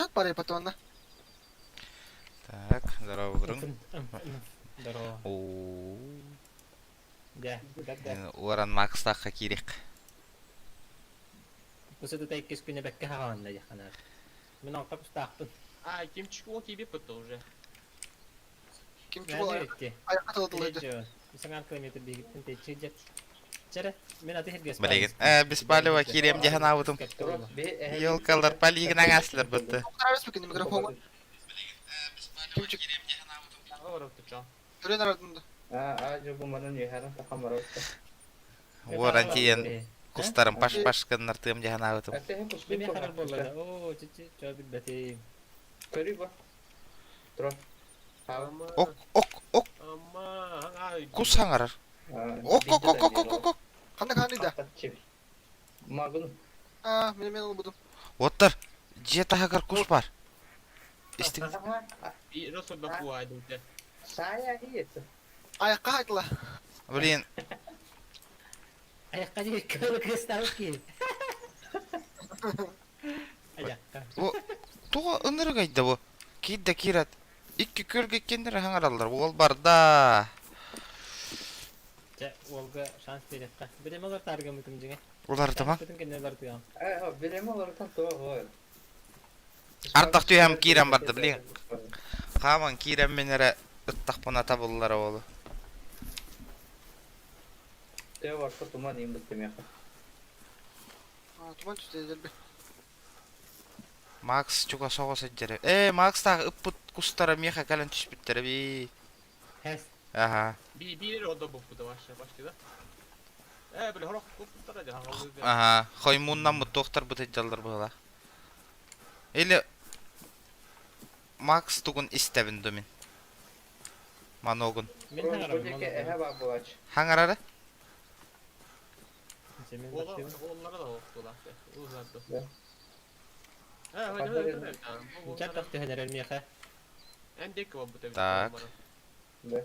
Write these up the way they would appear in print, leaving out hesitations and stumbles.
Чат барай патронна. Так, здорово, Грум. Здорово. Оо. Дьэ, да. Уоран Макстаахха киирик. Бу иккис күнэ бэккэ хаҕаланна диэххэ Мин алта кустаахпын. А, Кимчик ол киирбит бытта уже. Кимчик ол айакка тылы Саҥар километр биһигиттэн тэйчи дьэ. Чэрэ, мин аты хиргэс Билигин. Э, Беспалева киириэм дьаһан аабытым. Елкалар полигон аҥаслар бытты. Микрофон. Кимчик. Төрен арадында. А, жобу манан үһәрен тахамарабыта. Уоран тиийэн кустарым паш-паш гыннар тыам дьаһан аабытым. Мин харар буолла. Оо, чичи, чоо билбэтим. Көрүй ба. Тура. Ок, ок, ок. Кус хаҥарар. Ок, ок, ок, ок, ок, ок. Ханна ханны да? Магын. А, мен мен олбудум. Оттар, дьиэ таһыгар кус бар. Истиҥ. Сая иет. Айакка хайтыла. Блин. Айакка дии кылы кыстабыт киһи. Айакка. Бу туга ынырык айда бу. Киирдэ киират. Икки көлгө иккиэннэрэ хаҥараллар. Уол барда. Чэ, уолга шанс биэриэххэ. Билим олор тааргаммытым дьиҥэ. Уларытыма. Бүтүн кэннэ уларытыам. Э, билим олорутан туох Ардах түһэм киирэн барда, блин. Хааман киирэммин эрэ ыттахпына табыллара уолу. Те барса туман иин бытты миэхэ. Туман түстэ дэлби. Макс чугас оҕо сылдьар. Ээ, Макстаах ыппыт кустара миэхэ кэлэн түспүттэрэ бии. Хэс. Аха. Би биир ода буппута вообще почти да. Э, били хорох куппуттара дьэ Аха, хоймууннаммыт туохтарбыт сылдьаллар быһыылаах. Или Макс тугун истэбин ду мин? Маногун. Мин хаҥарабын. Эһэ баар буолааччы. Хаҥарары? Оҕолоро да оҕустулар. Да. Чат түһэн эрэр миэхэ. Эн диэки буолбут эбит. Так. Да.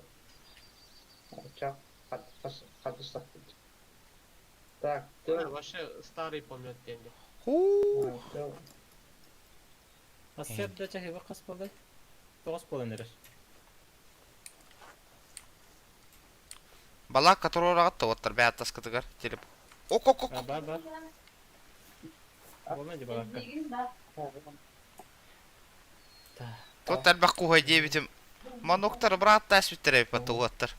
Ча, хатыстахпыт. Так, Ты вообще старый помет деньги. Хуу. Ассер да чаһыба хас буолай? Тоҕус буолан эрэр. Балаакка туруораҕыт да уоттар бэйэ таскытыгар телеп. Ок ок ок. Бар бар. Буолна дии балаакка. Тут элбэх куһай диэбитим. Маноктар бырааттаа эспиттэр эбит уоттар.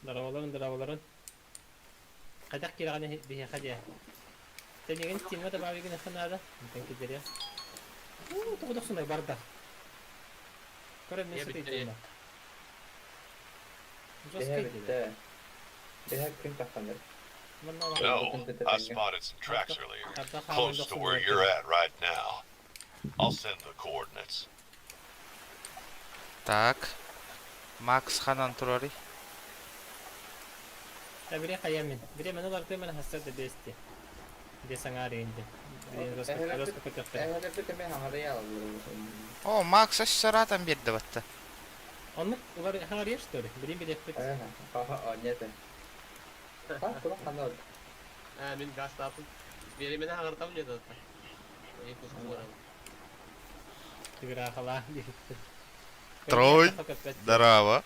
Здороваларын, здороваларын. Хайдах киирэҕин биһиэхэ диэ. Тэнигин Стимҥа добавигын эхэ наада. Онтон киллэриэ. Уу, тоҕо дохсунай барда. Көрө мен сытыйдым. Эһэ бүттэ. Эһэ күн тахханыр. No, I spotted some tracks earlier, close to where you're at right now. I'll send the coordinates. Так. Макс ханан турарый? Та бире хайамин. Бире мен оларды мен хастар да бести. Де саңар инде. Эһэлэрбит эмэ хаҥарыйа О, Макс өссө биэрдэ батта. Оннук улар хаҥарыйар что ли? Билин билеппит. Аха, нет. Так, кула ханар. А, мин гастапын. Бери мені ағыртам не дата. Тыгырахала. Трой. Здорово.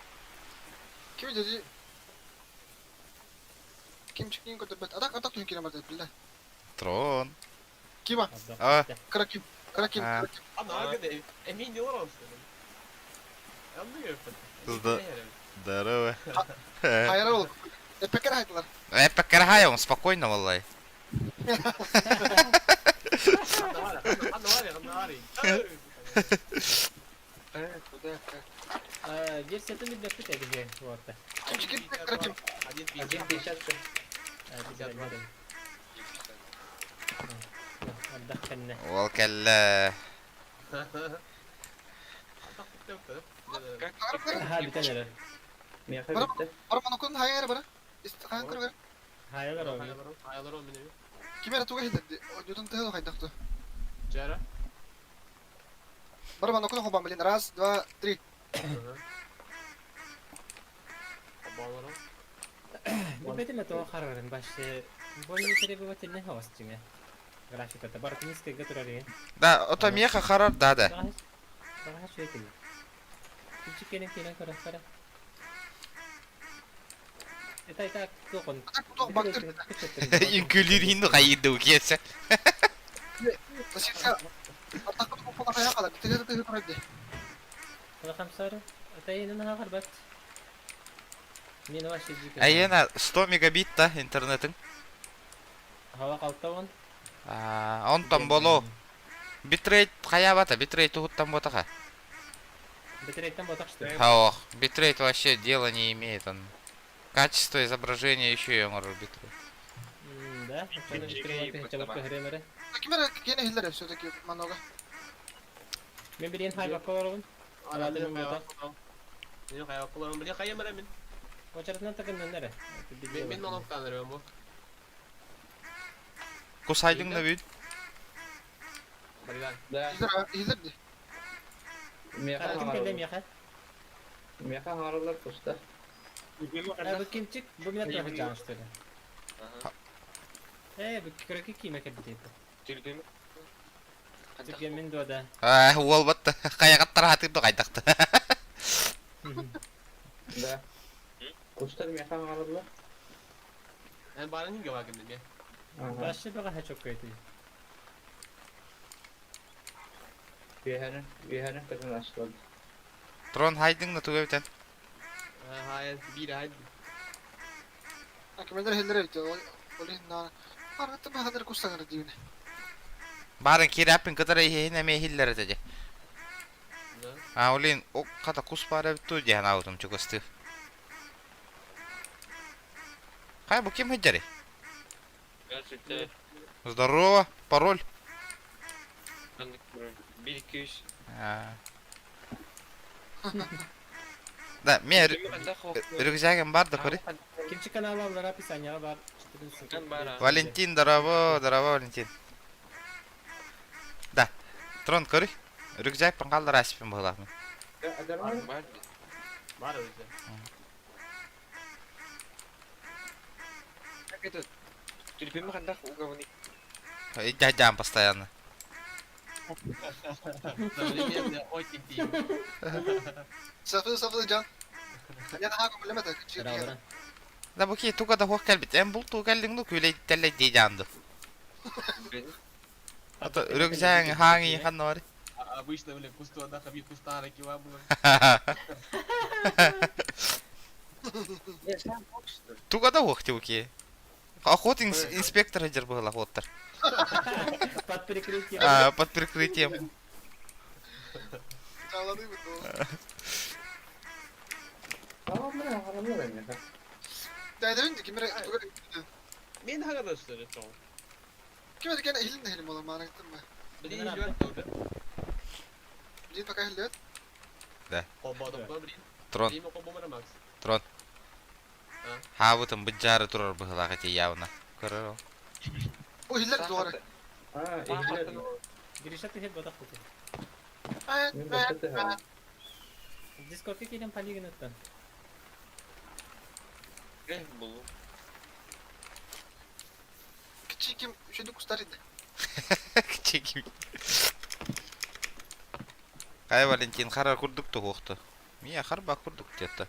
Ким dedi? Кимчик көтөрбөт. Атак атак түһэн киирэн барда биллэ. Трон. Кима? А. Кыра ким? Кыра ким? А. Кыра ким? Ана гыды. Эмин не олорон. Здорово. Хайра ол. Эппекер хайтылар. Эппекер хайом, спокойно валлай. Версиятын билбэппит эбиһи уорта. Кимчик ким? Кыра ким? Один пятьдесят. Ардах кэннэ. Ол кэллэ. Аха бүтэн эрэр. Миэхэ бүттэ. Бара монокун хайа эрэ бара. Хайан көрөр. Хайалар ол. Ким эрэ туга иһиллэрди. Одьутун тыһыл хайдахты. Жара. Бара монокун хобан блин. Раз, два, три. Билбэтим это харарын башы. Более требовательный хавас дьиҥэ. Графиката барыта низкайга турар иһин. Да, ото миэхэ харар да да. Баҕаһа үчүгэй кини. Кимчик кэлин киирэн көрөхтөрө. Это и так туох он. Туох бактыр. Үҥкүүлүүр иһин хайыырды киэсэ. Айена 100 мегабит та интернетиҥ. Онтон боло. Битрейт хайаабата, битрейт туһуттан буотаха. Битрейттен ботах что ли? Ох, битрейт вообще дела не имеет он. Качество изображения еще и оҥорор битрейт. Да, Ким эрэ киэнэ иһиллэр все-таки манога. Мен билигин хайбакка олоробун. Араатын буота. Мен хайбакка олоробун. Билигин хайам эрэ мин. Очаратынан такыннан эрэ. Мен налогтан эрэ бу. Кусайдың да бүт. Бариган. Да. Иһиллэр дии. Миэхэ Ким кэллэ миэхэ? Миэхэ хаҥараллар туста. Бу кимчик? Бу меня тоже жан что ли? Э, бу кыракы киме кэлбит Түргүм. Түргэммин дуо да. Аа, уолбат хайаҕаттар аһатыр да хайдахта. Да. Кустар миэхэ хаҥараллар. Эн баарын хинге баа гынным я. Башы баҕаһа чоккойты. Үөһэнэн, үөһэнэн көтөн астылар. Трон хайдың да туга бүтэн. Хайа, биир хайдын. Кимэлэр иһиллэр эбит ол иһин аргыттан баһадыр кустаҥар диибин. Баарын киирээппин кытары иһин эмиэ иһиллэр этэ дьэ. А, олин, о, хата кус баар эбит дуу диэн аабытым чугастыы. Хай, бу ким сылдьарый? Здравствуйте. Здорово, пароль. Ханнык пароль? 1 2 3. А. Да, мен рюкзагым бар да көрүй. Кимчи каналы аллар описанияға бар. Валентин, здорово, здорово, Валентин. Да, Трон көрүй. Рюкзак пын қалдар асыппын быһылаахмын. Бар. Бар өзі. Как это? Төлпемі қандақ уговны. Дядям постоянно. Современный OTT. Сафы сафы жан. Я наһаа көмөлөмөтө кичи. Да бу ки туга да хуох кэлбит. Эн бул туу кэллиҥ ну күлэй тэллэй дии дьаанды. Ата рюкзагың хааңы ханна Обычно, бля, кусту ада хаби кустара кива было. Туга да хуох тиуки. Охот инспектор дер было охоттар. Под прикрытием. А, под прикрытием. Мен хагадашты тоң. Ким эрэ кэнэ иһилин иһилин буолар маанагыттан ба. Билин иһилбэт тоҕда. Билин пока иһиллибэт. Да. Холбоодохпо билин. Трон. Билин холбомара Макс. Трон. Хаабытын быдьаары турар быһылаах ити явно. Көрөр ол. Бу иһиллэр дуора. А, иһиллэр. Гриша ты бодах кути. Мин баста Дискордка киирэн полигон Э, булу. Кичи ким үшөдү кустар иди. Чеким. Кай Валентин харар курдук туһуохту. Мия харба курдук диэтэ.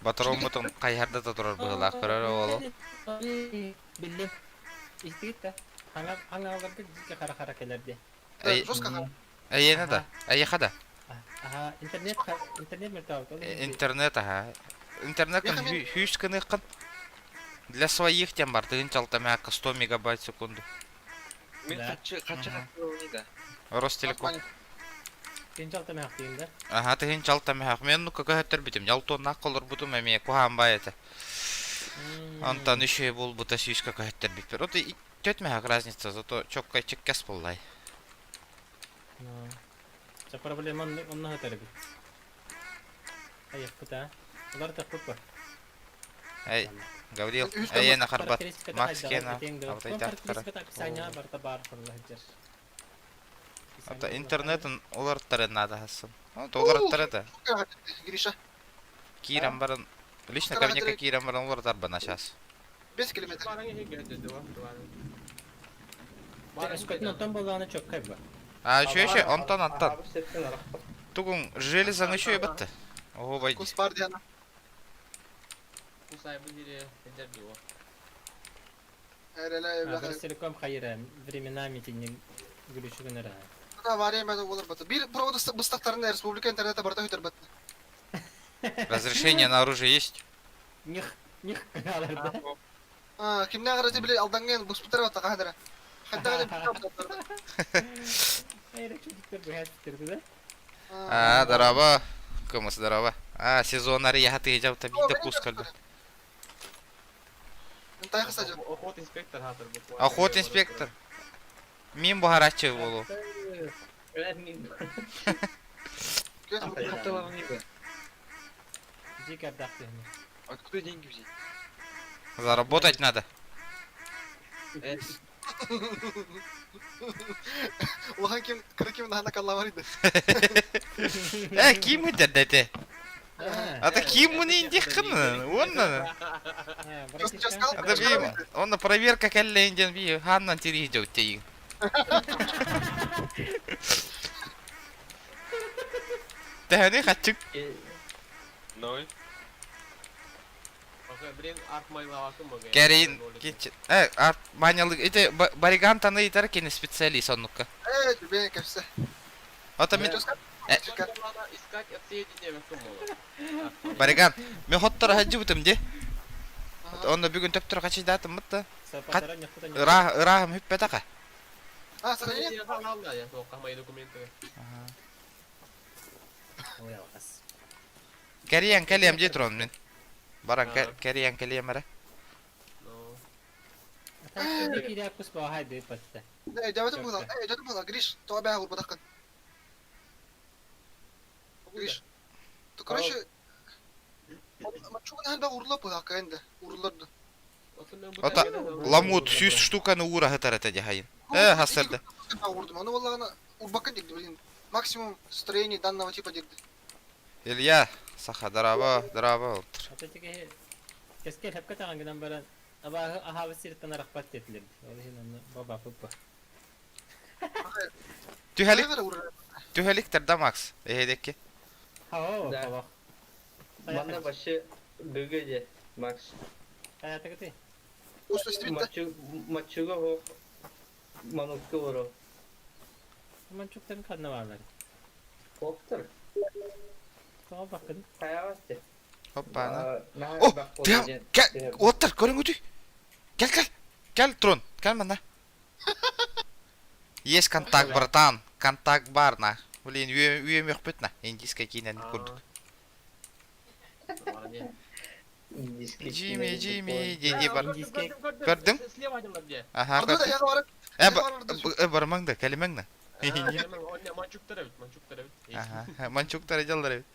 Батароммутун хайһарда да турар быһылаах көрөр оолу. Биллим. Истигит да. Хаҥа хаҥааларга дьике хара-хара кэлэрди. Эйиэнэ да? Эйиэхэ да? Аха, интернет интернет мөлтөөбүт. Интернет аха. Интернет хүүс гыныаххын. Для своих тем бар, тыгын чалтамаакка 100 мегабайт в секунду. Мин хаччы хаччы да. Ростелеком. Тыгын чалтамаак дейм да? Аха, тыгын чалтамаак. Мен ну көһөттөр битим. Ялтоннаах колорбутум эмиэ куһаан бай этэ. Антон еще буолбута сүүскэ көһөттөр биппер. Вот и төт разница, зато чоккай чеккес боллай. Ча проблема онно өтөр бит. Айыппыт а. Улар тахпыт Эй, Гаврил, эйиэнэ харбат. Макс кена. Абытай Характеристиката описание барта бар. Ата интернетин уларыттарын наада хасын. Уларыттар это. Гриша. Киирэн баран лично кабинекка киирэн баран уларытар бана сейчас. 5 километр. Өскөтүн онтон буоллаҕына чөккөй ба. А еще еще онтон онтон. Тугун железаны еще ебатты. Ого бай. Кус бар диана. Телеком хайыра временами тинник глючүгүн эрэ. Авария мәді олар баты. Бір проводы быстақтарында республика интернета барда өтер баты. Разрешение на оружие есть? Них, них кыналар да. Кимнен қарады біле алданген бұспытар баты қадыра. Хаттағаны Айра чудиктер быһа түттерди да. А, здорово. Кымыс здорово. А, сезон ария ты жаута биде кус калды. Охот инспектор хатыр. Охот инспектор. Мин буһараччы болу. Откуда деньги взять? Заработать надо. Улахан ким, кыры ким нахана калла бар иди. Э, ким өтер Ата ким муны индих кын? Онна. Ата би, онна проверка келле инден би ханнан тири жөттейин. Тэхни хатчык. Ноль. Кәрин кич. Э, арт манялык ите бариган таны итер кени специалист оннукка. Э, бен кепсе. Ата мен Бариган, мен хоттор хаджыбытым де. Онно бүгүн төптөр качыйдаатым мытта. Ыраах ыраахым хүппетака. А, сохранение? Кәриян кэлиэм дии туран мин. Баран кәриян кэлиэм эрэ. Э, жабытым була, Гриш, тоға бәға урбадаққын. Гриш. То, короче, Мачугун хәлбә урлап була инде, урларды. Ата ламут сүүс штуканы уура хытар этэ дьаһайын. Э, хасырды. Урдым. Аны валлагана урбакын дигди, блин. Максимум строений данного типа дигди. Илья, саха, здорово, здорово, олтыр. Кескел хепке таган баран аба ахабы сирттен арахпат детилер. Ол иһин онно баба пуппа. Түһэлик, түһэликтер да Макс, эһэдекки. Хао, хава. Манна вообще бөгөде, Макс. Хаятыгыты. Мачуга хох манукка боро. Манчуктарын ханна баалар. Хоктор. Тоҕо баккын. Хаявасты. Хоппана. О, ты кел, оттар, көрүңүтүй. Кел, кел. Кел, Трон, кел манна. Есть контакт, братан. Контакт бар, на. Блин, үйем өкпөт на. Индийская кинени курдук. Джимми, Джимми, диди бар. Көрдүң? Аха, көрдүм. Э, бармаң да, кэлимэҥ да. Аха, манчуктар дьаллар эбит.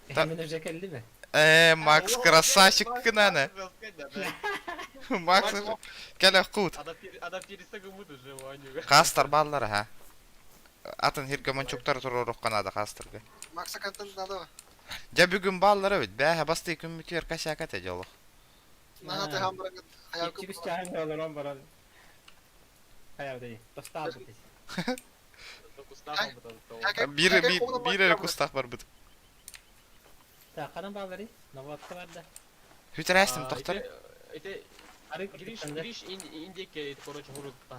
Мен уже келди Э, Макс красавчик кынаны. Макс кэлэ кут. Хастар баллар, ха. Атын хирге манчуктар турор канада хастарга. Макса контент надо. Дьэ бүгүн бааллар эбит. Бээһэ бастыы күммүтүгэр косяк этэ дьолох. Наһаа хамбырагын Иччигис чаһын олорон баран. Хаябытай. Тостаабыт. Биир биир эрэ кустаах барбыт. Та канан баалары? Новатта бар да. Хүтэрээстим тохтор.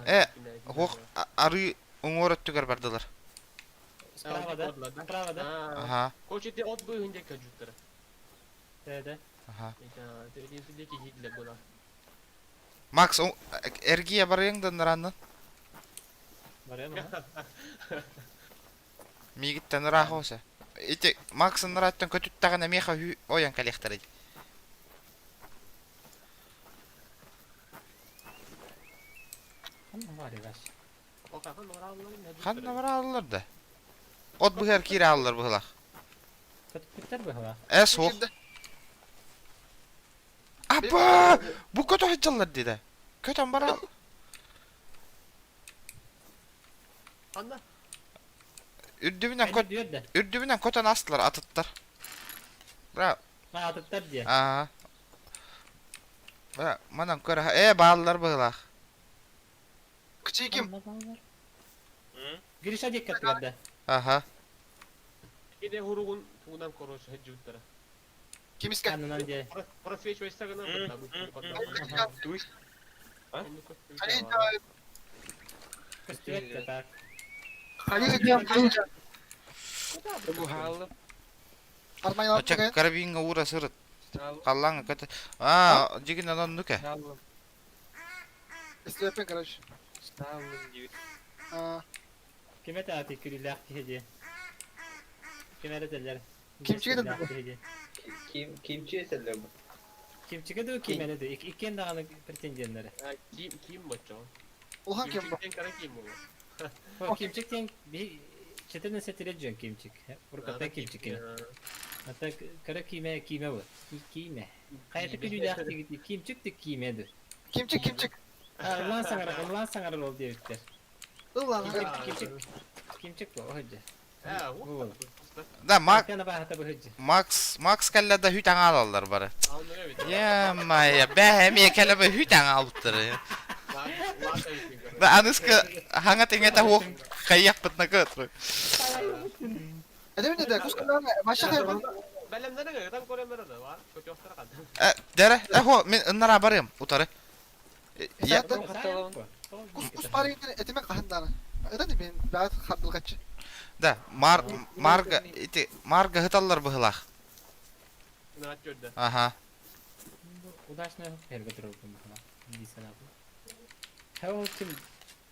Э, хуох ары уҥуор өттүгэр бардылар. Справа да? Справа да? Аха. Да, да. Аха. Макс, эргийэ барыаҥ да ырааннан. Барыам, Миигиттэн ыраах оҕуса. Ити Макс ырааттан көтүттэҕинэ миэхэ үһү ойон кэлиэхтэрэ дии. Ханна бар иваш. Ханна барааллар да? От быһыар киирэ ааллар быһылаах. Көтүппүттэр быһылаах. Э, суох. Апа! Бу көтө сылдьаллар дии да. Көтөн бараал. Үрдүбүнэн көт үрдүбүнэн көтөн астылар атыттар. Бра. Атыттар диye. Аа. Бра, манан көр э бааллар быһылаах. Кчиким. Гриша диэккэ да. Аха. Киде хуругун тугунан короче хеджуттара. Кимиске? Аннынан диye. Просвечивайся гына Туй. Көстүбэт так. Бу хааллым. Оча карабинга уура сырыт. Халлаҥа көтө. Аа, дьигин онон нуке. Хааллым. Истепен, короче. Хааллым диэбит. Ким это аты күлүлээх киһи диye. Ким эрэ этэллэр. Кимчигэ да киһи диye. Ким кимчи этэллэр бу. Кимчигэ да ким эрэ да. Иккиэн даҕаны претенденнэрэ. Ким ким боччо. Улахан ким бу? Ким кара ким бу? Кимчик диэн би 14 дьон кимчик. Урукката кимчик кини. Ата кара киимэ киимэ бу. Киимэ. Хайата күлүлээх дигити кимчик да киимэ ду. Кимчик, кимчик. Ыллаан саҥарар, ыллаан саҥарар ол диэбиттэр. Ыллаан. Кимчик, кимчик. Кимчик бу, оһыдьа. Да, Мак Макс Макс Макс кэллэ да хүт аҥаалаллар бары. Е-мая, бэһэ эмиэ кэлэбэ хүт аҥаалбыттар. Да аныска хаҥа тиҥэтэ хуох хайыахпытына көтөр. Это не да, кускалаан маша хайбан. Бэлэмнэрэ там көрөмөрө да бар. Көтөхтөр кад. Э, дәрэ, э хо, мин ыннара барыам, утары. Я Кус кус бары этиме кахандана. Это не мен баат хардылгачы. Да, мар марга ити марга хыталлар быһылаах. Нат көрдө. Аха. Удачно хэргэ турар быһылаах. Дии санаабын. Хэл ким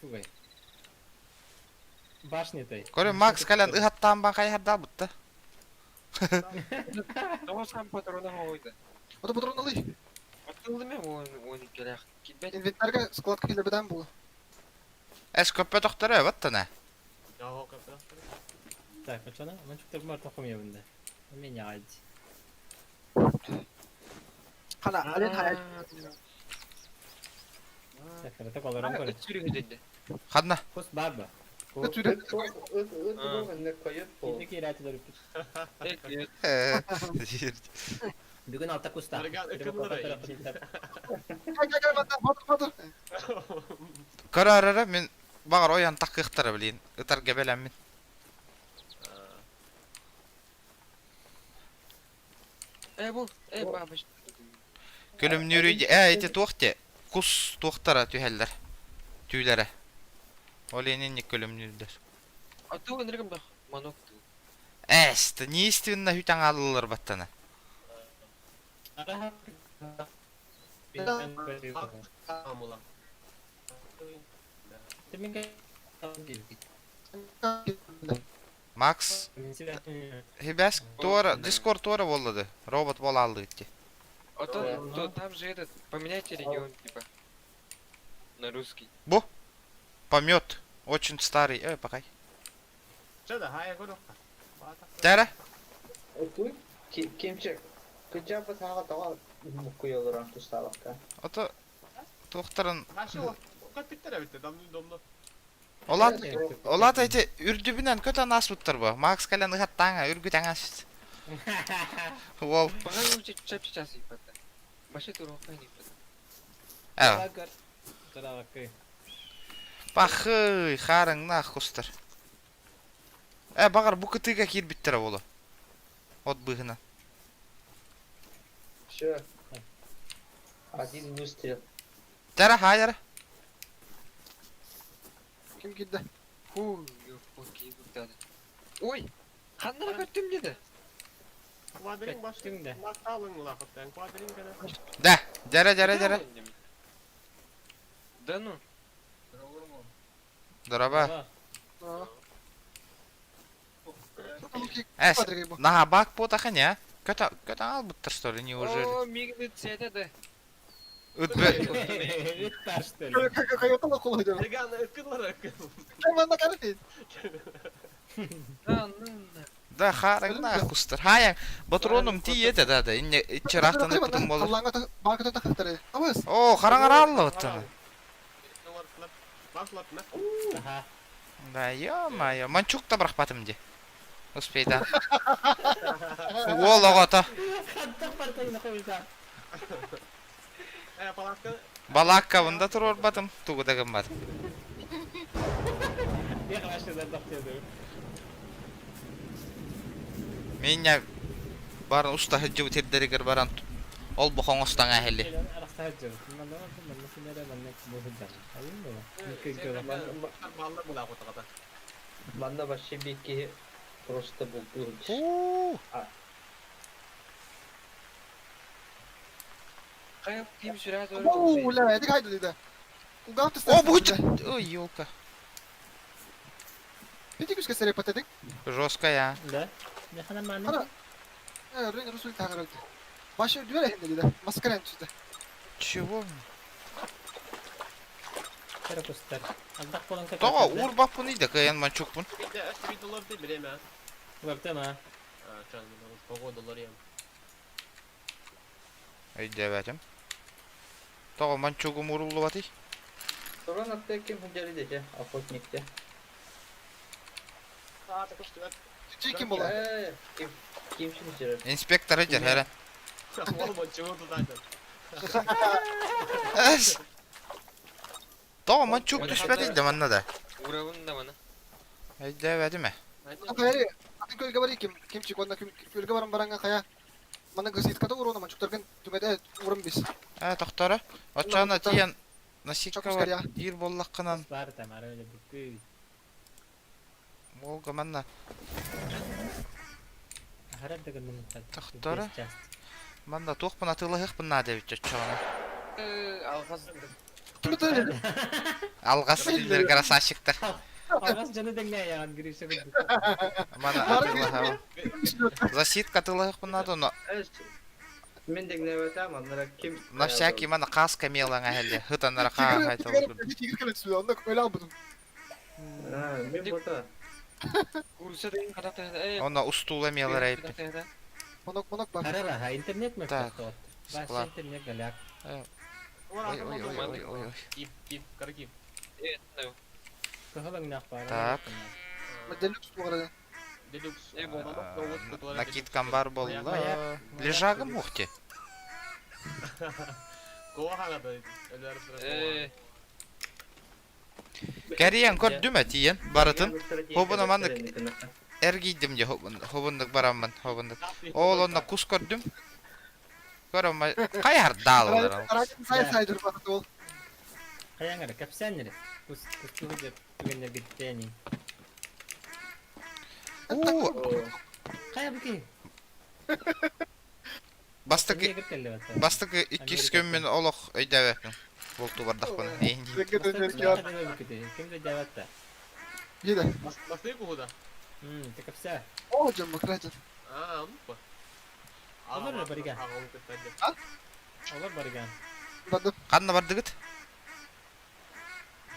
тугай? Башнятай. Көрө Макс кэлэн ыһаттаан бан хайһардаал бутта. Тоҕо сам патрона хоойда. Ото патрон алый. Атылды мен он он иккилээх. Килбэт. Инвентарьга складка килебеден бу. Эс көппө тохторо баттана. Яо көптөр. Так, очона, манчуктар бар тохом ябында. Меня ать. Хана, ален хая. Так, это колором көрө. Ыт сүрүгү дедде. Хадна. Кус бар ба. Ыт сүрү. Ыт ыт ыт бу манна койот бу. Киндики ирәтилер. Бүгүн алта куста. Кай кай кай бата, батыр батыр. Көрө мин бағар оян такыктара билин. Ытар гебелем мин. Э бу, э бабыш. Күлүмнүүрүй э ити туох те кус туохтара түһэллэр. Түүлэрэ. Ол энинник күлүмнүүрдэр. А ту ыныргым бах. Манок ту. Эс, неистинно хүтәң алылар баттана. Амула. Макс, хибәс туара, Дискорд туара боллады. Робот бола алды итти. А то, то там же этот, поменяйте регион, типа. На русский. Помет. Очень старый. Эй, пока. Чада, хая көрө. Тәрә. Туй кимчик. Кыча саға тоҕо муккуйолорон тустаабакка. Ото туохтарын Хашы, көптөр битте, дамны домно. Олат Олат эти үрдүбүнэн көтөн аспыттар бу. Макс кэлэн ыхаттааңа үргүтәң аспыт. Уол. Пока лучше чап сейчас ипата. Башы туруха не ипата. Э. Пахы, харың кустар. Э, бағар бу кытыга киирбиттер болу. От быһына. Все. Один выстрел. Тәрә, хайыр. Ким килде? Фу, ёпки, надо. Ой! Ханнара көттүм деди. Квадрин баш. Көттүң да. Макталың лахыттан квадрин гана. Да, дәрә, дәрә, дәрә. Да ну. Дораба. Э, Эс, наха бак потаха не? Көтө, көтө албыттар что ли, неужели? О, мигни цвета да. Ыт бе. Ыт бар что ли? Кайотала колойду. Регана, ыккылар ыккыл. Ким анда караты? Да, ну на. Да, харың на кустар. Хаяң, батроным тиете да да. Инне иччарахтан ыпытым болur. Аллаңга бакыта тахтары. Абыз. О, хараңар алла баттана. Башлап, на. Аха. Да, ё-моё, манчук да бырахпатым дии. Успейда. Уол оҕото. Хантах барытын хойута. Э, палатка. Балааккабын да туруорбатым, тугу да гымматым. Я вообще задохтеду. Меня баран уста сылдьыбыт сирдэригэр баран ол бохоҥ остоҥ эһили. Манна вообще биир киһи просто бултуур. Уу. Хайа ким сүрэ Уу, бля, это хайда да. Кулгаав О, будет! Ой, елка. Пяти күскә сәрәп патадык. Жесткая. Да? Ана. Э, Рен Русул тагырылды. Башы дүр әһенде да. Маскара түсті. Чего? Тоҕо уурбаппын да кыайан манчукпун. Өйдөөбөтүм. Тоҕо манчугум ууруллубатый? Туран атта ким сылдьар дете, охотник те. Ким була? Э, ким ким сылдьар? Инспекторы дьэр Эс! Тоҕо манчук түспэтий да манна да? Уравын да мана. Өйдөөбөтүм ээ. Хайы, атын көлгө бар ким кимчик онна көлгө баран баранга хая. Мана гаситката урона манчуктаргын түмәдә урын бис. Ээ, тохторо. Оччоҕуна тиийэн Чак насиккабар ускаря. диир буоллаххынан Волга манна Тохторо. Манна туохпун атыылаһыахпын наада эбит оччоҕуна. Э, алҕас Түмәдә. Алҕас дииллэр красавчиктар. Алгас жаны дэҥнээйэҕин Гриша курдук. Мана атыылаһабын. Засидка атыылаһыахпын наада, но Э, Мен дегнебете маннара ким на всякий мана каска мелаҥа эһэллэ. Хытаннара хааһай толкур. Тигр кэлэн түсті. Онда көлө албытым. А, мен бота. курса деген хатах э Онно устуула мелара эппит. Монок монок бар. Арара, интернет Так, мөктөх. Башы склад. интернет галяк. Ой, ой, ой, ой, ой, ой. Кип, кип, каракип. Кыһылаҥнаах баар. Так. Делюкс бугара. Делюкс. Э, бу. Накидкам бар буолла. Лежагым ухти. Э, Кэрийэн көрдүм этиен барытын. Хобуна маннык эргийдим же хобундук бараммын хобундук. Ол онно кус көрдүм. Көрөм хайардаалалар. Сай сай дур бакыт ол. Хайаңара, кэпсээннэри. Кус кустугу деп түгэннер гиттээни. Уу, Хайа буки. бастакы Эмиэ кэллэ баттаа. бастакы иккис күммүн олох өйдөөбөппүн. Бултуу бардахпын. Эйин. Ким да дьаабатта. Еде. Басты кухуда. Мм, ты кэпсээ. О, жан бакра жан. А, ну. Олар барыга. Олар барыган. Бардым. Ханна бардыгыт?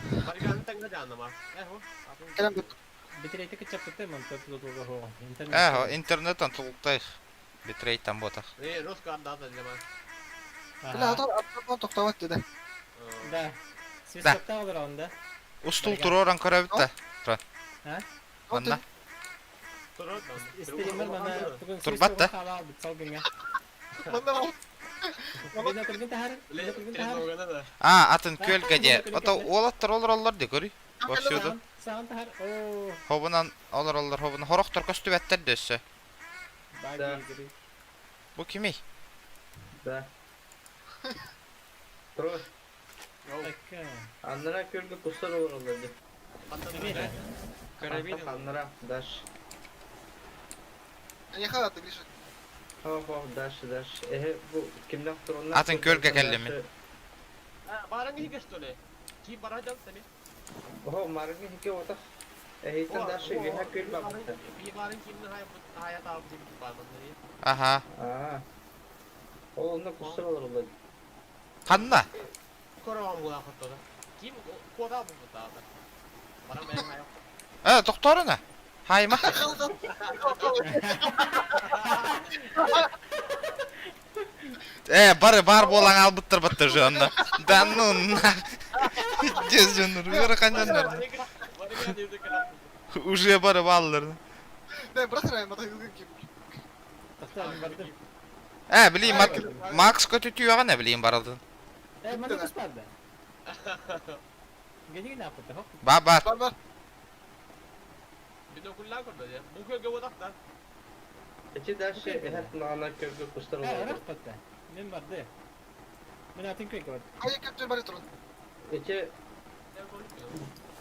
Барыганы таңга жанама. Эхо. Кэлэн бардым. Битрейти кычаппыты мантан тутулга хоҕо. Интернет. Ээ, интернеттан тулуктай. Битрейттан ботах. Э, русска андата жама. Бля, ата ата токтабат деди. Да. Свистокта олар онда. Устул туруоран көрөбүт да. А? Манна. Стример мана тугун Турбат да? хаалаа бит салгыҥа. Манна ал. Бина тургун тахар. Бина тургун тахар. А, атын көлгө де. Ото уолаттар олороллор де көрүй. Повсюду. Саҕан тахар. Оо. Хобунан олороллор хобун. Хорохтор көстүбэттер дөссө. Да. Баги. Бу кимий? Да. Про, Такка. аннара көлгө кустар олороллар ди. карабин. Аннара, даш. Не хадат Гриша. Хо, хо, даш, даш. Эхе, бу кимдах туроннар. Атын көлгө кэллим. Бараңы хиге что ли? Ки бара жал сами. Хо, маргы хике отах. Эхейтен даш, эхе көл бабыта. Би барын кимни хай хая таап дип бармын. Аха. Аа. Ол онно кустар олороллар. Ханна? Кором була хотода. Ким кода бу та. Баран мен хая. Э, тохторуна. Хайма. Э, бары бар болан албыттыр баттыр жонно. Да ну на. Дез жоннор, бары канжаннар. Барыга дип кала. Уже бары бааллар. Да, брат, мотоциклга ким. Тахта бардым. Э, билим, Макс көтүтүөҕэ не билим баралдын. Э, манна кус бар да. Генигин аппыта, хоп. Ба бар. Бар бар. Бинокуллаа көрдө дии. Бу көргө бодахта. Эти дальше эһэт наана көргө кустар Э, олорор. ырах Мен барды. Мен атын көйгө барды. Хайа көптөр бары турун. Эти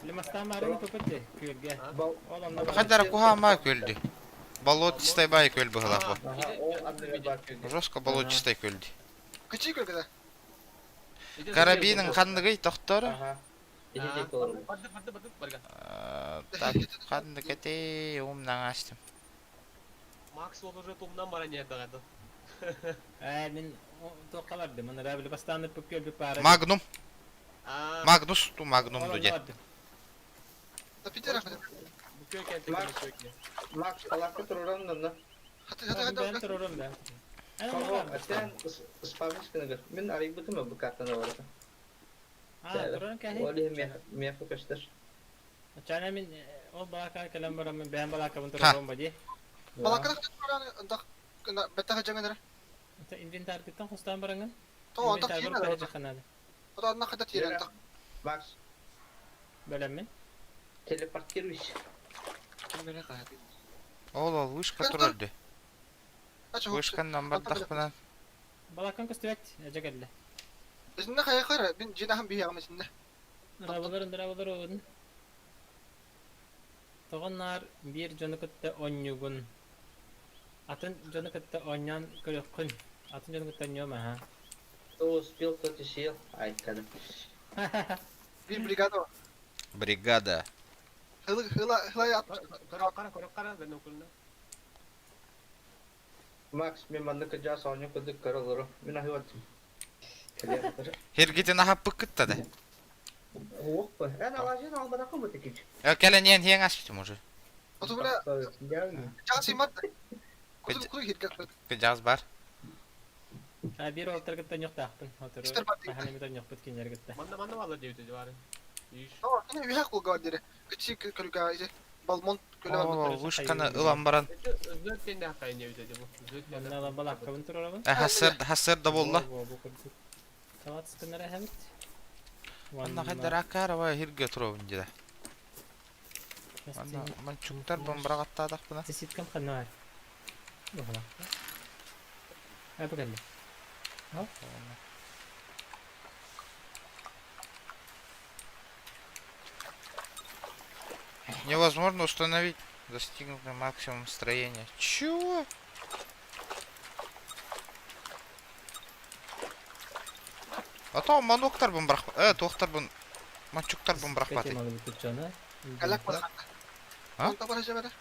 Лимастан барыны көпөттө күөлгө. бал Ол онно Хадара куха көлдү. Болотистай бай көл быһылах бу. Аха, ол андыга бар көргө. Жестко болотистай көлдү. Кычы көргө да. Карабинин ханныгый тохтор. Аха. Эти дек олорор. Барды барды барды барга. Так, ханнык эти умнан астым. Макс ол уже тумнан бара не дагады. Э, мен тоққа барды. Мына рабли бастан өпүп көлбү бары. Магнум. Аа. Магнус ту магнум ду де. Да Питер ахмет. Бу көр кенте көр. Макс алакы туруран нанна. Хаты хаты Мен хаты. турурум да. Кого? Атен спавниш кыныгыр. Мен арыйбытым бу картаны барда. А, турурум кәһи. Оли меху көстөр. Чана мен ол балака кэлэн баран мен бэйэм балакабын турурум бади. Балакка туран ындак беттага жаңыныр. Инвентарьгыттан хостан бараңын. То андак Инвентарь тиен. бар жакынады. Ото анна хата тиен андак. Макс, Бөлөм мен. телепортируйся. Ол ол вышка турарды. Ачы Вышканнан бардахпынан. Балакан көстүбэт, эжегелле. Изинне хая хара бин жинахан бии ягым изинне. Рабаларын рабаларын. Тоҕоннаар биир дьону кытта онньугун. Атын дьону кытта оонньоон көрүөххүн. Атын дьону кытта оонньуом аһа. Кто успел, тот и съел. Ай, кадр. Бир бригада. Бригада. Хыла хыла хыла ат. Кара кара кара кара бинокулна. Макс, мен маннык жас оонньуу курдук көрө олору. Мин аһыыбат. Хергитин ахаппык кытта да. Опа. Эн алажын албадакы бу текич. Э, кэлэн иэн хиэн аспытым уже. Ото била жаа симат. Куту куту хирге. Кыжаз бар. А биир уолаттар кытта онньуохтаахпын. Отору Истер бар дейт. хаһан эмит онньуохпут кинилэр кытта. Манна манна балар диэбит бары. Иш. То кини үһэ кулга дире. Кычы көлгө изе. Балмон көлө бар. Ол ол вышканы ылан баран. Өзөт тенде хакайын диэбит бу. Өзөт Манна ылан балааккабын турарабын. Э, хассыр хассыр да болла. Бу бу курдук. Салат сканера хэбит. Манна хайдар акарова хирге туробун деді. Манна манчуктар бомбрагаттаадахпына. Ситкам ханнаар. Бухала. Э, бу кэллэ. Невозможно установить достигнутый максимум строения. Чего? А то маноктар бун брах. Э, тохтар бун. Манчуктар бун брахпаты. Галак бар. А? Онта бар жебере.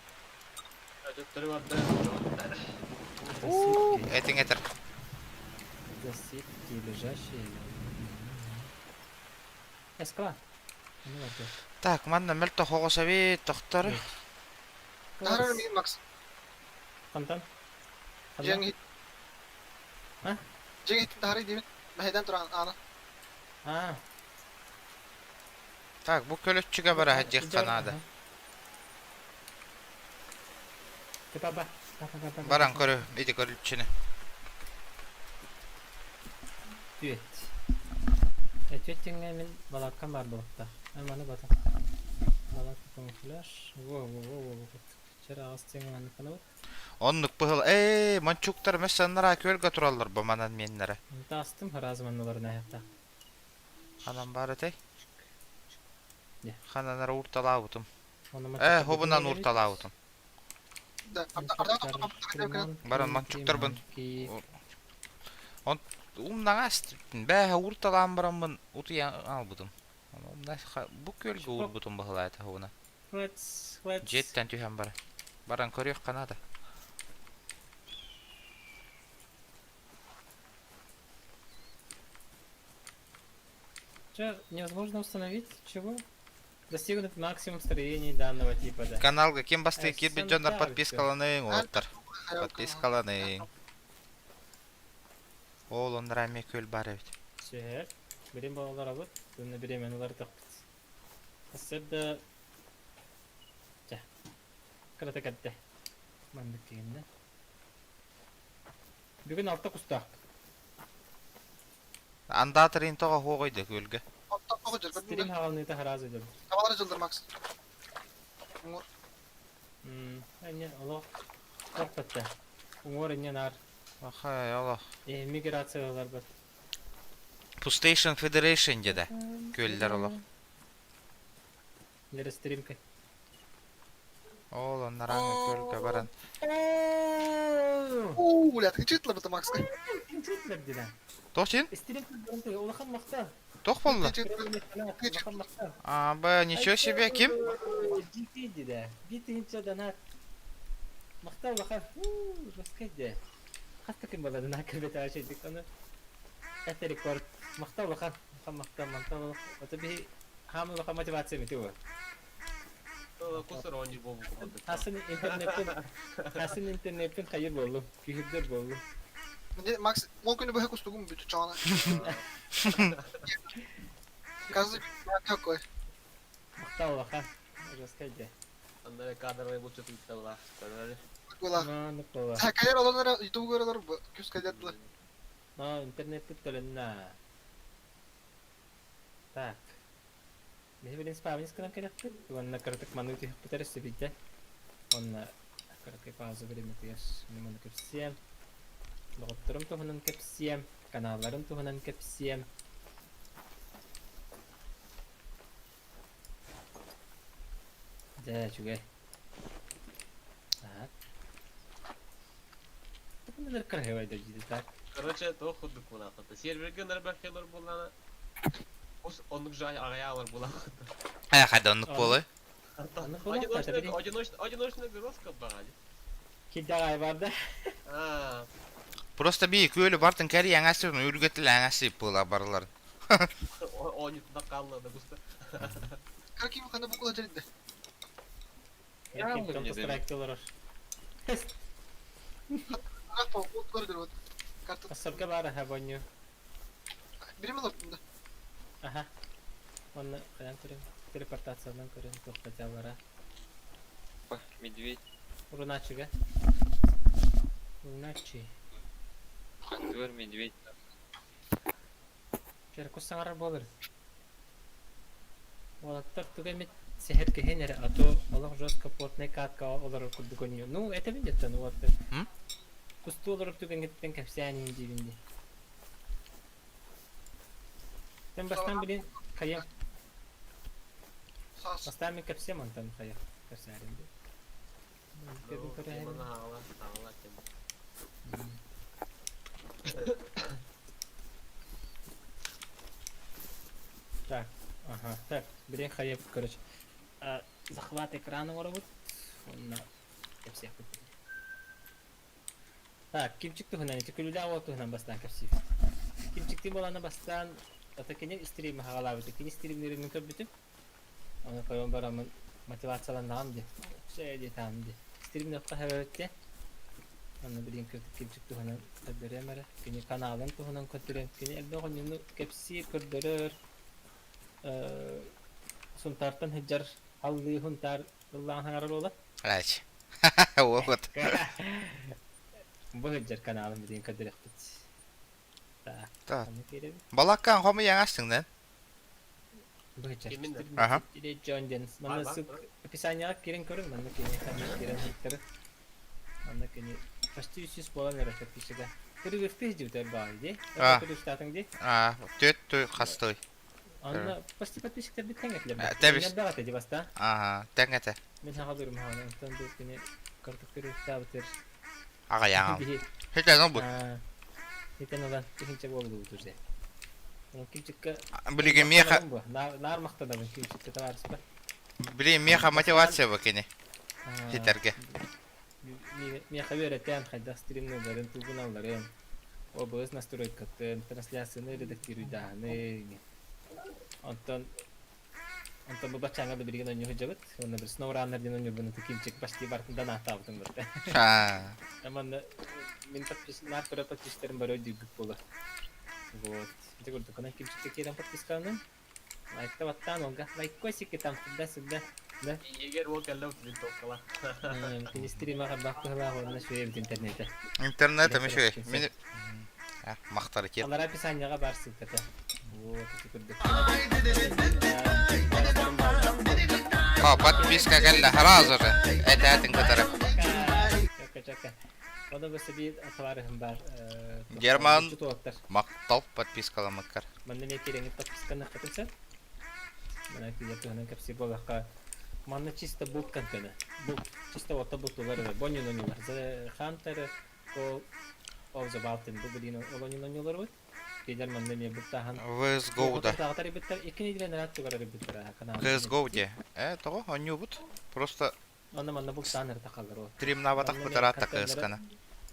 Өзөттөрү барды. Этиң этер. Засидки лежащие. Эскала. Ну ладно. Так, манна мелто хогосави тохтар. Тарар мин Макс. Хантан. Жең хит. А? Жең хит тахары дибин. Мәһеден туран ана. А. Так, бу көлөччүгө бара хаджы канада. Папа. Баран көрө, иди көрүлчүнү. Түет. Түет теңге мен балаккам бар болупта. Мен маны бата. Балак камуфляж. Во во во во во. Чер ағас теңге маны канабыт. Оннук быһыл. Э, манчуктар мессаннара көлгө тураллар бу манан меннere. Тастым харазманналарын аяқта. Ханан бар этэй. Не. Хананара урталаабытым. Оны Э, хобунан урталаабытым. Да. Арда арда Баран манчуктар бун. Умнаҥас бээһэ урталаан бараммын утуйан албытым. Умна бу көлгө урбутум баһылаата хобуна. Let's let's Жеттен түһэн бар. Баран көрүөх канада. Че, невозможно установить? Чего? Достигнут максимум строений данного типа, да. Каналга ким басты Э, кирбит дьоннор Сантар подпискаланың уолаттар. Подпискаланың. Ол оннара эмиэ көл бар эбит. Шehir. Birim балалар алып, бұны беремен олар тақпыт. Сырда... Жа. Кырата кэлтэ. Маннык киһиннэ. Бүгүн алта кустаахпыт. Андаатырын тоҕо хуоҕуйда күөлгэ. Оттон тоҕо дьэр Стрим көрдүҥ хаҕалыныыта хараас өдөрбүт. Табалары дьылдыр Макс. Уҥуор. Эмне олох тохтотто. Уҥуор инньэ наар Ахай олох. миграцияларбыт. PlayStation Federation деді. Күөллэр олох. Лера стримка. Ол оннараҥа күөлгэ баран. Уу, блядь, кычытлар быта Макска. Кичитлер дина. Тоқ сен? Стрим улахан махтал. Тоқ болды? Улахан махтал. А, б, ничего себе, ким? GT деді. Битинче донат. Махтал улахан. Жестко де. Хаста ким болады на кірбет ашедик аны. Это рекорд. Махтал улахан. Улахан махтал, махтал. Это би хам улахан мотивация мету. Кусыр онжи болбу курдук. Хасын интернеттен Хасын интернеттен хайыр болду. Күйүрдер болду. Макс, ол күнү быһа кустугум бүтү чоҕона. Казы такой. Махтал улахан. Жестко де. Андре кадровый булчу тутталла. Көрөр. Була. Ну, була. Кайер олонара ютуб көрөлөр күс кайдаттылар. Ну, интернетте төлөннө. Так. Биһи билин спавнис гынан кэлэхпит. Уонна кыратык маныы түһүкпүтэр өссө Онно кыракый пауза бириэмэтигэр маны кэпсиэм. Доҕотторум туһунан кэпсиэм, каналларым туһунан кэпсиэм. Дьэ, үчүгэй. Так. Тупуннар красивай да дьиде так. Короче, то курдук буолаахыта. Серверге нэрбэххелер буоллаана. Ус оннук жай аҕайаалар буолаахыта. Ая хайда оннук буолай. Одиночный, одиночный, одиночный гороскоп баҕа. Киддаҕай барда. Аа, Просто би күөлү бартын кэри яңасы үргетил аңасы була барылар. Оонньутунан хаалла да густа. Каким хана букула жеринде. Я Ким мне страйк олорор. Рапо, утлар көрөт. Карта. Асырга баар аха бонню. Бирим олортунда. Аха. Онно хайан көрүм. Телепортациянан көрүм туохха дьаллара. Опа, медведь. Уруначыга. Уруначи. Твор медведь. Черкус саҥарар буолар. Уолаттар тугу эмит сэһэргэһин эрэ, а то олох жестко плотный катка олорор курдук онньуу. Ну, этэбин деттэн уолаттар. М? Кустуу олорор түгэҥҥиттэн кэпсээн диибин дии. Тэн бастаан билин хайа Саас. бастаан мин кэпсиэм онтон хайа кэпсээрим дии. Көрүн көрөһүн. Хаала, хаала тем. Так, ага, так, билин хайа, короче. А, захват экрана оҥоробут. Уонна кэпсиэхпит. Так, кимчик туһунан, ити күлүүлээх уол туһунан бастаан кэпсиибит. Кимчиктии буолана бастаан, ата кини стримы хаҕалаабыта, кини стримнэрин көрбүтүм. Аны көрөн бараммын мотивацияланнаҕым дии. Чэ диэтаҕым дии. Стримнэххэ хэбэбиттэ. Аны билигин кимчик туһунан көрдөрүөм эрэ. Кини каналын туһунан көрдөрүөм. Кини элбэх оонньууну кэпсиир, көрдөрөр. Э, Сунтаартан сылдьар Аллыы Сунтаар ыллаан саҥарар уола. Рач. Вот. Бу сылдьар каналын билигин көрдөрүөхпүт. Так, Так. аны киирэбит. Балаккан хомуйаҥ астыҥнан. Бу сылдьар. Кимин Аха. Джон диэн. Манна Бар, бар. ссылка описанияҕа киирэн көрүҥ. Манна кини ханна киирэн сылдьары. Манна кини почти 300 буолан эрэр подписчига. Перерывты сдьыбытар баҕай дии. А. Перерывтаатыҥ дии. А, төт той хастой. Онно почти подписчиктар бүттэн этилэр. Э, тэбис. Элбэх этэ дии баста. Ага, тэҥ этэ. Мин хаҕалыырым хаҕана. Онтон бу кини кырдык перерывтаабытыр. Аҕайаҥ. Биһи Хитэн олбут. Хитэн ылан тыһыынча буолбут уже. Онон кимчикка Билигин миэхэ наар махтанабын кимчикка табаарыспар. билигин миэхэ мотивация бу кини. Хитэргэ. Миэхэ үөрэтэн хайдах стримнууларын, тугун алларын, OBS настройкатын, трансляцияны редактируйдааһыны. Онтон онтон бу баччааҥҥа да билигин оонньуу сылдьабыт. Уонна бір SnowRunner диэн оонньуурбун кимчик почти барытын ааттаабытым барыта. А, Манна мин подпис наар көрө подписчиктерим бары өйдүүрбүт буолар. Вот. Ити курдук онон кимчикке киирэн подпискаланым. Лайкта баттаан олга. Лайкосики там туда-сюда. Да? Егер ол кэллэ винтовкала. Кини стрима харбах кыһылаах уонна шүе эбит интернете. Интернет эми шүе. Мин махтарытет. Алара описанияга бар ссылката. Вот, ити курдук. О, подписка кэллэ сразу же. Этээтин кытары. Чака, чака. Ода бу сибиир товарыһым бар. Герман мактал подпискаламыккар. Манна эмиэ киирэҥҥит подписканы хатыса. Манна киирэ туһунан кэпсиир буоллахха, манна чисто булт контена. Булт, чисто отто бултулар эрэ, бонньун онньулар. The Hunter Call of the Wild бу билигин ол онньун онньуларбыт. Кинилэр манна эмиэ бултааһын CSGO да. Отутааҕытар эбиттэр, икки нэдиэлэ нараат тугар эрбиттэр канал. CSGO де. Э, тоҕо онньуубут? Просто Онно манна бултаан эрэ тахаллар ол. Стримнаабатах бытараатта кыыскана.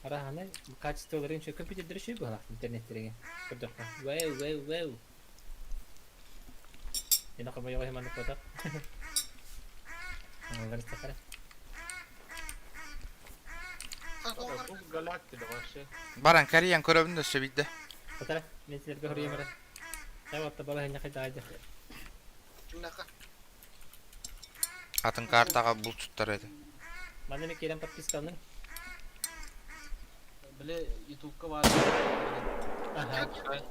Араһаны качестволарын үчүгэй компьютердары үчүгэй быһалаах интернеттеригэ көрдөххө. Вэу, вэу, вэу. Ина хомойоҕо иһин маннык буотах. Оҥоллар истэххэрэ. Галактика вообще. Баран кэрийэн көрөбүн да өссө биирдэ. Батара, мен силерге хоруйум эрэ. Хайа отта балаһынньа хайдаҕай Кимнээххэ? Атын картаҕа булчуттар этэ. Манна эмэ киирэн подпискаланыҥ. Били ютубка баар. Аха.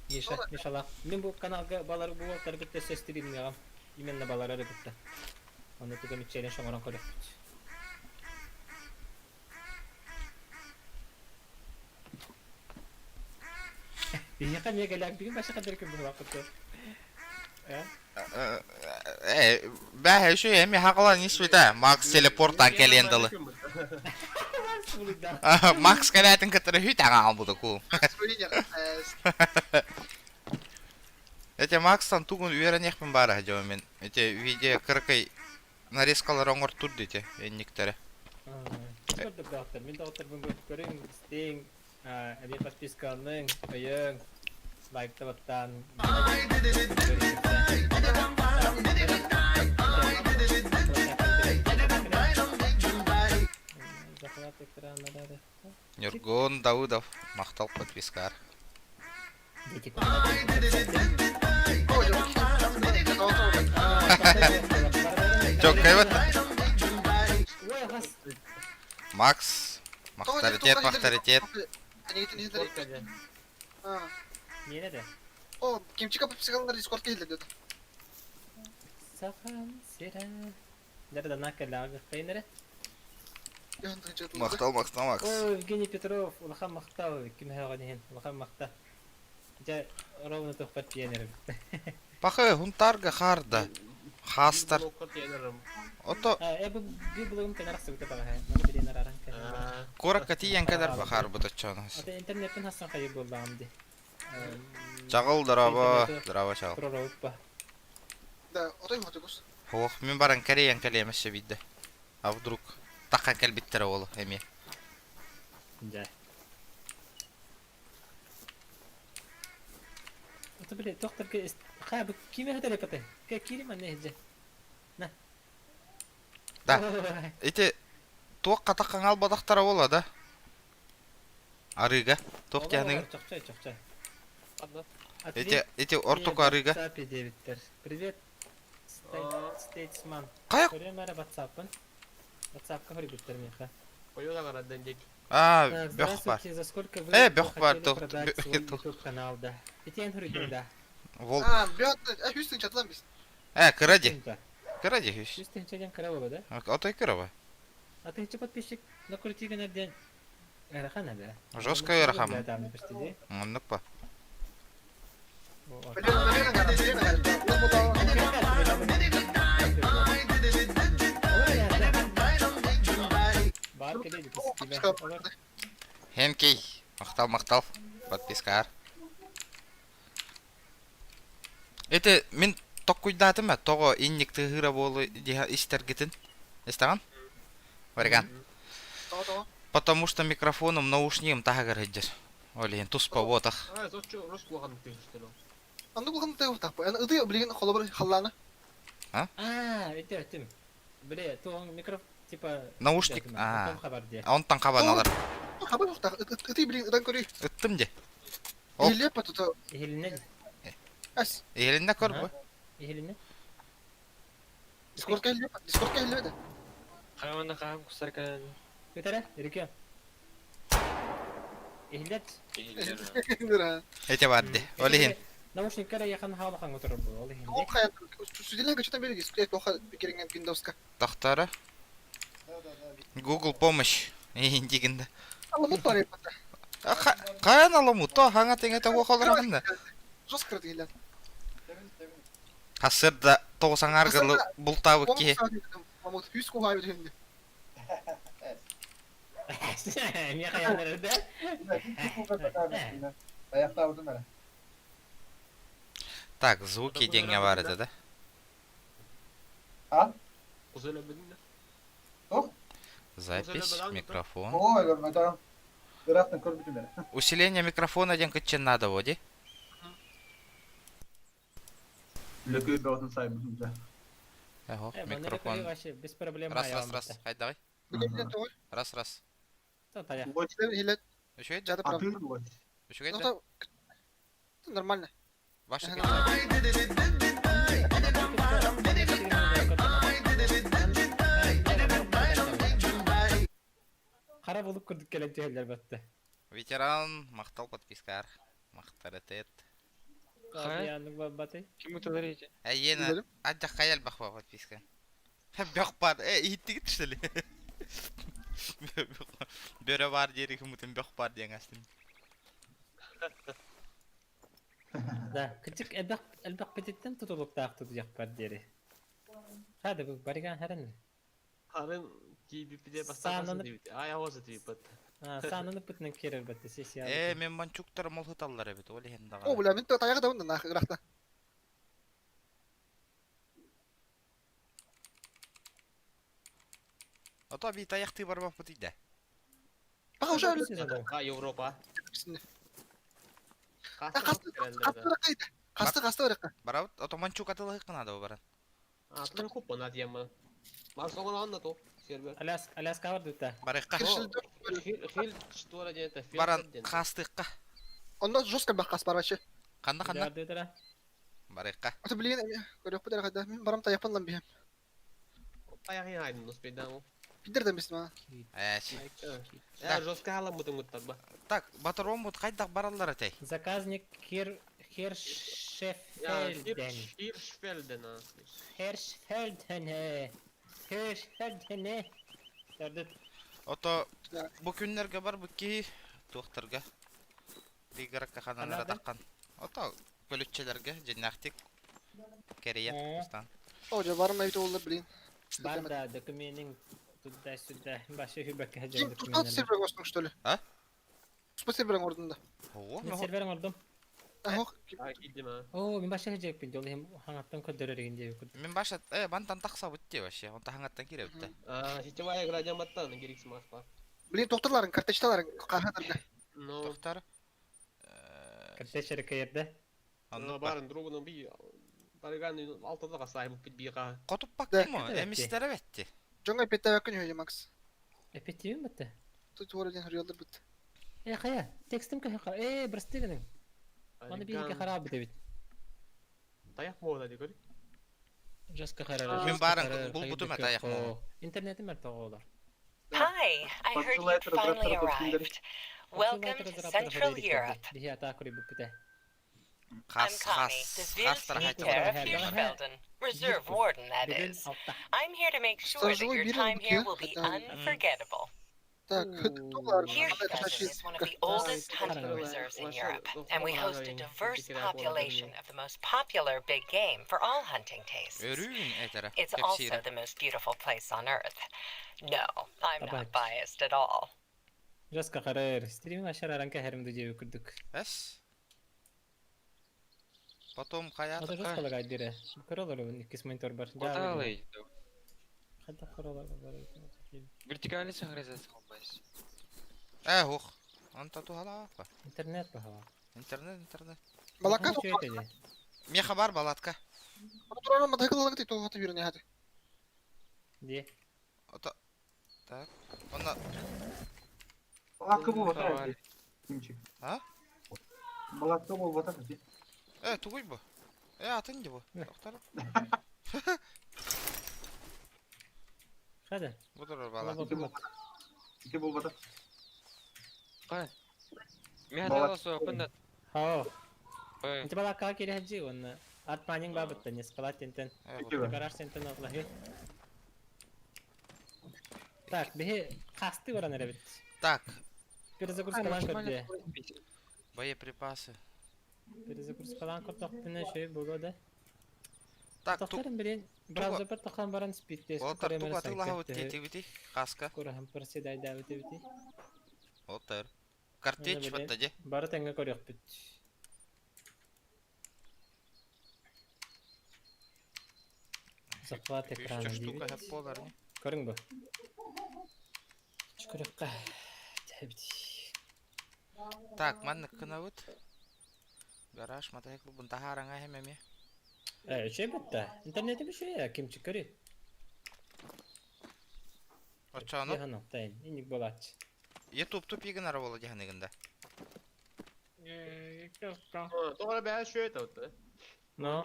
Миша, Мишалаах. Мин бу каналга балар бу уолтары кытта өссө стримныаҕым. Именно балары кытта. Онно туга миччэлэн шоҥорон көрөхпүт. Биһиэхэ эмиэ кэлээк бүгүн баша хадыр күн быһылаахпыт Э? Э, бэһэ үчүгэй эми хаҕалан испитэ. Макс телепортан кэлиэн дылы. Макс кэлээтин кытары хүт аҕаалбыта кул. Эти Макстан тугун үөрэниэхпин баара дьон мин. Эти видео кыракый нарезкалар оҥортур дите энниктэрэ. Көрдөрдөөхтөр. Мин доҕотторбун көрүҥ, истиҥ, эбии подпискаланыҥ, өйөөҥ, лайкта баттаан. Захват экрана Ньургун Давыдов, махтал подпискар. Чоккайбат. Макс, махтаритет, махтаритет. Неле О, кимчика подписалар дискордка киһилер деді. Сахан сира. Дәрдана кэллэҕэ кыайнары. Махтал, махтал, Макс. О, Евгений Петров, улахан махтал, ким һэҕин иһин, улахан махтал. Дьэ, ровно тохпат тиийэн эрэбит. Пахы, хунтарга харда. Хастар. Ото Э, бу бир булугум кэнэр ахсыбыта баҕаһа. Маны билиэн арааран кэлэн. куоракка тиийэн кэлэр бахаар бутаччоонос. Ата интернеттен хассан хайыр буоллаҕым ди. Чаҕыл, дорообо, дорообо, чаҕыл. Прорабыппа. Да, отой хотугус. Ох, мин баран кэрийэн кэлиэм өссө биирдэ. А вдруг таххан кэлбиттэрэ уолу эмиэ. Дьэ. Это, блядь, докторга хаа бу ким эһэ телепаты? Ка кири манна иһдьэ. На. Да. Ити туох хатаххан албатахтара буола да? Арыыга. Туох диэхиниҥ? Чохчой, чохчой. Ити ити ортоку арыыга. WhatsApp диэбиттэр. Привет, Стейтсман. Хайа? Көрүөм эрэ WhatsApp-ын. WhatsApp-ка көрбүттэр миэхэ. Ойуун диэки. Аа, Так, бөх бар. здравствуйте, за сколько вы Э, бөх бар, хотели тох- продать б- свой YouTube канал, да? Итиэн хоруйдуҥ да? Волк. А, бөт, э, үс тыһыынчатынан бис. Э, кыра ди. Тыһыынча. Кыра ди үс. Үс тыһыынча диэн кыра буолуо да? Отой кыра ба. А тыһыынча подписчик накрути гынар диэн ыарахан да? Жестко ыарахан. Там почти ди. Оннук па. Бар кэлэ Хенкей. Махтал, махтал. Подпискаар. Ити мин токкуйдаатым ээ, тоҕо инник тыаһыыра буолуой диһа истэргитин. Истэҕин? Вариган. Тоҕо тоҕо? Потому что микрофоном наушнигым таһыгар сылдьар. Ол иһин туспа буотах. Аа, соччо рус куһаҕан тыһыштан ол. Оннук улахан тыаһыахтаахпын. Эн ытыы билигин холобур халлаана. Аа, өтө өтүм. Бile туоҥ микро типа Наушник. Аа. Онтон хабар диэ. Онтон хабаналар. Хабар суохтаах. Ытыы билигин ытан көрүй. Ыттым дии. Ол Иһиллиэп тута. Иһилинэн. Ас. Иһилиннэ көр бу. Иһилиннэ. Дискордка иһиллибэт. Дискордка иһиллибэт. Хаамана хаам кустар кэлэн. Көтөрө, Рикё. Иһиллэт. Иһиллэр. Эти бар ди. Ол иһин. Наушниккар яхан хаалахан отырор бу. Ол иһин. Ол хайа сүдүлэн көчөтөн бери дисплей тоха бикеринген Windows'ка. Тохтара. Google помощь. Иһин дигинде. Аламут бар еппата. Каян аламут то хаңа теңе того холорахын да. Жестко кырды Хасырда тоғыз аңаргылы бултабык киһи. Мамут хүс кухай бүтүндү. Эмиэ хайааннар да? Так, звуки деньги бар это, да? А? Запись, микрофон. Ой, это Усиление микрофона один кытчын надо, води. Ого, микрофон. Без проблем. Раз, раз, раз. Хай, давай. Раз, раз. Еще это? Еще это? Нормально. Ваша Хара булып көрдүк кэлэн түһэллэр батта. Ветеран, махтал подпискар. Махтар этет. Кадыяннык бабатай. Ким уталар эти? Әйена, аджа хаял бахва подписка. Бөх бар, э, иттигит что ли? Бөрө бар диэри кымытын бөх бар диэн астым. Да, кычык элбэх элбэх петиттен тутулуктаах тутуяхпар диэри. Хада бу бариган харан. Харын киибиппите бастаан дибит. Ай ауазы дибит. Саананы пытынан киирэр батта сессия. Э, мен манчуктар мол хыталлар эбит, ол иһин О, даҕаны. бля, мен таяғы да онда нахы ырахта. Ото би таяхты барбаппыт иде. Баха уже өлө. А Европа. Касты касты касты касты ыракка. Барабыт, ото манчук атылык кынады баран. Атлар күп бана диямы. Барсогон анна то сервер. Аляс Аляска бар дutta. Барыкка. Хил хил штора дента. Баран хастыкка. Онда жестко бак кас бар вообще. Канда канда? Бар Барыкка. Ата билген көрөк бу дәрәхәдә. Мин барам таяпан лан биһем. Аягын айдын успейдан. Пидерден бис ма. Эч. Э, жестко алам бутын гуттар ба. Так, батырон бут кайдак бараллар атей. Заказник Хир Хиршфельден. Хиршфельден. Хиршфельден. Хиршфельден. Дәрдет. Ото бу күннәргә бар бу ки туктарга. Лигаракка хананара таккан. Ото көлүччеләргә җиннахтик керия кустан. О, же барам айты олды блин. Бар да документин туда-сюда. Башы хүбәккә Ким тутат сервер гостың что ли? А? Спа сервер ордында. Ого, Мен сервер ордум. Ах, О, мин башы хәҗәк бин жол һәм хаңаттан көдөрөр инде. Мин баша э бантан такса бутте вообще. Он тахаңаттан кире битте. А, сетевая игра жаматтан керек смаш бар. Блин, тохтарларын, карточталарын кахатарга. Ну, Тохтар. Карточка каерде. Анна барын другунун би барган алтыда касай бу бига. Котуп бактым о, эмистере бетти. Жоңга петте бакын хөйө Макс. Эпетибин битте. Тут ворден хөрьялдар бит. Э, кая, текстим кая, э, брастыгының. Маны бийге харап бит бит. Таяк мода ди көр. Жестко харап. Мен барын бул бутума таяк мода. Интернетим мәртә олар. Hi, I heard you'd finally arrived. Welcome to Central Europe. Бихи атакури бит. I'm Connie, the Wildhüter of Hirschfelden, Reserve Warden, that is. I'm here to make sure that your time here will be unforgettable. Так, Hirschfelden is one of the oldest hunting reserves in Europe, and we host a diverse population of the most popular big game for all hunting tastes. It's also the most beautiful place on earth. No, I'm not biased at all. Жестко харар. Стрим ашар аранка хәрмде жебе күрдүк. Эс. Потом кая Ата жестко лагай дире. Көрөлөр икки монитор бар. Куда Хәтта көрөлөр бар. Вертикальный синхронизация болмайсыз. Э, ух. Анта тухала. Интернет баха. Интернет, интернет. Балакка Меха бар балатка. Турана мотоциклга гитти тухаты бирне хаты. Ди. Ото Так. Онна Балатка бул батар. Кимчик. А? Балатка бул батар. Э, тугуй бу. Э, атын дии бу. Тохтор. Хада. Бу турар бала. Ити булбата. Кай. Мен хатала суоппун да. Хоо. Ой. Инти балакка кире хаджи онна. Ат панинг бабытта не скалат тентен. Гараж тентен отлахи. Так, бихи касты баран эребит. Так. Перезагрузкалан көрдө. Боеприпасы. Перезагрузкалан көрдөхпүнэ шөй болуо да. Так, Тохторун билин браузер бір тохан баран спид тест. Олтар туг атылаһа тетибити каска. Кураһан перседай бити. Олтар. Картечь батта же. Бары теңге көрөкпүт. Захват экрана штука хеп болар не? Көрүң бу. Чүкүрөккө. Тебит. Так, маннык кынабыт. Гараж мотоцикл бун тахараңа хемеме. Э, şey битте. Интернети bir şey ya, кимчик көрү. Очону. Яхана, тайын, иник болач. Ютуб тупигин арабола деханыгында. Тоҕо бэһэ шөй таутта. Но.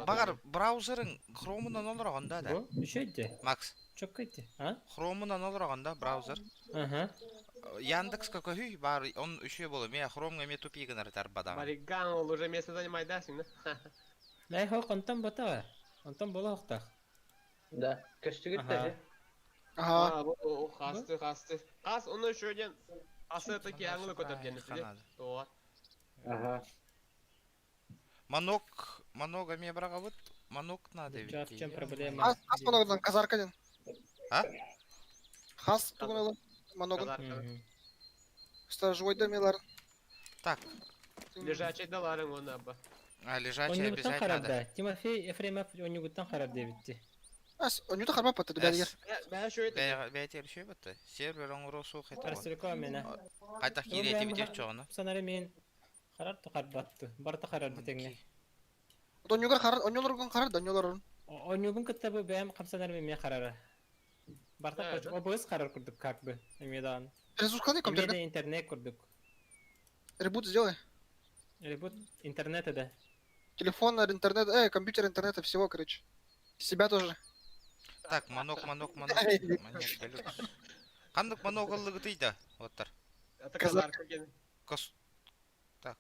Багар браузерын Chrome'унан олорогонда да. Бу үшөйдү. Макс. Чок кетти. А? Chrome'унан олорогонда браузер. Ага. Яндекс какой бар, он еще было. Меня Chrome ме тупигин артар бадам. Мариган ол уже место занимает да, син. Най хок онтон бота. Онтон бола хохтах. Да, көстүгүт да. Ага. Бу хасты хасты. Хас оны шөйден хасы таки аңлы көтөр ден. То. Ага. Манок, манога ме брагабыт. Манок надо ведь. В чем проблема? Хас, хас маногдан казарка ден. А? Хас тугун маногун. Сторожевой мелар. Так. Лежачий даларың оны аба. А, лежачий обязательно надо. Да. Тимофей Ефремов онюгуттан харап дебитти. Ас, онюта харап батты бәдигер. Бә шөйт. Бәйтер шөй батты. Сервер оңро сух это. Арсылко мене. Кайта кире битер чоғны. Санары мен харар тухар батты. Барта харар дитеңне. Онюгар харар, онюлоргон харар, да онюлорун. Онюгун кытта бәм камсанары мен харара. Барта обыз харар курдук как бы. Эмедан. Ресурс компьютер. интернет курдук. Ребут сделай. Ребут интернета да. Телефон, интернет, компьютер, интернета, всего, короче. Себя тоже. Так, манок, манок, манок. Кандык манок аллыгы тыйда, оттар. Казарка. Кос. Так.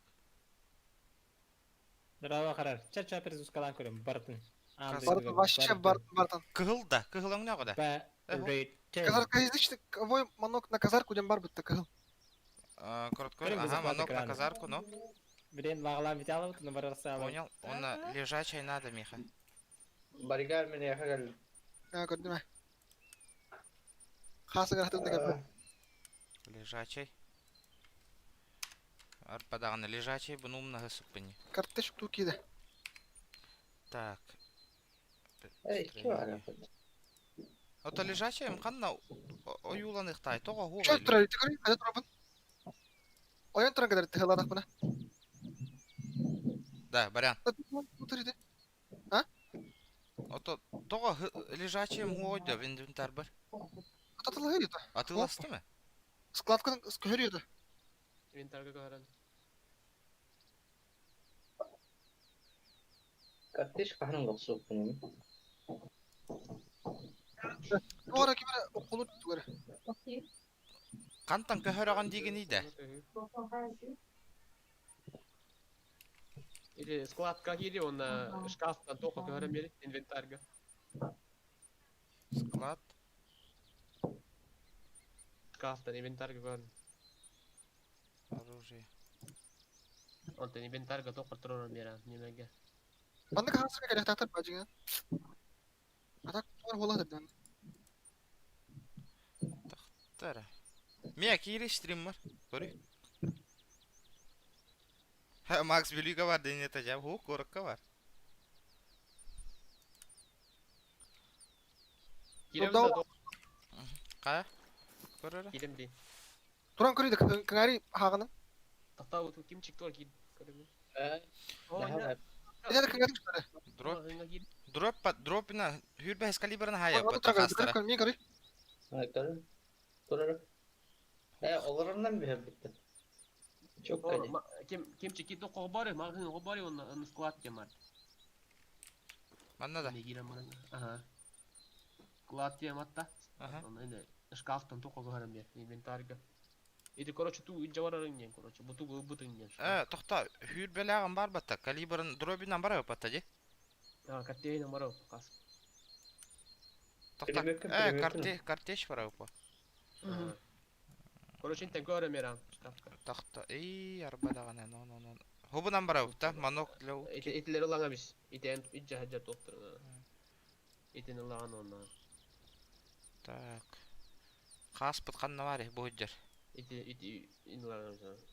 Здорово, харар. Ча-ча перезускалан көрөм, бартын. Бартын, вообще бартын, бартын. Кыһыл да, кыһыл оңна года. Казарка язычный, кого манок на казарку дем бар бытты кыһыл. Коротко, ага, манок на казарку, но. Блин, лаглам виталов, но барарса. Понял, он лежачий надо, Миха. Баригар меня хагал. А, көрдүм. Хасы гарахтын деген. Лежачий. Арпадаганы лежачий, буну умного супыни. Карточку тукиды. Так. Эй, чё Ото лежачий мканна оюланых тай, тога хуга. Чё турар, тикори, кайда турабын? Оян туран кадар тыгыладак мына. Да, барян. Утуриде. А? Ото тога лежачий мгойда инвентарь бар. Атылы это. Атыласты мы? Складканы көрү Инвентарьга көрөн. Картиш каханын гоксуп кунум. Туара кимere окулу тугары. Кантан көһөрөгөн деген иде. Или складка или он шкафтан тоха көрөн бери инвентарьга. Склад. Шкафтан инвентарьга көрөн. Оружие. Онтон инвентарьга тоха турар бера немеге. Маннык хасыга керек тактар бажыгы. Атак туар болот эден. Тара. Мия кири стрим бар. Көрү. Ха, Макс Белюга бар ден это жаб, ху корокка бар. Кирем да. Кая? Көрөрө. Кирем ди. Туран көрүйдү, кыңари хагынын. Тахта бу ким чыкты ор кир. Көрөм. Э. Эде кыңари чыкты. Дроп. Дроп дропина хүрбәс калибрын хая бата хастара. Мен көрүй. Көрүм. Турар. Э, оларынан бир битти. Чокка ди. Ким кимчики то кобары, магазин кобары, он он склад темар. Манна да. Негирен баран. Ага. Склад тематта. Ага. Он эне шкафтан то кобарым бер, инвентарьга. Ити короче ту жаварарын диэн короче, буту бутун диэн. Э, тохта, хүүр бэлэҕин бар батта, калибрын дробинан бар батта ди. А, картейна марау кас. Тохта, Пулеметкин, э, пулеметкин. карте, картеч бар опа. Короче, интен көрө меран шкафка. Тохта, эй, арба даҕаны, но, но, но. Хубунан бар опта, манок для Ити итилер улаңа бис. Итен ит жаһаджа топтыр. Итин улаан онна. Так. Хаспыт ханна бар, бу худжар. Ити ити ин улаан бис.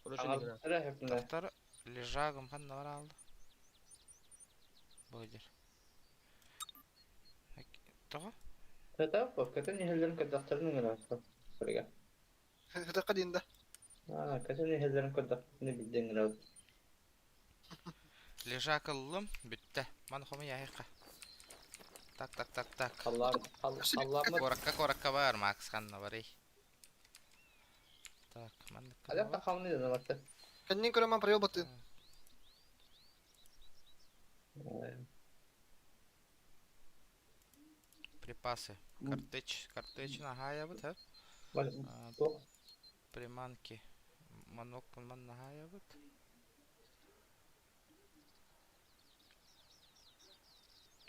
Короче, нигна. Ара хепне. Тохтар, лежагым ханна бар алды. Бу худжар. Тоҕо? Тата, катын ихеллерин кадахтарын гына. Фрига. Это кадинда. А, катын ихеллерин кадахтарын билден гына. Лежак ыллым, бүттэ. Маны хомы яйыққа. Так, так, так, так. Allah Allah Allah Коракка, коракка бар, Макс ханна бар, эй. Так, маннык Аля тахамны да барта. Кэннин көрөмөн проел баты. Припасы. Картеч, картеч нахая бут, ха? А, Приманки. Манок пунман нахая бут.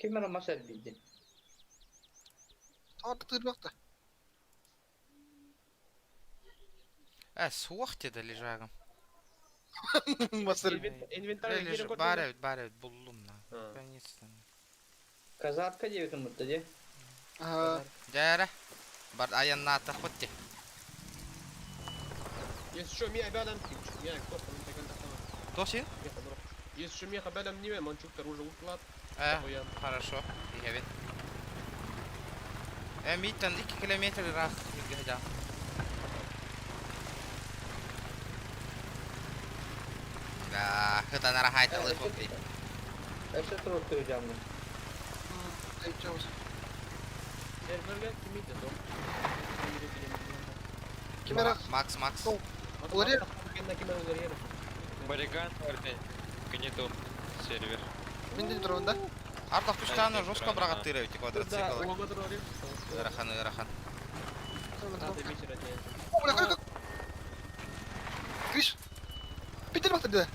Ким ара масар билди. Артык тырбакта. Э, суох деді лежагым. Масыр. Инвентарь Леж... Бар эбит, бар эбит, буллум на. Наконец-то. Казатка дебитин мутта ди. Ага. Дәрі. Бар аянна хотти. Если что, меня обядом Я кто там деген тахтама. Тосин? Если что, меня обядом не манчуктар уже уклад. Э, хорошо. Игебин. Э, миттен 2 километр рақ миггәдә. Да, хытанара хайталы хоппи. Эше туруп туйжамны. Айчабыз. Серверге ким иде до? Кимера. Макс, Макс. Улар Бариган Орден. Гнетов сервер. Мен де турабын да. Ардах түштаны жестко брагат тыра эти квадроцикл. Ырахан, ырахан. О, бля, көрө. Криш. Питер бактыр да.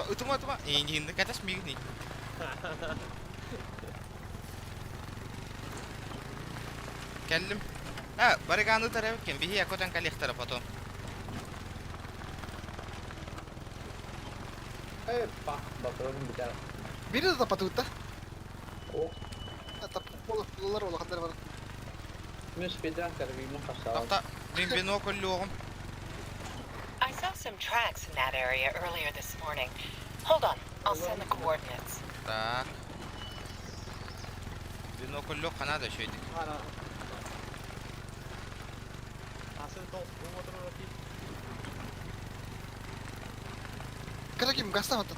Ытыма, ытыма. Инди, катас мигни. Келдим. Э, бариганы тарап экен, бихи якотан коллектора потом. Э, па, батырым битер. Бири да тапатыбыт да. О, Тап болар олахандар бар. мен спидран карбимин хасал. Тохта, мен бинокль лугум. I saw some tracks in that area earlier this morning. Hold on, I'll send the coordinates. Так. Бинокль луг канада шөйдик. Кара ким гаста баттыр.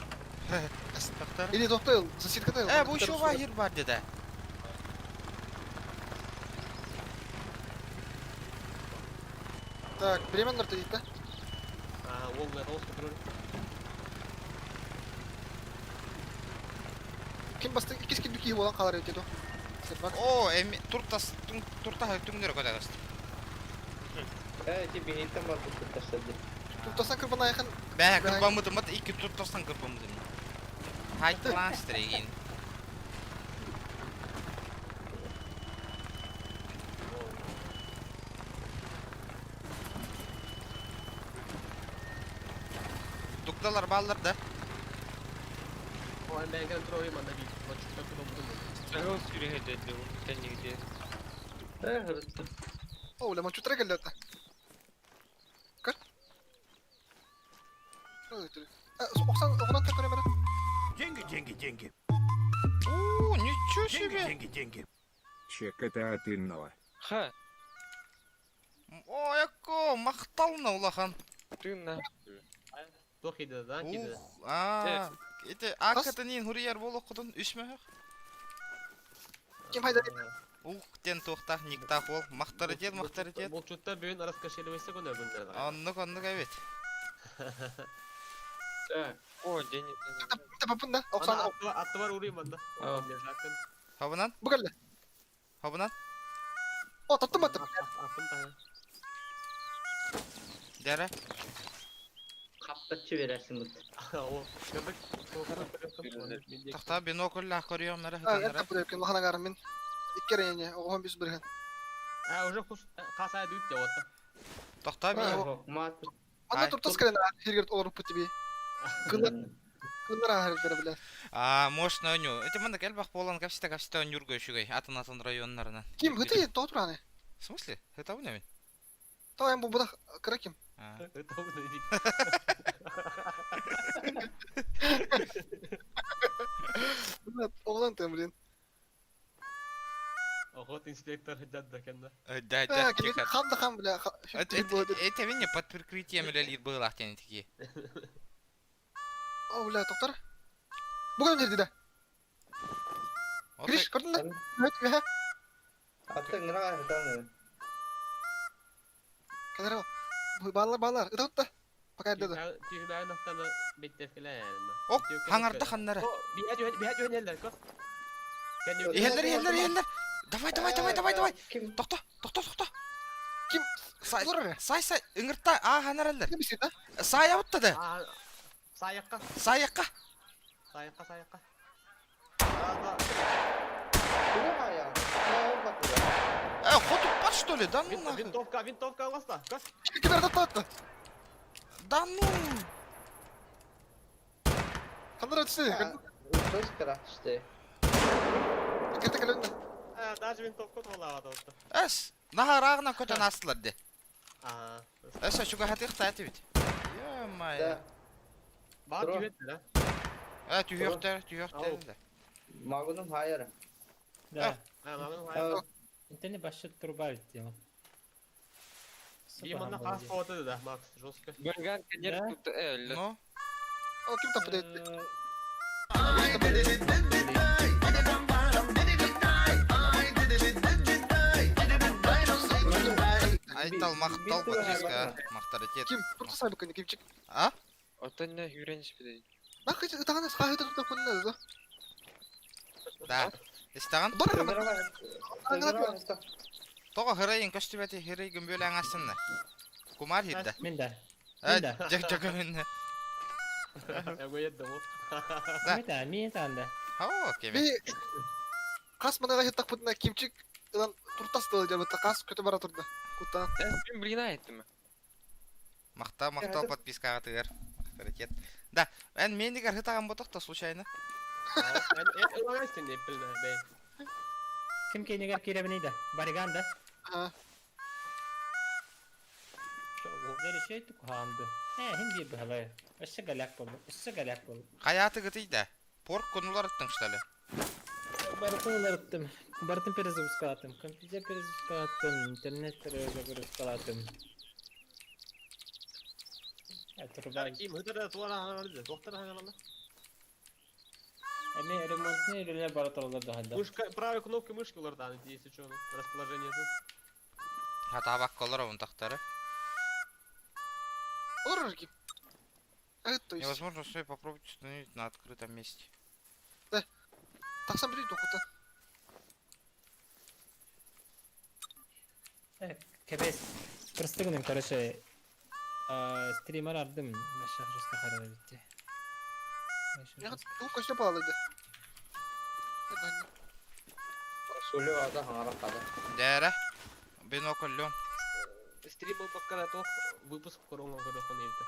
Тохтар. Или тохтой, соседка Э, бу шуга хир бар деди. Так, бремен норты дейт да. А, ол контроль. Ким басты икис ким бики болан калар өтөдү. Сербак. О, эми туртас турта түңнөр көтөгөс. Э, ти бихиттен бар бу тастады. Туртасан кырбан айхан. Бә, кырбамыдым, бат ики туртастан кырбамыдым. Хайт ланстреген. Дукталар баллар да. О, мен контроль манда бит. Манчуктар куда буду. Сагыл сүрәһе дәде, ул нигде. Э, хырытты. О, бля, манчутра келди ата. Көр. Оксан, оғынан та көрөм Деньги, деньги, деньги. О, ничего Деньги, себе. деньги, деньги. Чек это от инного. Ха, О, яко, мактална улахан. ты на. Тох иде да, киде. Ух, а, это акатын хурияр боло кудун үсмө. Ким хайда Ух, тен тоқтақ, никтақ ол, мақтаритет, мақтаритет. Бұл чутта бүгін раскошеливайся күнә күннәр. Оннук, оннук әбет. О, денег. Тапапын да, Оксана. Аттыбар уруй манна. Хабынан? Бу кэллэ. Хабынан? О, таптым баттым. Аттым таһа. Дәрә. Хаптаччы берерсин бут. О, көрдүк. Тахта бинокльлаах көрүөм нара Эн хытаннара. таппыт эбиккин улахан аҥаарым мин. Икки эрэ ини, оҕоһум үс бырыһын. А, уже хус хасай дүүт те отта. Тохтоо би. Мат. Манна туртас кэлэн сиргэр олоруппут тиби. Кылар кылар ааһар билэр. А, может, оонньуу. Ити маннык элбэх буолан кэпсэтэ-кэпсэтэ оонньуурга үчүгэй. Атын-атын районнарынан. Ким хыты тоҕо тураны? В смысле? Хытабын эбин. Тоҕо эн булбатах кыра ким? А. Оҕолон тыам блин. Охот инспектор дьадда кэннэ. Да, да, тихо. Хам да хам бля. Это меня под прикрытием үлэлиир быһыылаах диэн итики. О, бля, тоқтар. Бүгін жерде да. Гриш, көрдің да? Өт, Аттың гына хытан. Кәлер Балалар, балалар. Ыта утта. Пока эрдэ да. Түйүнээн ахтана беттефкелээ. Ок, хаңарда ханнара. Биһэ түһэн ко. Иһэллэр, иһэллэр, иһэллэр. Давай, давай, давай, давай, давай. Тохто, тохто, тохто. Ким? Сай, сай, сай, ыҥырта, аа, ханараллар. Ким истит, а? Саайабытта да. Саайакка. Саайакка. Саайакка, саайакка. Э, хотуп что ли? Да ну нахуй. Винтовка, винтовка аласта. Ким эрдэ Да ну. Ханнара түсті. Сөз кыра түсті. Кірді кірді. Даже винтовка толавады отты. Эс, нахарағына көтен астылар де. Аа. Эс, чуга хатых та бит. Ё-моё. Бар түһеттер, а? Э, түһүөхтэр, түһүөхтэр да. Магуным хайыр. Да. А, магуным хайыр. Интени башчыт труба бит дело. Бимонна хас фото да, Макс, жестко. Барган, конечно, тут Ну? О, ким там подает? Айтал мақтал подписка, мақтаритет. Ким? Турса сайбы кимчик. А? Отон не хүренш бит. Нахуй ытаҕын хаһыта тутта кунна да. Да. Истаҕын? Тоҕо хырайын көстүбэти хырай гүмбүөлээн астынна. Кумар хирдэ. Мин да. Э, жак жакымын. Да. Мин да, мин да. Хау, кеме. Би Қас мыныға хеттақ бұтына кимчик ылан туртас дылы жабытта қас көтө бара турда. Куттан. Мен блин айттым. Мақта, мақтал подпискаға тыгар. Авторитет. Да, эн мендигер хытаган ботох та случайно. Ким кейнегер киребини да? Бариган да? А. Веришей tukhaandı. Э, хим bir бахалай. Өссө галяк болду. Өссө галяк болду. Каяты гытый да. Порк конулар ыттың что ли? Бартын уларыттым. Бартын перезапускалаттым. Компьютер перезапускалаттым. Интернет перезапускалаттым. Труба. Ким хытара туара ханалды, доктор ханалды. Эми ремонтны үлелер бара туралар да хадда. Мышка, правой кнопкой мышки улардан, если что, расположение. Хата бак колор он тахтары. Олар ким? Это то есть. Невозможно все попробовать установить на открытом месте. Да. Тахсан бери тохута. Кебес. Простыгным, короче, стример ардым. Маша жестко харада битти. Я ту көстө балаларды. Сулю ада хаңара када. Дәрә. Бинокль Стрим пока тох выпуск корона көрөхөн элде.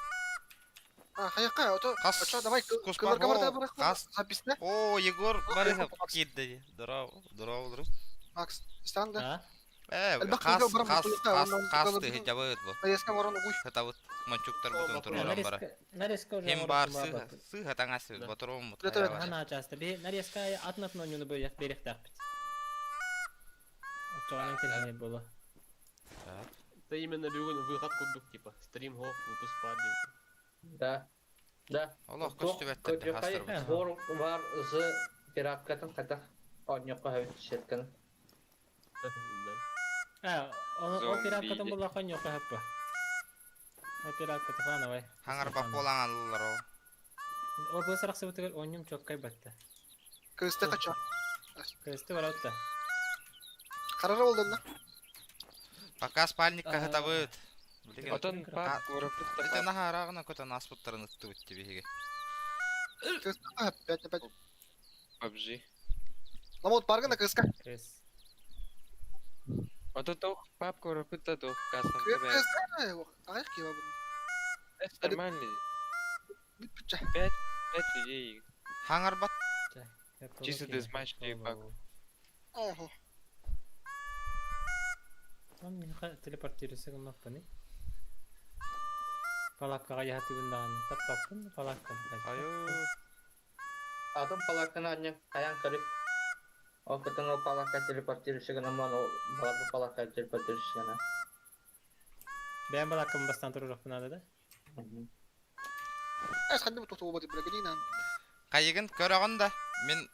А, хаяка, ото, Кас, ото, давай, кыларга бар да барак. Кас. Записне. О, Егор Барыхов кидди. Здорово, здорово, друг. Макс, стан да. Э, кас, кас, кас, кас ты жабыт бу. Аяска ворон угуй. Это вот манчуктар бутун туруран бара. Нарезка уже. Хем бар сыга, сыга таңасы батыром бут. Ана часто. Би нарезка атнап нонюну бу як берих тахпит. Очоғанын телхане болу. Так. Это именно бүгүн выход курдук типа. Стрим хох, выпуск бар деп. Да. Да. Олох көстүбэттер хастыр. Бор бар зы пираткатын ката. Оньокко хөбүт сетканы. А, о пираткатын була коньокко хаппа. Оператор Тахановай. Хаҥарбах буолан аллар ол. Ол бу сарахсыбытыгар оонньум чоккай батта. Кырысты кача. Кырысты баратта. Харара болдун да. Пока спальникка хытабыт. Отон пап куораппыт Ити наһаарааҕына көтөн ааспыттарын ыттыбыт биһиги. Кырысты опять опять. PUBG. Ламот баргына кыска. Кырыс. Ото тох пап куораппыт да тох кассам Кырысты Аяк киба бу. Это нормально. Бүтчэ. Пять, пять людей. Хаҥарбат. Чисто дезматчный баг. Ого. Там миха телепортируйся гыммаппыный. Палаккаҕа яһатыыбын даҕаны таппаппын палакканы. Айыы. Атын палакканы анньан хайаан көрүк. Ол кытын ол палакка телепортируйся гынан ол баларбы палакка телепортируйся гынан. Бэйэм балааккабын бастаан туруорахпын наада да? Эс ханны бу тутуу бу бирагинан. Хайыгын көрөҕүн да мин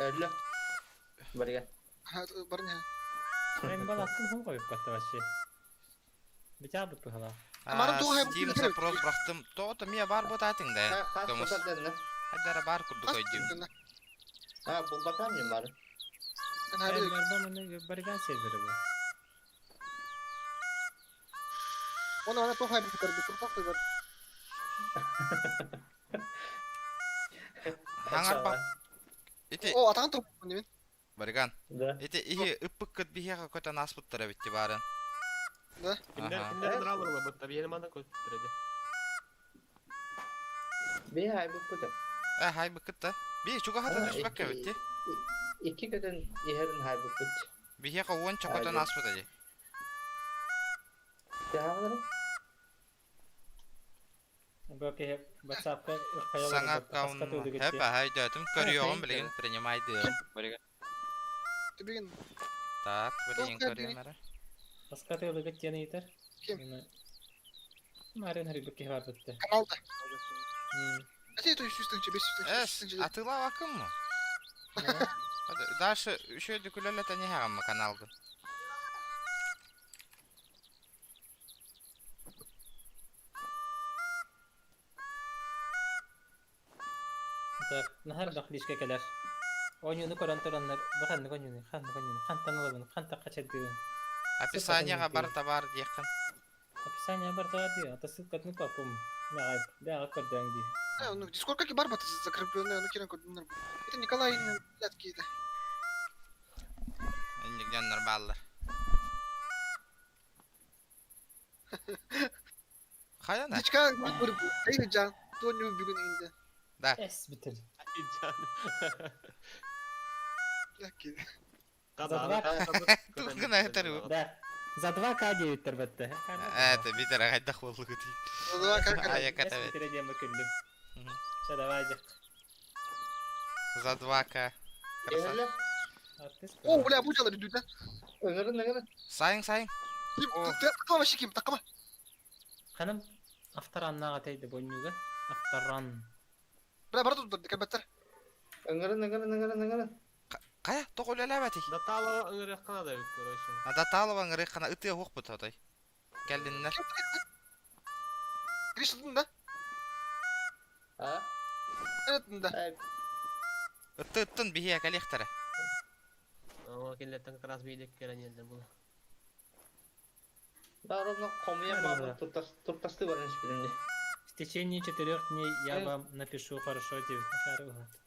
Өллө. Барыга. Барыня. Мен балааккым хум қойып вообще. Битябыт быһалаах. Steam запрос бырахтым. Тоҕото мия бар бутаатыҥ да. Көмүс. Хайдара бар курдук өйдүүм. А, булбатам не бар. Барыган сервері bu. Оны ана тоқай бір көрді, тұрпақ бір. Хаңарба. Ити О, атаған тұрып немен. Барыган. Да. Ити ихи ыппыккыт биһиэхэ көтөн ааспыттара битти баарын. Да. Киндер киндер нравило бы, табиени мана көттүрөдү. Би хай бу куту. Э хай быккыт Би чугаһата түспэккэ битти. Икки көтөн иһэрин хай бу кут. Биһиэхэ уонча көтөн ааспыта ди. Тяхалары? Бөке WhatsApp'ка Саҥа аккаунт. Хэп хайдатым көрүөҕүм билигин принимайдыым. Түбүгүн. Так, билигин көрүөм эрэ. Аскаты ылыгыт диэн ыйытар. Ким? Марын харибыкки бар бытты. Каналда. Ати то 300 тысяч, 500 Эс, тысяч. атыылаабаккын му? Дальше еще дүкүлэлэтэ не каналгын. Так, нахар бахлишка кэлэр. Ойнуну көрөн тураннар, баханнык ойнуну, ханнык ойнуну, хантан ылабын, ханта качадыын. Описанияға бар товар диэххин. Описание бар товар дии, ата ссылкатын папум. Бяга, бяга көрдөң дии. Ну, Дискорд как и бар закрепленный, ну кирен көрдүнөр. Это Николай блядки это. Иннигден нормаллар. Хайана? Дичка, бүр эй жан, то не бүгүн инде. Да. Эс битир. Жан. Блядки. Тугына этер Да. За 2К 9 бетте. Это битер агайдах болду ди. За 2К. Ая ката. Эс битир диэн бакыллым. Ча давай дик. За 2К. Красавчик. О, бля, бу жалар дүдә. Ыгырын ыгырын. Сайын сайын. Такама шиким, такама. Ханым автораннага тейди боннюга. Авторан. Бля, бар тут кабаттар. Ыгырын ыгырын ыгырын ыгырын. Кая, тоқ үлеләбәти. Даталова ыңырык да короче. Даталова ыңырык кана ыты хук бут отой. Келдиннер. Гриш да? А? Evet да. Ытты ыттын бихия калихтара. Ама келлеттен как раз бейлек келен була. Да, ровно комуя мабы туртасты бар билимде. В течение четырех дней я вам напишу хорошо девять.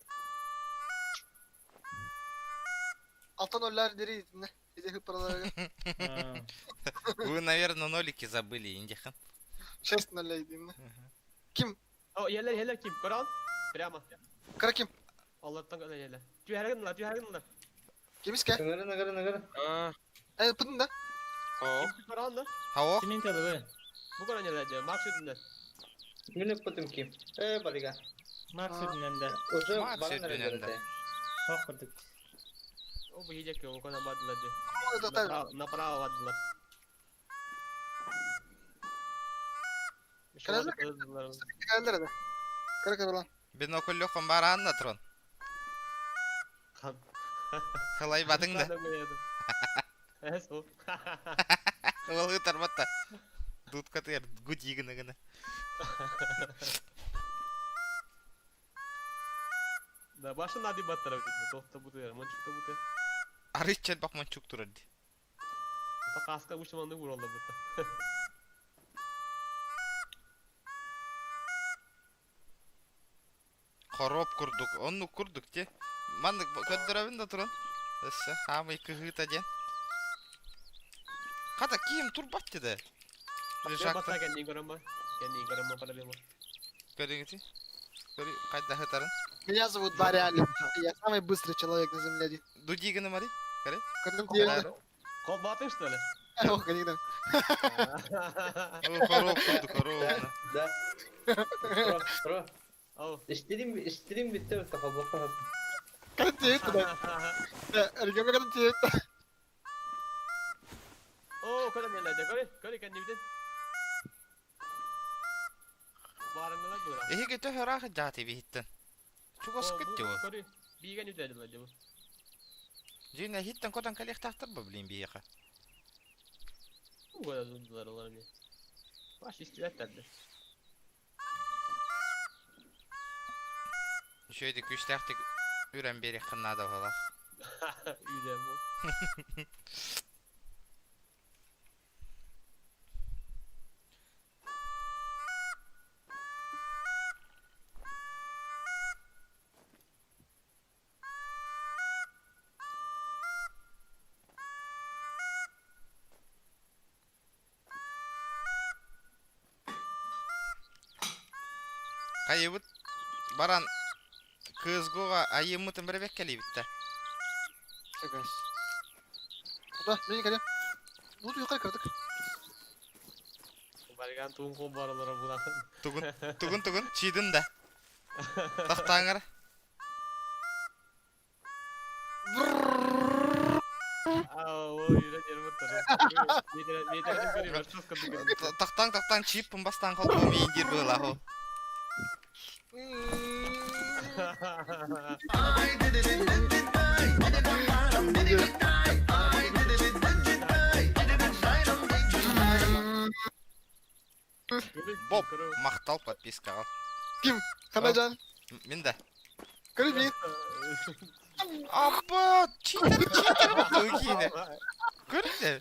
Алтан оллар дери не? Иде paralara. Вы, наверное, нолики забыли, индихан. Шесть ноль дейм. Ким? О, елер елер ким? Корал? Прямо. Кара ким? Аллаттан кала елер. Түйәргин ла, түйәргин ла. Кимиске? Ыгырын ыгырын ыгырын. А. Э, пытын да? О. Корал да? Хао. Кимин талыбы? Бу коран елер же, Макс сүдүнөн. Мин пытым ким? Э, барыга. Макс сүдүнөн да. Уже Макс баран сүдүнөн да. Хок курдук. О, бу хидек о кона бадылар же. Направо бадылар. Калалар да. Кара кара лан. Бинокль бар анна трон. Хан. Халай бадың да. Эс бу. Ол тарбатта. Дудкатыгар гуди гына-гына. Да, баша нади баттара бит. Тохта бутуя, мончукта бутуя. Арыч элбэх мончук турар ди. Ата каска бушманды уралла бутта. Хоруоп курдук, оннук курдук дии. Маннык көрдөрөбүн да туран. Өссө хаамый кыһыыта диэн. Хата киим турбат дии. Лежакта. Кэннин көрөн ба. Кэннин көрөн ба проблема. Көрүҥүтүй. Көрү хайда хытарын. Меня зовут Барри Аллен. Я самый быстрый человек на земле. Дуди гына мари. Көрө. Көрдүм тиийэн. Колбатын что ли? Ох, конечно. Хоруоп курдук, хоруоп. Да. Про, про. Ау. Стрим, стрим bitti холбоххо. Кадын тиийбит да. Регионга кадын тиийбит. Оо, көрө нелерде, көрө, көрө кэннибитин. Баарыңылар быра. Эһиги төһө ыраах дьааты биһиттэн. Чугаскыт дии ол. Көрү, биигэн үтэлилэр дии бу. Дьиҥэ иһиттэн котон кэлиэхтээхтэр ба блин биһиэхэ. Угара дылар олар эмиэ. Баш истибэттэр да. Үчүгэйдик күүстээхтик үрэн биэриэххин наада быһыылаах. Үүнэн бу. Хайыбыт баран КСГО-ҕа айыыммытын бэрэбэккэ кэлиибит да. Сэгээс. Да, мин кэлем. Бу туйка кырдык. Барган туун ком баралара булан. Тугун, тугун, тугун, чиидин да. Тахтааҥара. Тахтаң тахтаң чип бастан холбоо миин диир быһыылаах ол. Боб, махтал подпискаҕа. Ким? Ханажан? Мин да. Көрү Аппа, читер, читер бу киинэ. Көрдө.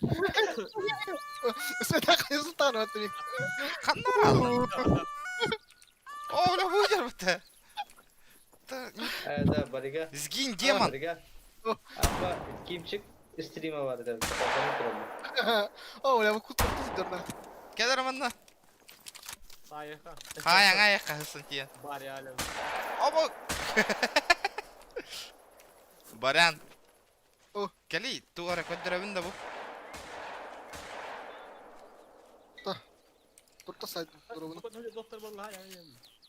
Сета хайсытан отри. Ханна аалла? О, бля, выдержбыта. Да, Барига. Сгинь, демон. Барига. Аппа, кимчик стрима бар да. О, бля, кут кут Кэлэр манна. Айыха. Хаайаҥ айахха хыссын тиийэн. Бариалем. Обо! Барян. О. Кэлий, туох эрэ көрдөрөбүн да бу. Турта сайдым, дуробуну. Доктор болла.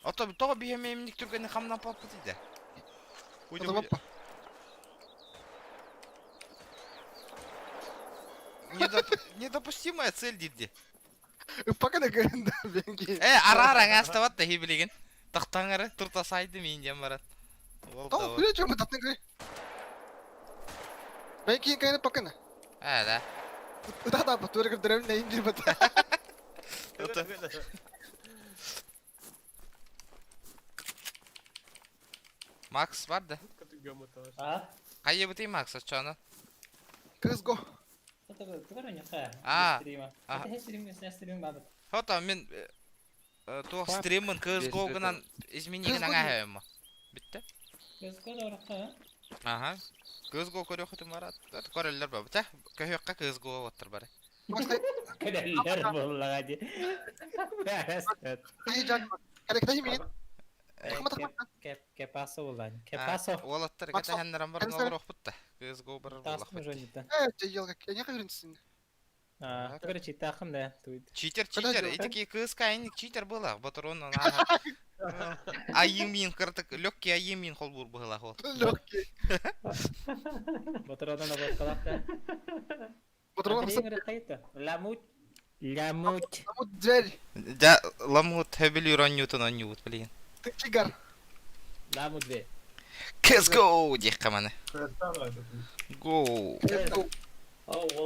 Ото тоҕо биһэмиэмник түргэнник хамнаппаппыт идэ. Уйда Отоппа. Недопустимая цель диирди. Ыппака да көрүн да бенги. Э, араар аҥаастабат да билигин. Тахтаҥары турта сайды миин диэн баран. Ол да Тоҕо ол. күлэ чөмө таттын күлэ. Мен киин кайны пакына. Ээ да. Ыта да бат, тура көрдөрөбүн нэйин диир бат. Ото. Макс бар да. А? Хайыбытый Макс оччону? Кыз го. А. Хото мин туох стриммын CSGO гынан измени гынан аһайым. Бүтте. Аха. CSGO көрүөхүтүм бар. Көрөллөр ба. Бутэ. Көһүөххэ CSGO оттор бары. Көрөллөр буоллаҕа дии. Кай жан. Кай мин. Тахма тахма. ¿Qué pasó, Улан? ¿Qué pasó? Уолаттар кэтэһэннэрэн баран олоруохпут да. CSGO барар буоллахпыт. Э, жайылга. Эне кайрынсын. А, короче, тахым да. Читер, читер. Итики кыска инник читер была. Батырон Айымин кыртык, легкий айымин холбур быһылах ол. Легкий. Батырон оботкалах да. Батырон Ламут. Ламут. Ламут дверь. Да, ламут хэбили роннютун онньуут, блин. Ты чигар. Ламут дверь. Let's go, диэххэ маны. Go. Let's go. О,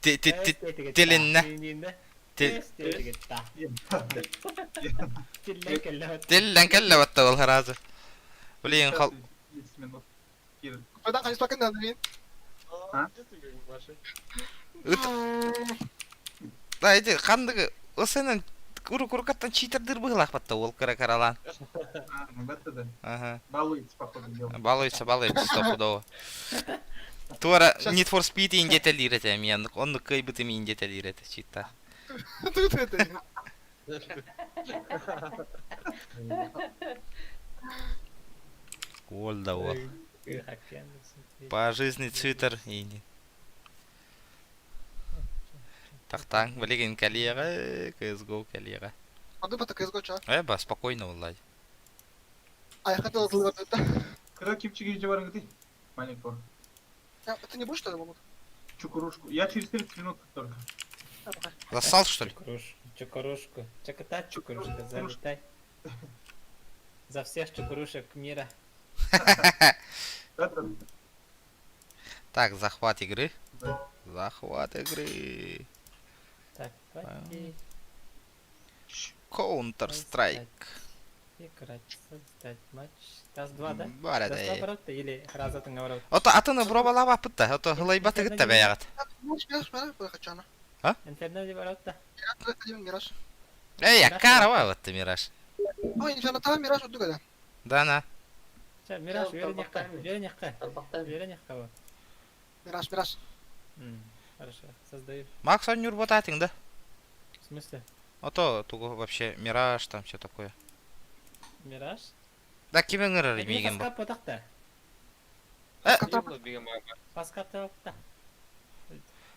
Тилиннэ. Тиллэн кэллэ батта ол сразу. Блин, хал... Кайдан хайыспакын да блин. Ыт... Да, ити ханныгы ысынан куру-курукаттан читердир быһылаах батта ол кыра каралаан. Ага. Балуется, походу, дела. Балуется, балуется, стопудово. Туора Need for Speed индетелиир этэ эмиэ оннук кыайбытым индетелиир этэ чита. Тут это. Уол да уол. По жизни цитер ини. Тахтаң билигин кэлиэҕэ, CSGO кэлиэҕэ. Аны бата CSGO ча. Э, ба, спокойно уллай. Айха тылы да. Кыра кипчиги же барыңгыты? Маленького. Ты не будешь что ли, Мамут? Чукурушку. Я через 30 минут только. Зассал, что ли? Чукурушку. Чаката чукурушка, залетай. За всех чукурушек мира. Так, захват игры. Захват игры. Так, давайте. Counter Strike. Играть, создать матч. Тас 2, да? Бар Тас 2 это. баратта или разатын говорят? Ото атыны бробалаба пытта, ото хылайбаты гытта бәягат. А? Инферно ди баратта. Мираж. Эй, аккара вот Мираж. Ой, Инферно там Мираж отдуга да. Да, на. Ча, Мираж, үөрэнеххэ, үөрэнеххэ. Үөрэнеххэ вот. Мираж, Мираж. Хорошо, создаю. Макс он нюрботатинг, да? В смысле? А то тугу вообще Мираж там все такое. Мираж? Да ким ыҥырар миигин бу? Фаскап потахта. Э, Фаскап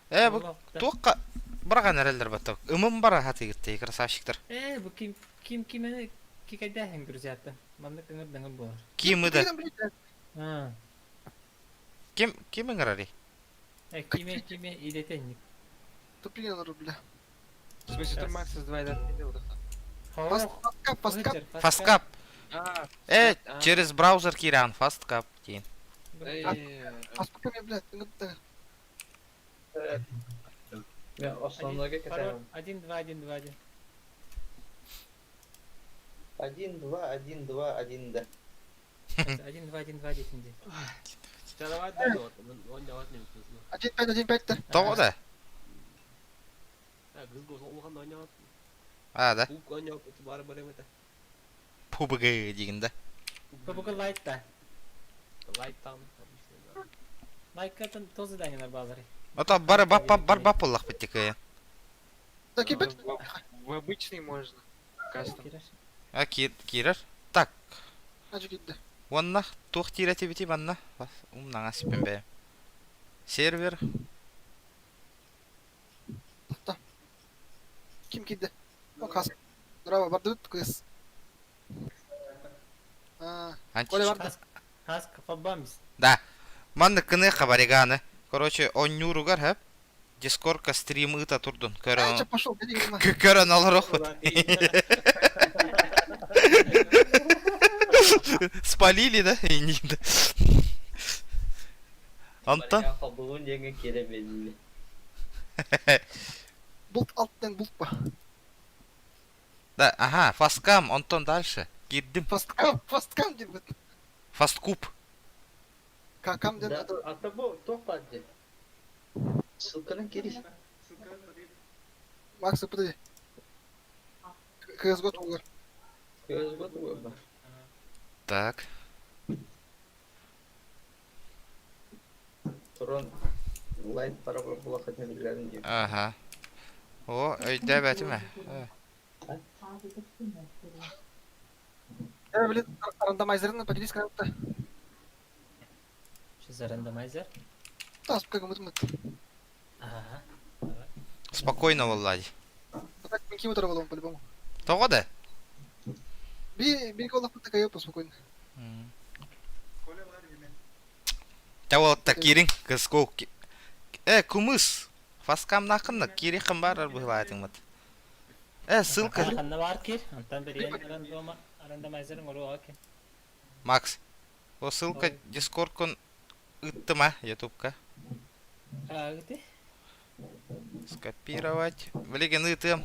э бу туохха бараган эрэллэр баттак. Ымым бара хатыгытты красавчиктар. Э, бу ким ким кимени кикайдаһын друзьята. Маннык ыҥыр даңыр буолар. Ким ыда? А. Ким ким ыҥырарый? Э, киме киме идетенник. Тупик на рубля. В смысле, ты Макс создавай, да? Фасткап, фасткап. Фасткап. Э, через браузер киирэн фасткап диэн. Фасткап, блядь, ыҥырда. Мен основной Пароль 1 2 1 2 1. 1 2 1 2 1 да. 1 2 1 2 1 дии. 1 5 1 5 да. Тоҕо да? А, да. PUBG диигин да. PUBG Lite да. Лайкатын тоже данилар баалары. Ото бары бап бап бар бап боллах бит кыйын. Да кипет. В обычный можно. Кастом. А киирэр. Так. Ажы кидде. Уонна туох тиирэтибити манна умнаҥа сиппин бэйэм. Сервер. Ким кидде? О, кас. Браво, бардыбыт кыз. А, Коля барды. Хас капабамис. Да. Маннык кыныахха бариганы. Короче, онньууругар хэп. Дискордка стрим ыыта турдун. Э, Көрөн пошел, көрөн олорохпут. Спалили, да? Инниин. Онтон Холбугун диэҥҥэ киирэн биэрдилэр. Булт алттан булт па. Да, ага, фасткам, онтон дальше. Киирдим. Фасткам, фасткам диэбит. Фасткуб. Какам диэн Да, а то бу туох баар дии? Ссылканан киирий. Макс, подожди. CSGO тугар. CSGO тугар. Так. Туран лайт пара булахатын билэрин диир. Ага. О, өйдөөбөтүм ээ. Э, блин, рандомайзерын поделись как-то. Что за рандомайзер? Да, как мы тут. Ага. Спокойно, Влади. Так, мы ким утром по-любому. Тоҕо да? Би, би голов такая спокойно. Тэ уолатта киириҥ, CSGO. Э, кумыс. Фаскамнааххын киириэххин баарар быһыылаатыҥмыт. Э, ссылка. Ханна баар киир. Онтон бэрийэн рандома рандомайзерын оруоҕа кин. Макс, о ссылка Дискордкун ыыттым а, Ютубка. А, ыты? Скопировать. Билигин ыытыам.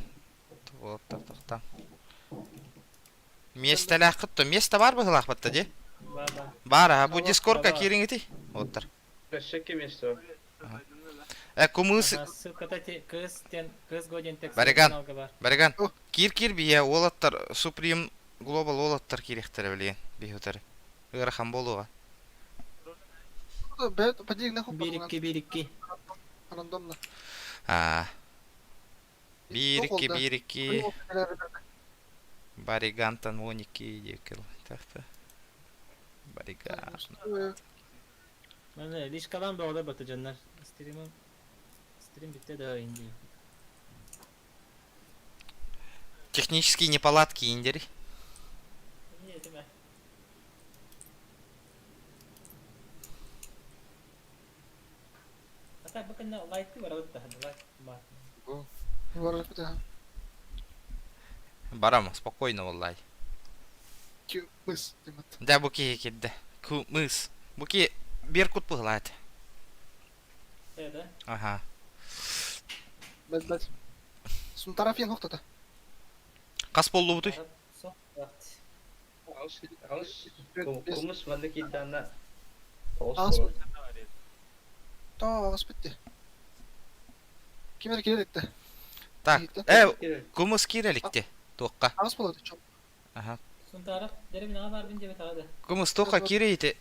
Уолаттар тохтаа. Миэстэлээххит то место бар быһылаахпыт да дии. Баар аха бу дискорка киириҥити уолаттар. Өссө ким место? Э кумыс Ссылката кыз тен кыз годен текст Бариган. Бариган. Киир киир бие уолаттар Supreme Global уолаттар киириэхтэрэ билигин биһи утары. Ыарахан буолуоҕа. Биир-икки, биир-икки. Рандомно. Аа. Биир-икки, биир-икки. Баригантан 12 диэкил. Так-то. Бариган. Маны лишкалан бөҕөлөр батыдьаннар. Стримым стрим бүттэ да инди. Технические неполадки индери. Не, этиме. А так бакына лайкты барабыт да, лайк бар. Барабыт да. Барам, спокойно валлай. Кымыс демат. Да, бу киһи кирдэ. Кымыс. Бу ки Беркут быһылаат. Да? Ага. Бэт бэт. Сунтарафин хохтата. Хас боллубутуй? Кумус манна киирдэҕинэ Аҕыс Тоо аҕыс бүттэ. Ким эрэ киирэ иликтэ. Так, э, кумус киирэ иликти. Туохха? Аҕыс буолуо чоп. Аха. Сунтаарап, дэрэ минаҕа баарбын диэбэтэҕэ да. Кумус туохха киирэ ити?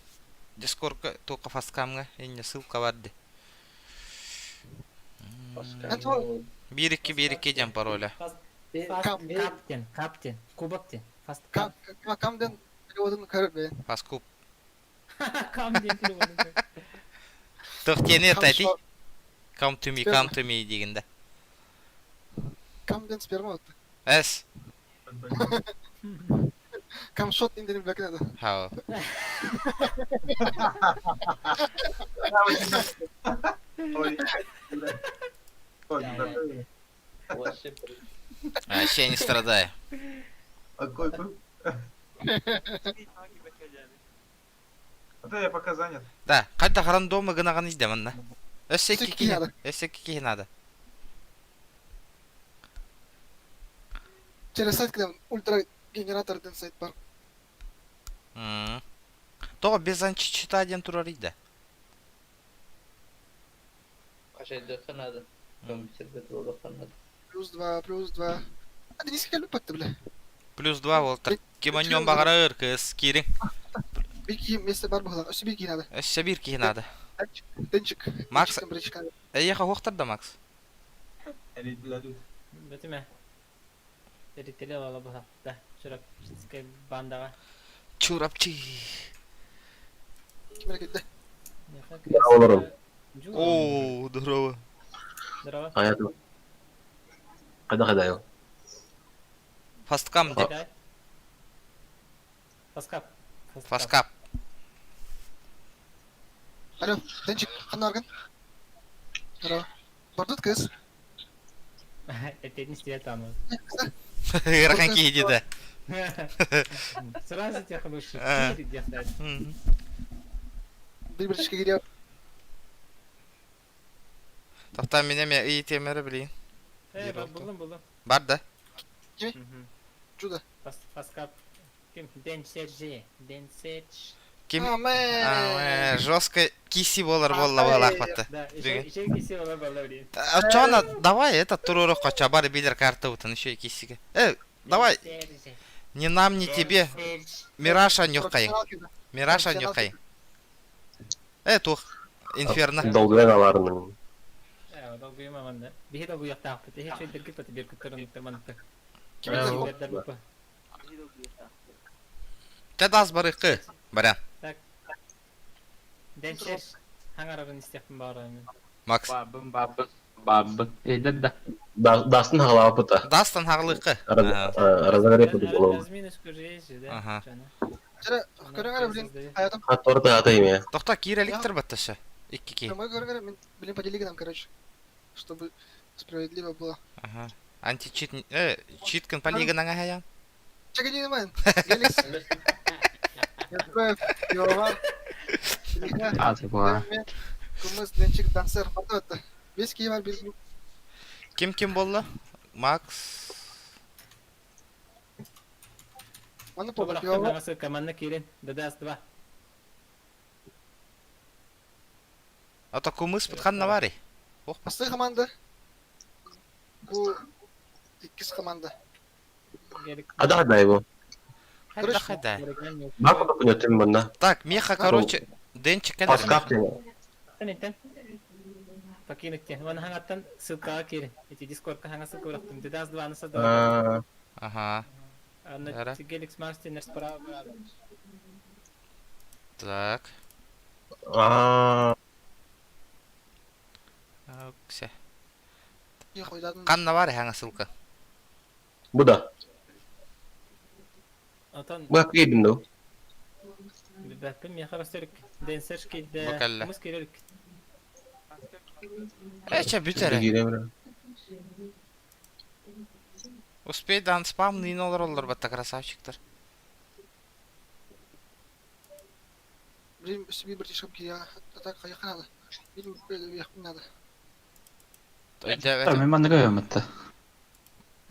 Дискордка туохха фаскамҥа инньэ ссылка барды. Биир-икки, биир-икки диэн пароля. Каптен, каптен, кубок ден. Фаст кап. Кам ден переводун көрөр бэйэн. Фаскуб. Кам диэн переводун көр. Тох диэни этэ Come to me, come to me дигинде. Кам ден сперма отты. Эс. Кам шот индерин бэкин ада. Хау. Ой. Ой, да. Вообще не страдай. Какой был? А то я пока занят. Да, хайдах рандомы гынаҕын издэ манна. Өссө икки киһи, өссө икки киһи надо. Через сайт кидем ультра генератор ден сайт бар. Тоҕо без античита диэн турар ида? Хачайдыахха надо. Компьютерга туруохха надо. Плюс два, плюс два. А Денис кэлбит батты бля. Плюс два буолтар. Ким онньон баҕарар кыс киириҥ. Биир киһи миэстэ бар быһылаах. Өссө биир киһи надо. Өссө биир киһи надо. Денчик. Макс. Эйиэхэ уохтар да Макс? Бэтимэ. Эрителе ала быһахта. Чурапчинскай бандаҕа. Чурапчы. Ким эрэ кэллэ? Олорун. Оо, здорово. Здорово. Хайа Хайда хайда Фасткам деп. Фаскап. Фаскап. Алло, Денчик, ханна аргын? Здорово. Бардыт кыз. Это не стилет там. Ыарахан киһи дии да. Сразу тех лучше. Бир бирчикке кириэ. Тохтоо мин эмиэ ыйытыам эрэ билигин. Э, буллум, буллум. Бар да? Чудо. Фаскап. Ким? Ден Серж. Ден Серж. Ким? Жестко киси болар болла буолаахпатта. Да, еще киси болар болла блин. Оччоҕуна давай это туруорукка чабар билер картабытын еще кисиге. Э, давай. Ни нам, ни тебе. Мираж анньуххайын. Мираж анньуххайын. Э, туох. Инферно. Долгуйан аларының. Э, долгуйма манна. Биһи долгуйахтаахпыт. Эһи чөйдөргү паты беркуттарын маныкта. Чэ даас барыкы. Баран. Так. Ден Серж. Хаҥарарын истиэхпин баҕарабын. Макс. Бабын, бабын, бабын. Эйдер да. Дастын хаҕалаабыта. Дастан хаҕалыыкы. Разогрев буолуом. Разминочку же есть же, да? Ага. Чара, көрөҥ эрэ блин, аятым. Хатторты ата имя. Тохто киир эликтер батташа. Икки ки. Мы көрөҥ эрэ, мин блин подели нам, короче. Чтобы справедливо было. Ага. Античит, э, читкын полигон аңа Чекай, не мэн. Геликс. Йовар. А, типа. Кумыс, Денчик, Дансер. Батты. Бес киһи бар бир. Ким ким буолла? Макс. Манна Тобурахтан Павлова. хаҥа ссылка манна киирин. ДДС-2. А то кумыспыт ханна баарый? Ох, Бастакы команда. Бу иккис команда. Ада хада его. хайда хайда. Бака бакунятым манна. Так, меха, короче, Денчик кэлэр. Паскап тен. Тен Покинуть те. Вон хаҥаттан ссылкаҕа киирин. Ити Дискордка хаҥа ссылка бырахтым. ДДС-2-ны создавай. Ага. Анна Геликс Марс тенер справа. Так. Аа. Оксе. Ханна бар хаҥа ссылка? Бу да. Отон Бу киирдим дуу? Билбэппин, миэхэ көстөр Денсерш киирдэ. Бу кэллэ. Кумус киирэр. Эчэ бүт эрэ. Успей дан спам ныйын олороллор батта красавчиктар. Блин, себе братишкам киирэ. А так хайаха надо. Билбэхпин надо. Мен маннык өйөмөттө.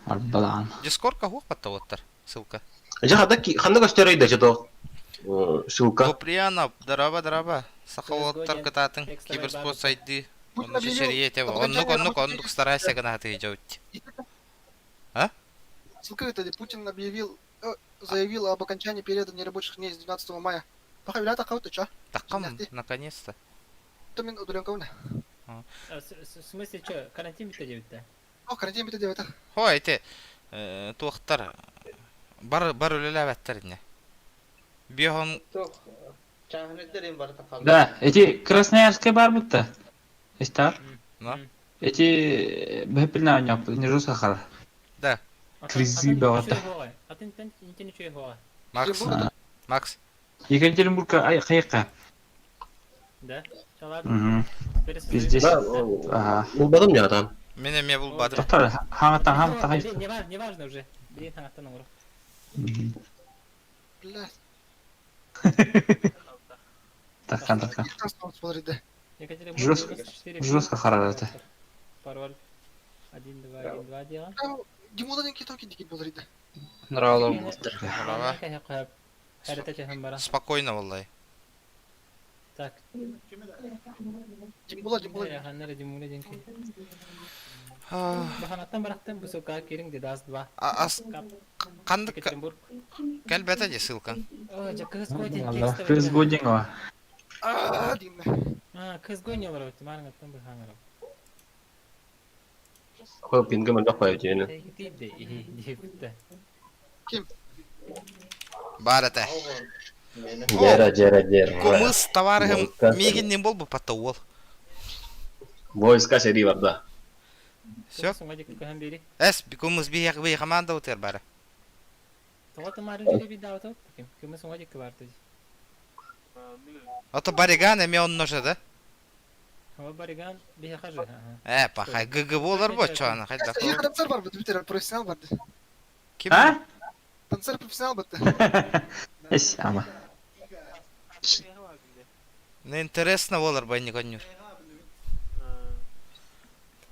Арбалаан. Дискордка хуох батта уоттар. Ссылка. Дьэ хата ханна көстөрөй да чото ссылка. Куприянов, дороба, дороба. Саха уоттар кытаатын киберспорт сайдыы. Онну чечерие Оннук, оннук, оннук старайся гына хатыы А? Ссылка это Путин объявил, заявил об окончании периода нерабочих дней с 12 мая. Пока вилята кого-то, чё? Такам, наконец-то. То мин удаленка В смысле, что, карантин битэ диэбиттэ? О, карантин битэ диэбитэ. Хо, эти туохтар бар бар үлэлээбэттэр инне. Биохон Да, эти Красноярская бар бутта. Истар. Эти бэпилна оñоп, не жестко хара. Да. Кризи баҕата. Атын интен үчүгэй хуоҕа. Макс. Макс. Екатеринбургка ай хайыкка. Да. Чалар. Пиздец. Ага. Булбатым я там. Мен эмиэ булбатым. Тоқтар, хаҥаттан хаҥаттан хайыкка. Не важно, не важно уже. Блин, хаҥаттан оҥоро. Блядь. Таккан таккан. Жестко, жестко харараты. Пароль 1 2 1 2 дела. Димодан китоки дикит болар иди. Нравило. Спокойно, валлай. Так. Димула, Димула. Ханнара Димула денки. Баханаттан барахтан бу ссылкаҕа киириҥ Дедас 2. Ас ханнык кэлбэтэ дии ссылка. Кыз годиҥ Аа, динне. А, кыз гони олорор маарыҥаттан быһааҥарам. Хо пинге мандах пай диэни. Ким? Бар этэ. Жера, жера, жера. Кумыс товарыһым миигин ним болбу патта уол. Войска сэрии барда. Все. Эс, кумыс биһиэх би команда утыр бары. Ото Бариган эми онно да? Бариган биһиэхэ же. Э, пахай ГГ болар бо чоана хайда. Я танцор бар бит, битер профессионал бар. Ким? А? Танцор профессионал бит. Эс, ама. Не интересно болар бай никоннюр.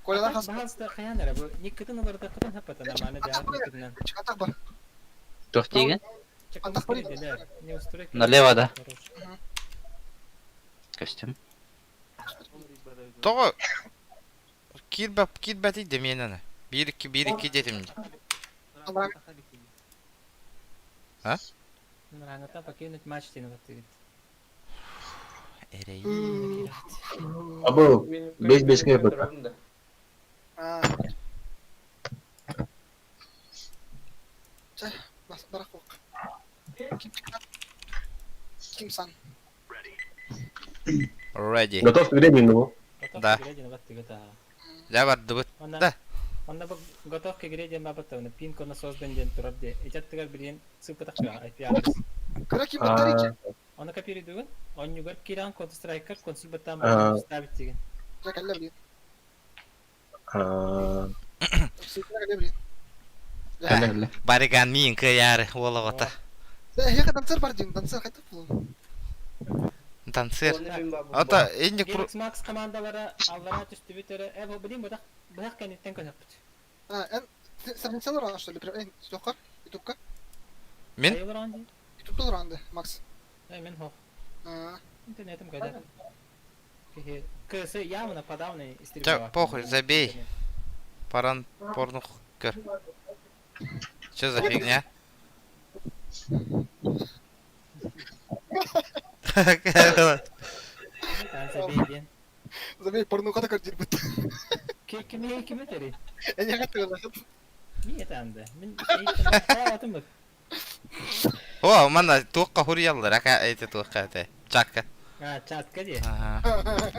Коля хас. Баһалста хайан эрэ бу никкытын олорда кытын хаппата нормально даа Чыкатак бар. Туох тиигин? Налево, да? Костюм. Тоҕо киирбэп киирбэтий да миэнэ 1-2 1-2 диэтим. А? Нрангата покинуть матч тин вот Эрей. Абы бес беске бата. Аа. Чэ, бас барах кок. Ким Ким сан? Ready. Готов к времени, Да. Я бардыбыт. Да. Онна бу готов к игре диэн бабаттабына пин кодна создан диэн турар диэ. Итаттыгар билигин ссылка тахсыа IP адрес. Кыра ким баттар Оны копируйдугун, онньугар киирэн Counter Strike-кар консуль баттаан баран ставить деген. Жа кэллэ билин. Аа. Ссылка кэллэ билин. Кэллэ. Бариган миин кыйаары уолаҕата. Да, я танцор бар дин, танцор хайта булун. Танцер. Ата инник Геликс Макс командалара аллара түстүбүт эрэ. Э, бу билин бу. Быһах кэнниттэн көнөхпүт. А, эн сравнительно рано, что ли? Прям, эй, Стёхар, ютубка? Мин? Айылар дии. Ютубта олорон Макс. Э, мин хох. А, Интернетим кайда. Киһи КС явно подавный Ча, похуй, забей. Паран порнух көр. Че за фигня? Забей диэн. Забей, порнуха да көрдүрбүт. Кими кими тери? Эйиэхэ тыгылахыт. Мин этанды. Мин атым бу. О, манна туохха хуруйаллар, ака эти туохха эте. Чакка. А, чатка ди. Ага.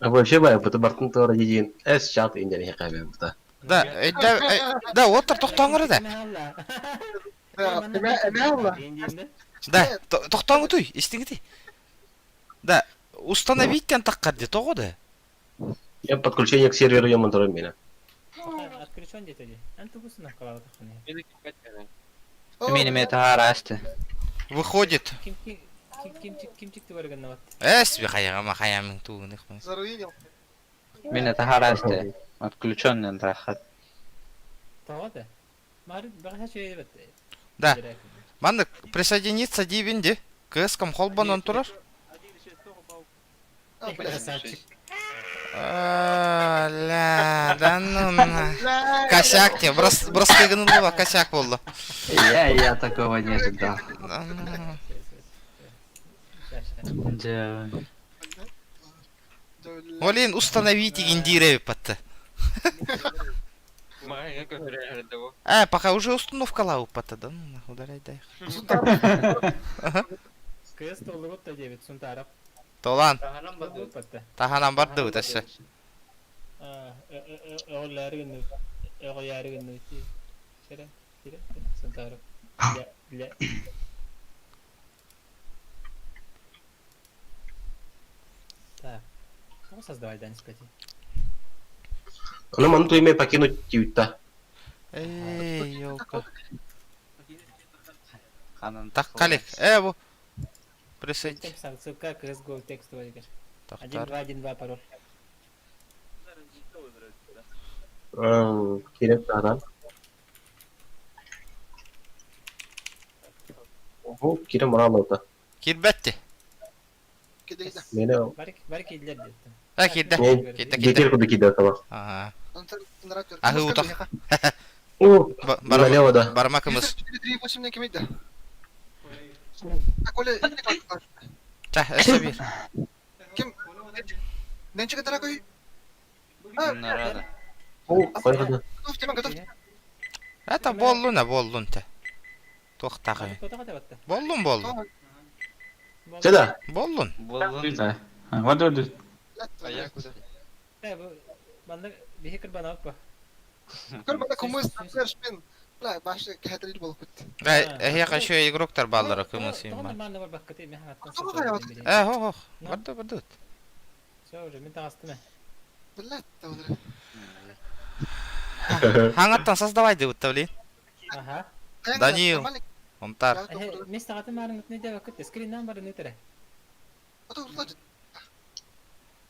А вообще бай, бу бартын тора дидин эс чат индер хәбә бута. Да, э, да, э, да, оттор тохтоңор да. Эмэ, эмэ алла. Да, тохтоңу туй, истиңити. Да, установить тен таккар ди, того да. Я подключение к серверу я монтарым меня. Отключен где-то ди. Ан тубусuna калалы тахны. Мин эме таарасты. Выходит. Ким ким ким ким ким барган вот. Эс, бихаяма хаямын тугуных. Заруинил. Мин таарасты. Отключенный рахат. Того да. Мар бага şey бит. Да. Маннык присоединиться дибинди. КС-ком холбонон турар. А, блядь. Красавчик. А, Ля, да ну на. Косяк те, брос, бростыгнула, косяк болду. Я такого не ожидал. Да ну. Да. Олин установить индире патты. Э, пока уже установка лау патты, да ну нахуй удаляй дай. КС толугут та дебит сунтарап. Толан, Таһанан барды. Толугут патта. таханан барды өтәсі. А, оғлары гынны. Оғлары гынны. Шере, шере, сунтарап. Бля, бля. Так. Кого создавать, да, не спать? Ну, ман туйме покинуть тиюта. Эй, елка. Ханан Так, калик, э, бу. Присоединить. Ссылка CSGO текстовый. 1, Тохтар. 2, 1, 2 пароль. Киреп таһанан. Бу кирем моралыта. Кирбетти. Кидейді. Мене Барик, барик идлер деді. А, кирде. Мен Кирде, жетер кирде. куды киде тала. Ага. Аңыры Ахы, утах. О, Барма, налево да. барма кымыз. 4, 3, 8 не кемейді. А, Коля, Ча, эсэ бир. Ким? Ненчик дорогой? Нарада. О, кайгыда. Готов, Тима, готов. Это боллун, а боллун те. Тохтагы. Боллун, боллун. Сюда. Боллун. Боллун. Да. Вот вот. А я куда? Э, бу манна биһи кырбан алып Көр бана кумыс, шпин. Бля, башы кәһәтер болып кетті. Э, я еще игроктар баллары кымыз им. Нормально бар бакка те механаттан. Э, хо, хо. Барды, барды. Все уже мен тагастым. Бля, тавлар. Хаңаттан создавай деп блин. Ага. Даниил. Онтар. Мен сагатын барын не деп көттө. Скриннан барын өтөрө.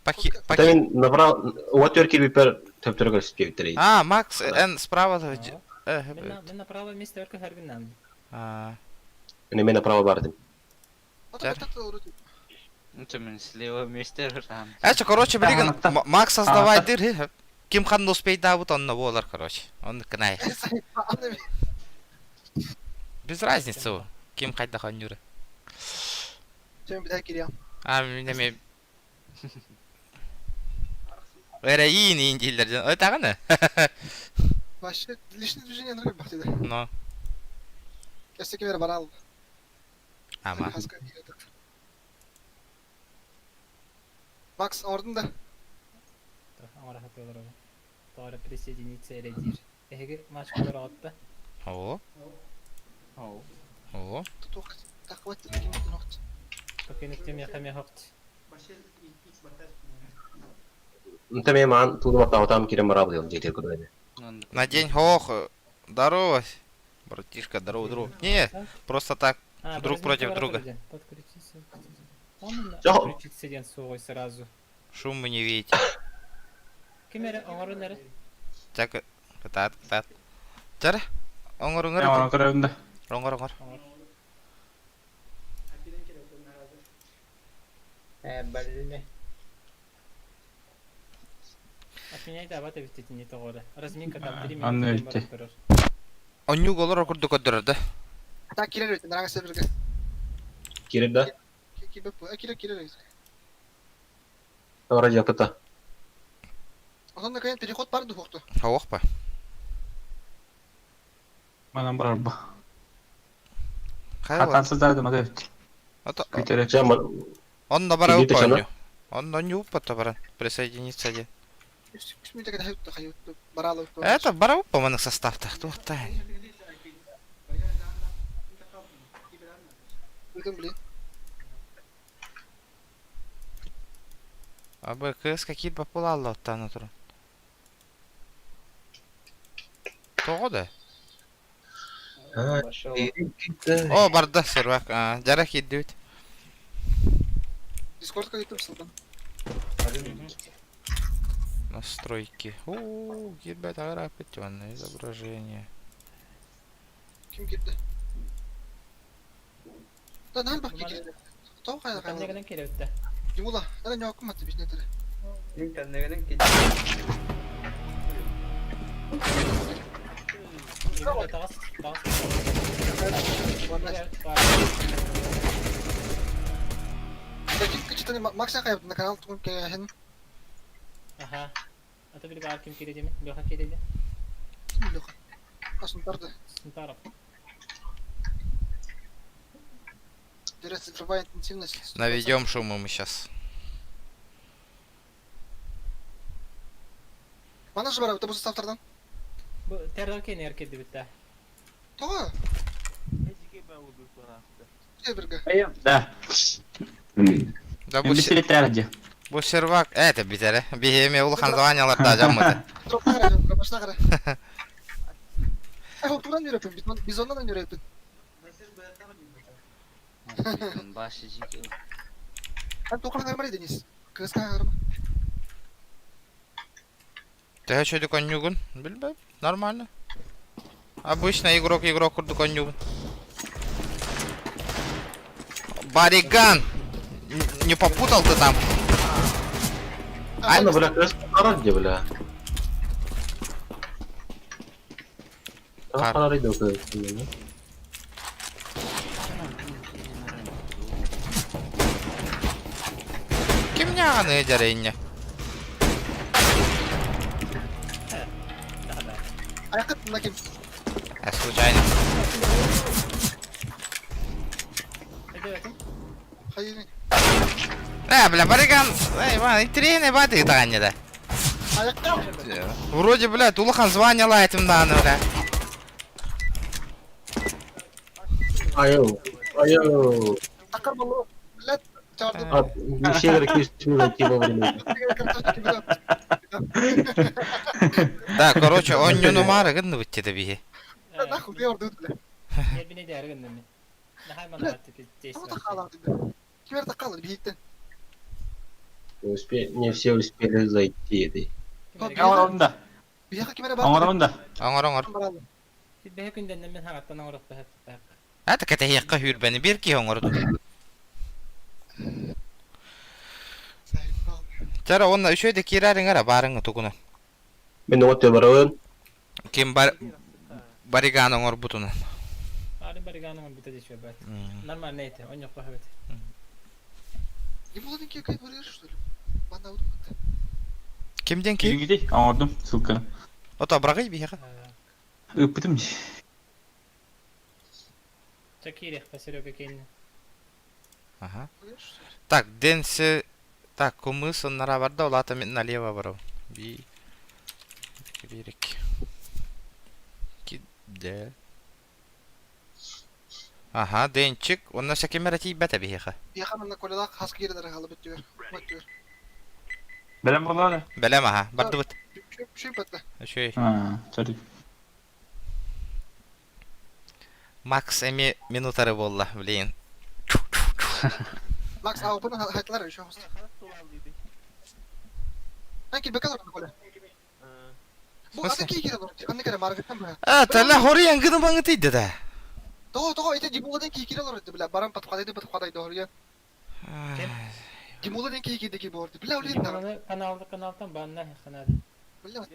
Паки, Та паки. мен набрал вот төр кирбипер төптөргө сүткө А, Макс, эн справа. Э, Мен мен направо место өркө харгыннан. А. Мен мен направо бардым. Ну мен слева мистер там. Эче, короче, билген Макс создавай дыр. Ким хан успей дабыт онно болар, короче. Он кнай. Без разницы. Ким хайда хан юры. Чем бля киря. А, мен Эре иин иин дииллер. Ой, таганы. Вообще, лишнее движение на рыбах тебе. Но. Я все кемер барал. Ама. Макс, ордын да. Аңара хатылар аны. Тора присоединиться эредир. Эһиги матчкалар атты. О. О. О. Тутух, тахват, ким тунохт. Покинуть тем яхам яхакт. Нта мен ман тудума таутам кирем морал дел жетер куды. На день хох. Здорово. Братишка, здорово, друг. Не, просто так, друг против друга. Подключиться. Подключиться ден сугой сразу. Шум вы не видите. Ким эрэ оҥорун эрэ. Чэ, кытаат, кытаат. Чэ, оҥоруҥ эрэ. Оҥорон көрөбүн да. Оҥор, оҥор. Оҥор. Э, блин. Отменяй абат эбит итини тоҕо эрэ. Разминка там 3 Анны минуты өлтө. баран көрөр. Онньук олорор курдук көрдөрөр да. Так кирер өтен, раҥа серверге. Кирер да? Кибеп, кирер кирер. Вроде жапыта. Онон наконец переход бар духукту. Хауах па. Манан барарба. Хайа Хатан сылдьардым ата эбит. Ото Күтэрэ. онно бара уппа Онно не уппа баран присоединиться де. Это бара уппа манык составта. Туохта. Абы кыс какие популалла оттан отырun. Тоҕо да? О, барда сервак. Жара киирдибит. Дискордка киттим сылдан. Настройки. О, киирбэт агара определенное изображение. Ким кирди? Да нал бак кирди. Тоҕо хайа хайа. Кэннигинэн киирэбиттэ. Димула, ана ньоокум атты бишнетере. Мин кэннигинэн киирдим. Таҕыс, таҕыс. Ким кычытаны Макса хайабыт на канал тугун кэһин. Аха. Ата били баар ким киирэ деми? Леха киирэ де. Ким Леха? Асунтарды. Сунтаров. Цифровая интенсивность. Наведем шуму мы сейчас. Мана же бар, это составтардан. Бу террор кенер кирдибиттэ. Тоҕо? Серверге. Да. Да бу Бисилитээр бу сервак это битере. Биһиэме улахан званияларда жаммыты. Башна кара. Ай, туран yürөпүн, бизоннан yürөпүн. Ан тоқыран армар Денис. КСК арма. Төһө чөйдү коннюгун? Билбэп. Нормально. Обычно игрок игрок курдук коннюгун. Бариган! Не попутал ты там? А, ну, бля, крест где, бля? Кар. Харар идет, Ким няны дәрейне? Аяққа мына ким. А случайно. Хайыр. Э, бля, Бариган! Эй, Иван, интересный баты таганне да. Аяққа. Вроде, блядь, улахан звание лайтым даны, бля. Айо, айо. Тақыр болу. Блядь, чарды. А, не все игроки успели зайти вовремя. Да, короче, он не нумары гынны битти да бихи. Нахуй, бе орду, бля. Ебине дәрі гыннами. Нахай мана Тоҕо таққалар бля. Кимер таққалар биһиттен. Не успе- Не все успели зайти этой. Оҥоробун да. Биһиэхэ кимер бар. Оҥоробун да. Оңор, оңор. Бэһэ күндэннен мен хагаттан оҥорох бэһэ. Это кэтэһиэххэ хүүрбэни бир киһи оҥорду. Чара онна үчүгэй киирээриҥ эрэ баарыҥ тугуна. Мен оҕо барабын. Ким бар бариган оҥорбутунан. Баарын бариганың бүтэ дече бэт. Нормально эти, он yok бэт. Не было никаких кайф что ли? Банда удумат. Кимден ки? Кииргити оҥордум ссылканы. Ото брагай биһиэхэ. Ыппытым. Чакирех по Серега Кейн. Ага. Так, денсе так, кумыс оннара барда, улата мен налево барав. Би бирик. Киде. Ага, денчик, онна сакемера тиийбэтэ биһиэхэ. Биһиэхэ манна Колялаах хас киирэлэрэ хаалбыт түгэр. Мат түгэр. Бэлэм буолла Бэлэм аха, бардыбыт. Үчүгэй батта. Үчүгэй. да? Сори. Макс эми минутары болла, блин. Макс аупын хайтылар еще хост. Ан килбекке олорон Коля. Бу аты киһи олорор. Ханнык эрэ маргыттан быһа. А, тала хоруйан гына баңытыйда да. Тоҕо тоҕо ити Димула диэн киһи киирэ олорор бля баран подхватайды подхватайды хоруйан. Димула диэн киһи киирдэ киһи буолар. Бля улин да. Канал каналтан банна ханады. Бля.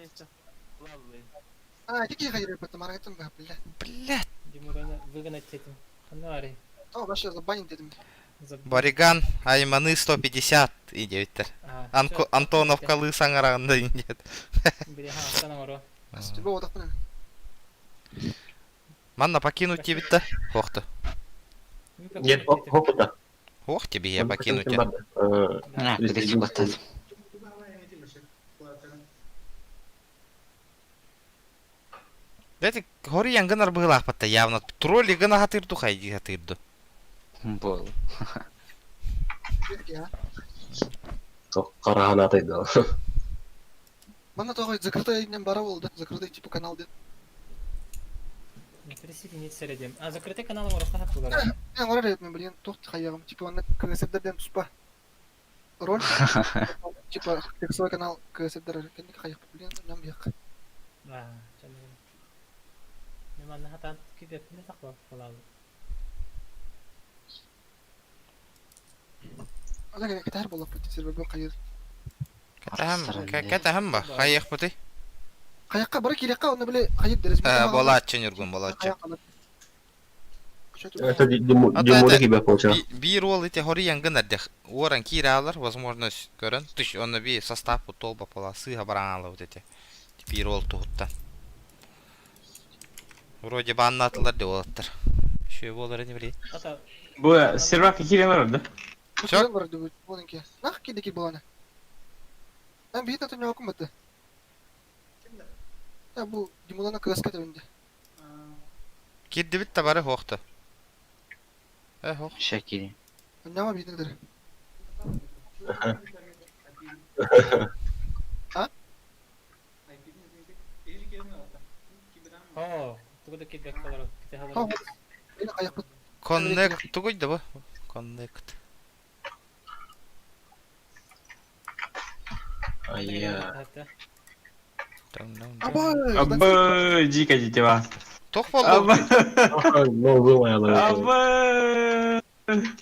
А, ити киһи хайыр бытты маргыттан быһа бля. Бля. Димураны выгнать этим. Ханна Тоҕо вообще забанить дедим. Бориган, Айманы 150 и девиттер. Антоновкалыы саҥараҕын да диэт. Манна покинуть диэбит да? Хуохту. Нет, хопута. Хуох тебе я покинуть. Дәти хоруйан гынар быһыылаахпатта явно тролли гына хатыырду хайдыы хатыырду. Был. Хараһан атайда. Манна тоҕо закрытый иннен бара болду, закрытый типа канал ден. Присоединиться диэн. А закрытый канал оҥороххо хаппылар. Мен оҥорор эбиппин блин, туох хайыаҕым, типа манна КСРдэр диэн туспа роль, типа текстовый канал КСРдэр кэнники хайыахпыт блин, ньам биһиэххэ. Аа, Мен манна хатаан киирбэппин да сахла балаалы. Ана кэтээр буоллахпыт сервербэр хайыр. Кэтэһэм, кэтэһэм ба, хайыахпытый? Хайахха бары киириэххэ онно били хайыр дэрис. Э, болааччы Ньургун, болааччы. Это Димура кибе получила. Биир уол ити хоруйан гынар дэх. Уоран кииралар, возможность көрөн. Түш, онно би состав толба пола сыыһа бараҥаалабыт ити. Биир уол туһуттан. Вроде бааннаатылар де уолаттар. Үшүө буолар ини билигин. Бу сервак киирэн барар да? Все? Нах кидики буланы. Мен биир татым yokum бытты. Я бу Димулана кыаска төвүндэ. Кирдибит да бары хуохта. Э, хуох. Шакири. Аннама биитин А? Оо, тугу да кирбэк олорор. Connect тугуй да бу? Connect. Айя. Абы, дико дитева. Тох болду. Абы.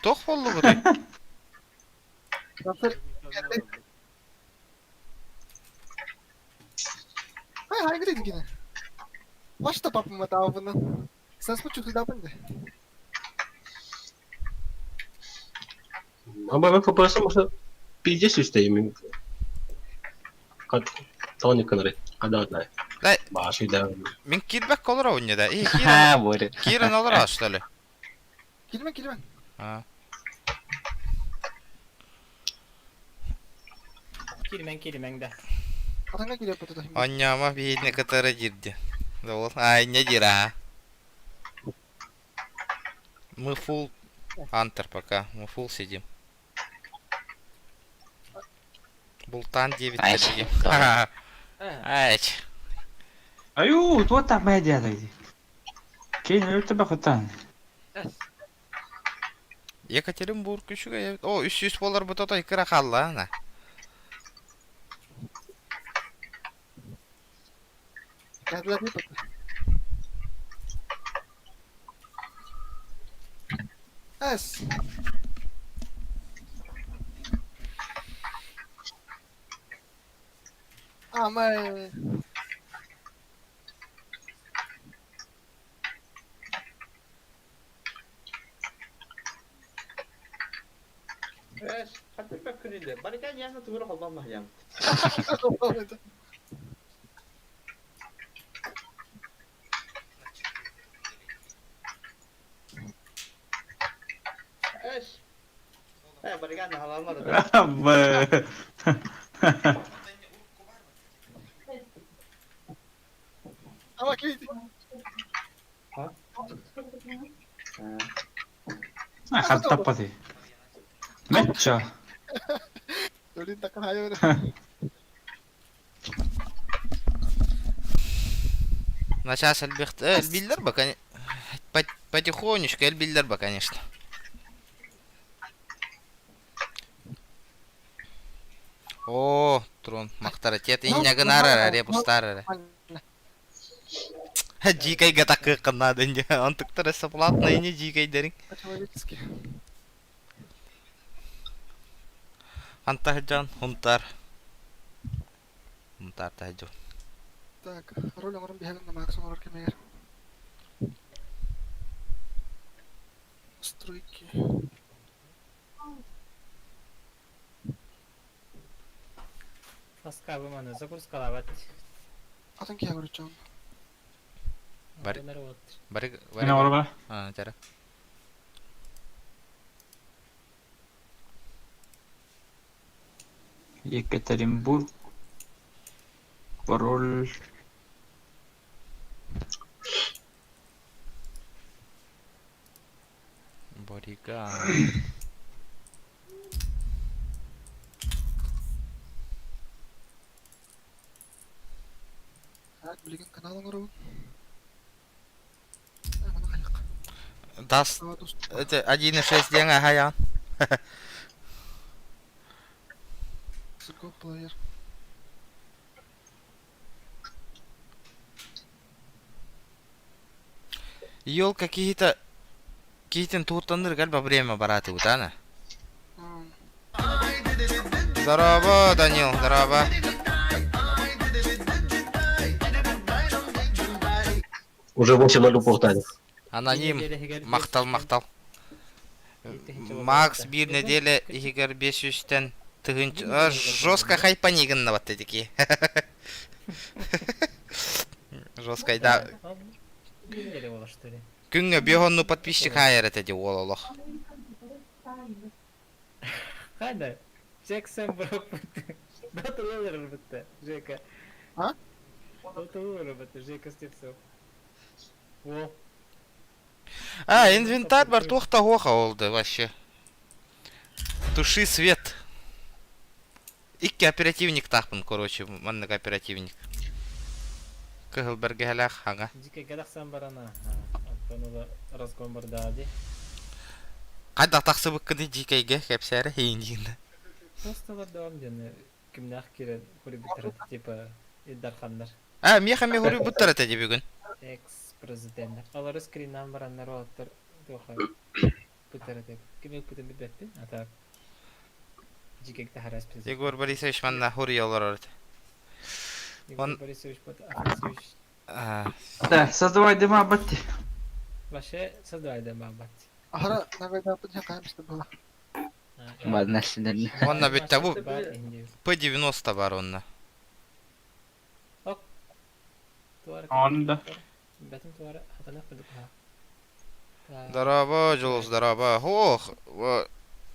Тох болду бу. Хай хай гидин гине. Башта папыма таабына. Сен спучу туда пынды. Аба мен фпс может пиздец үстеймин. Тони кынары. Када Да. Баши да. Мин кирбек колор ойне да. И Ха, Боря. Кирен алар что ли? Кирмен кирмен. А. Кирмен кирмен да. Атаңа кирип буту. Анняма биһине кытары дирди. Ол ай не дира. Мы фул антер пока, мы фул сидим. Бултан 9 Ай, Ай. Аю, туох так бэдиа Кейн өлтө бахытан. Екатеринбург үчүгэй. О, 300 болар бу тотой кыра халла ана. Кәділер не буту. Эс. Амай. Эс, хатыр бак күнүле. Барыкан яна тугура холбан махьям. Эс. Э, барыкан халамады. Абы. Ама кийди. Хаттаппати. Мэтча. Өлүн такын хайыр. Начаас элбихт элбиллер ба, потихонечку элбиллер ба, конечно. О, трон, мактаритет, иннягынар репустар. Дьиикэйгэ такыаххын наада инде. Онтуктар өссө платный ини дьиикэйдэриҥ. По-человечески. Ханта сылдьан Хунтаар. Хунтаар таһдьон. Так, роль оҥорон биһэгин да Макс оҥорор кэмигэр. Стройки. Таскабы маны загрузкалаабат. Атын киһи көрүччү Бары бары Мен оҕолор А, тара. Екатеринбург. Пароль. Борига. Так, билигин канал оҥоробун. Маны хайык. Даст это 1.6 диэн аһайаан. Сырго плеер. Елка киһитэ киһитин туһуттанныр кэлбэ время бараатыбыт ана. Здорово, Данил, здорово. Уже 8-0 упуохтаах. Аноним, махтал, махтал. Макс биир нэдиэлэ иһигэр 500-тэн тыһыынча жестко хайпани гыннабат такие. Жестко, да. Күҥҥэ биэс подписчик хаайар этэ дии уол олох. Хана, Джексон бырахпыт. Датылар бытта, Жека. А? Датылар бытта, Жека Степцов. О. А, инвентарь бар туох та хуоха олды вообще. Туши свет. Икки оперативник таахпын, короче, маннык оперативник. Кыһыл бэргэһэлээх хаҥа. Дьикэгэ тахсан барана. Оттон ола разгон барда ди. Хайдах тахсыбыккыный дьиикэйгэ кэпсээрэ ииндиинэ. Просто олордоҕум диэн кимнээх киирэн хуруйбуттара типа Илдарханнар. А, миэхэ эмиэ хуруйбуттар этэ дии бүгүн. Экс-президеннэр. Олору скриннаан бараннар уолаттар туоха пытар этэ. Ким ыппытын билбэппин, а так дьиикэйгэ таһаарас президент. Егор Борисович манна хуруйа олорор этэ. Егор Он Борисович Афанасьевич Да, создавай дыма батти. Вообще создавай дыма батти. Аһара нагайдааппыт иһин хаһан бистэ буола. Бадна сидерни. Онно бүттэ бу П-90 бар онно. Ок. Туара. Онда. Бэтим туара хатана кудук ха. Здорово, Дьулус, здорово. Ох,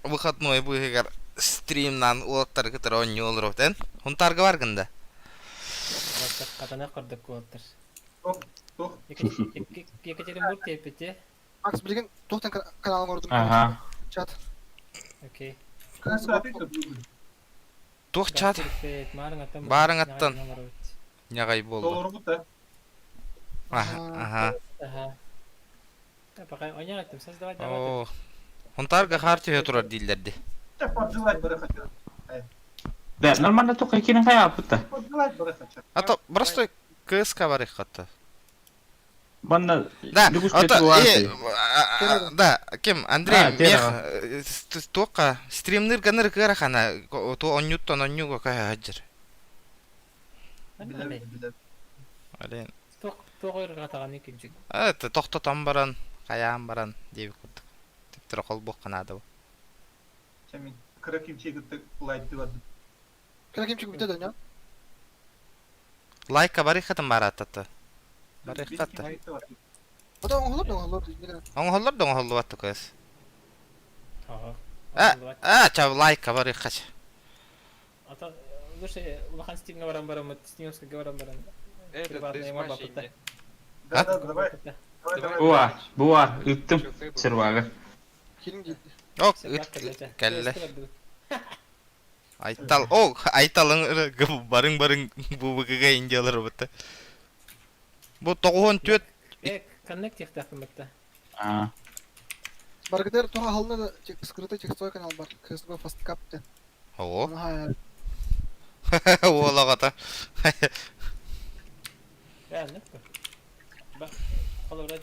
выходной быыһыгар стримнан уолаттары кытары оонньуу олоробут Хунтаарга баргын да? Хатана курдук уолаттар. Туох, туох. Екатеринбург тиэппити. Макс, билигин туохтан канал оҥордум? Ага. Чат. Окей. Туох чат? Баарыҥ аттан. Ньаҕай буолла. Толорбут да. Аха. Ага. Пока оня аттым создавать О, Хунтаарга хаар түһэ турар дииллэр дии. Поджелать бары хотел. Да, нормально только кирин хайааппыт да. Поджелать бары хотел. А то просто КСК бар хатта. Банна Да, лягушка а то туар. да, ким Андрей А, мех Тера. туока стримныр ганыр кырахана то онньуттан онньуга каһаджыр. Билэр, билэр. Ален. Тох тоҕойрҕатаҕаны кимчик. Это тохтотон баран, хайаан баран диэбит курдук. Типтер холбуох наада бу. Чэмин кыра кимчи кытта лайкты бардым. Кыра кимчик бүтэ да, Лайка барыхатын барааттата. Барыхатта. Ата оҥоһуллар да оҥоһуллар Оҥоһуллар да оҥоһуллубат тукас. Ага. А, а, чав лайка барыхач. Ата лучше улахан стимҥэ баран бараммыт, стимовскайга баран баран. Этот, ты Приватный с морба Машей пытта. не. Да, да, давай. Давай, давай. Буа, буа, ыттым сервага. Кирин диэти. Ок, кэллэ. Айтал, о, Айталың барың барың бу быгыга индиялар бытта. Бу тоҕуһун түөт Э, коннект тихтахпын бытта. А. Баргыдер туха хална да скрытый текстовый канал бар. КСБ фасткап диэн. О. Ага. Уол аҕата. Реально? Холобура,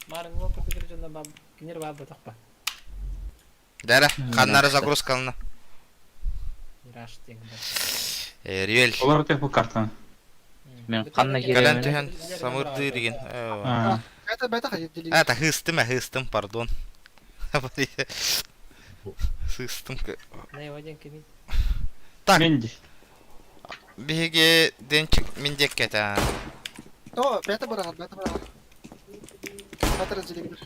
маарыҥҥа курдук дьонно кинилэр баар ботох ба. Дәрэ, ханнары загрузкалына. Мираж диэн Риэль. Олор бу картаны. Мен ханна Кэлэн киирэмин? түһэн самырдыы деген. Это бета хайыр дили. Это хыстым, хыстым, пардон. Сыстым. Так. Биһиги денчик миндекке та. О, бета бырагар, бета бырагар. Бета разделигер.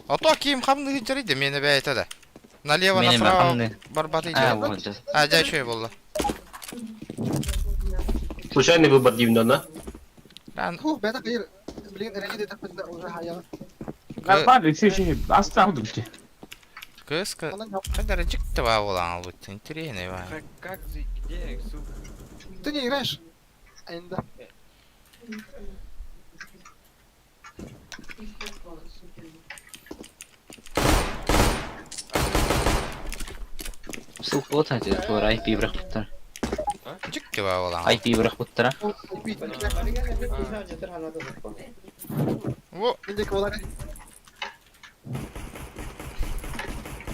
А то ким хамны хиджариде мени бэйте да. Налево Мени направо хамны. барбаты А, идет. вот же. А, дя еще и было. Случайный выбор дивно, да? Фу, бета хайыр. Блин, реди тапында уже хаяга. Нормально, все еще останут где. Кыска. Когда чик това була албыт. Интересный ва. Как, как же, где, сука? Ты не играешь? Айнда. Ссылка вот эти, твой IP бирэх буттара. Чик това була. IP бирэх буттара. Во.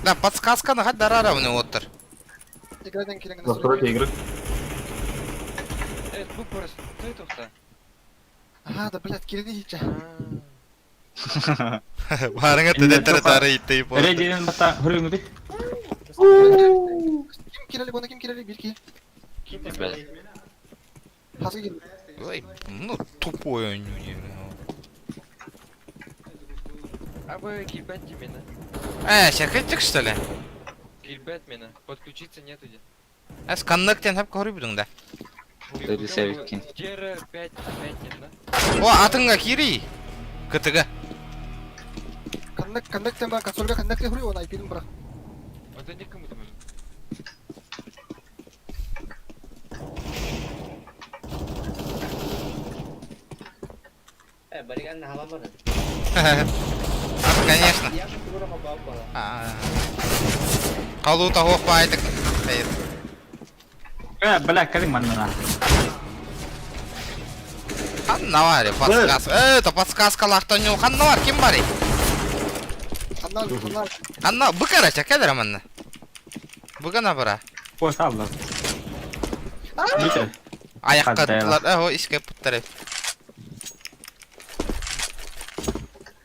Да, подсказка на дарара в оттар. Настройки игры. Э, бу просто, кто это кто? Ага, да, блядь, кирини хича. Барыңа төдәттер тары итте Редин бата хөрүңү Ким кирели, буна ким кирели, бир ки. Хазы кирели. Ой, ну тупой он не. А вы килбет меня. Э, шакетик что ли? Килбет меня. Подключиться нету где. Эс коннектен хап көрүп бидиң да. Dedi Sevkin. Вчера 5 5 да? О, атыңга кири. КТГ. Коннект, коннект ба, консольга коннект хури, он IP-н бирак. Это никому там. Э, бариган на халамана. А, конечно. Я же фигура мабал Калуу тахох байтык. Э, бля, калин манна. Ханна бар, подсказка. Э, это подсказка лахтан жол. Ханна бар, ким бар? Ханна, ханна. Ханна, быкара чакадыр манна. Быгана бара. Қос алла. Аяққа э, о, иске путтары.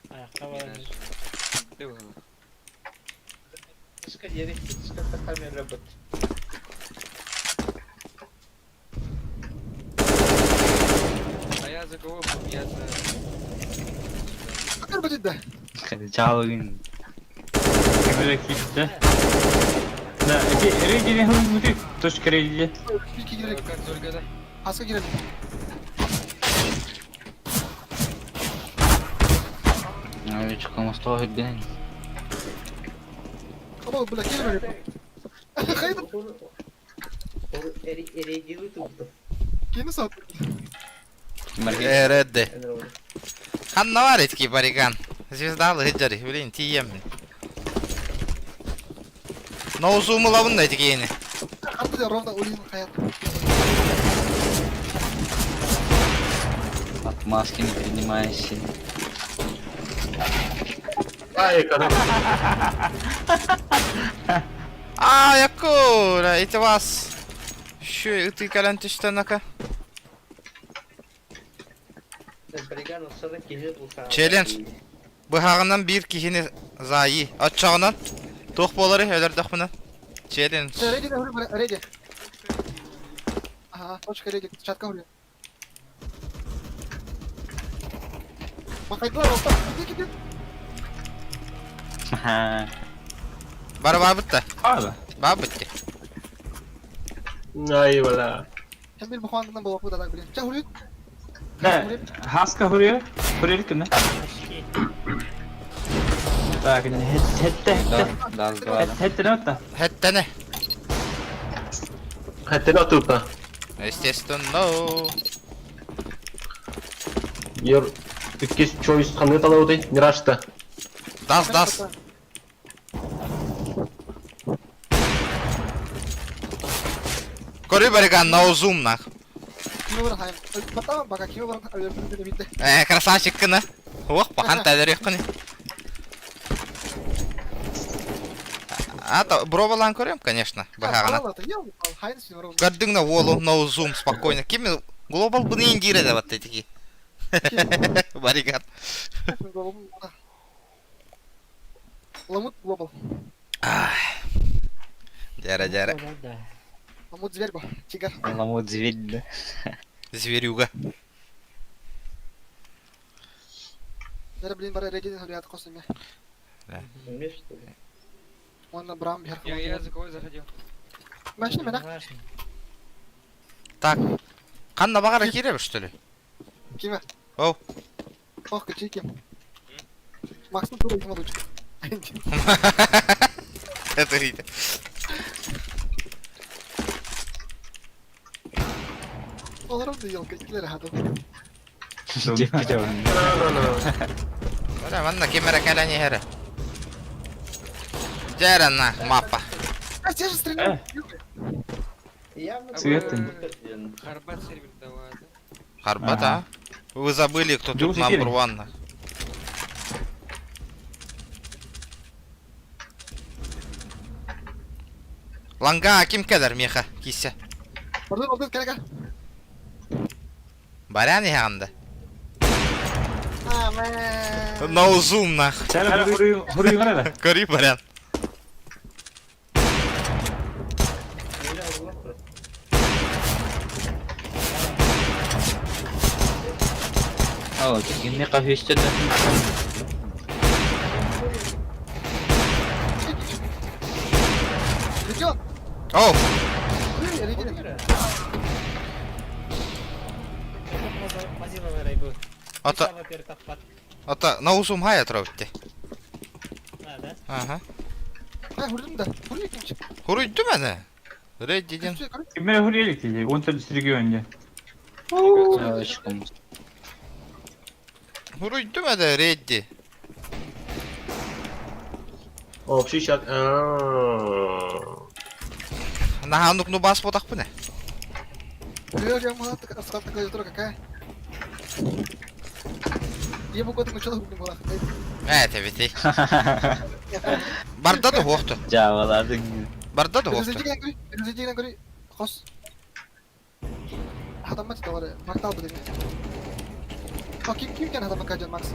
Аяққа бар. Тышка дерек, тышка камера бит. А я за кого был? Я за... Кыр бит да. Чалыгын. Кемере китте. Да, эти Редин хөрүңү точка Реди. Бир ки кирели. Как Зольга, да? Хаска кирели. Ой, чыкамас хүрден. Аба, бля, кирели. Хайда. Эредилы тут. Кини сат. Эредде. Ханна бар этки бариган. Звезда лыжари, блин, тием. Ноузумы лавын да этки Ханна ровно улин хаят. Отмазки не принимаешь. Ай, когда... А, якура, эти вас. Şu ıtı кэлэн түстенака. Бариган усаны киһи булса. Челлендж. Быһаҕынан биир киһини заайы. Оччоҕунан туох буолары өлөрдөхпүнэн. Челлендж. Реди, хури, реди. Ага, точка реди, чатка хури. Махайдылар, опа, иди, иди. Бары баабытта. Ада. Баабытты. Ай, бля. Hem bir buxandan болап да, блин. Ча хури. Да, хаска хөрү. Хөрү кимне? Так, хетте хетте. Да, да. Хетте не отта. Хеттене. Хеттене отурта. Естественно. Your иккис choice ханны талауды, Миражта. Дас, дас. Көрү бариган ноузум нах. Кими баран хайым. Батаман бака кими баран өлөрбүтүн битте. Э, красавчик кына. Ох, пахан тәлереккін. А, то бробалан көрем, конечно, баһаҕына. Көрдүҥ на уолу, no zoom, спокойно. Ким глобал быны индире да батты тики. Бариган. Ламут глобал. Дьэрэ, дьэрэ. Ламут зверь бо. Тигр. Ламут зверь, да. Зверюга. Дьэрэ, блин, бары редин хөрүят хос эме. Умеешь, что ли? Уонна Брам бихар Я за кого заходил? Машина мена. Так. Ханна баҕара киирэбит, что ли? Киме? Оу. Ох, кычы ким. Максим тура ким лучше. Это видно. Олорор да елка, килер хадым. Бара, манна кемера кэлэн иһэрэ. Дьэ на маппа. А те же стреляют. Цветы. Харбат сервер давай, да? Харбат, а? Вы забыли, кто тут number one. Ланга ким кэлэр миэхэ киисэ. Ордун, ордун, кэлэ кэл. Барян иһэҕин да. No zoom нах. Көрүй барян. О, кимни кафеште да. Летел! Оу! Ата, ата, наусум хая травте. Ага. А, хурдум да. Хуруй кимчи. Хуруйдум аны. Рейд деден. Кимме хуруйлик диye. Он төрдүс регионде. Хуруйдум аны рейдди. Общий чат. Наһаа ну бас ботах бу не. Какая? Я могу так начало не Ээ, тэбити. Барда да хуохту. Жаалаадың. Барда да хуохту. Хос. Хатаммат товары. Мактал бу деген. О, ким ким кен хатаммат кажан Макс?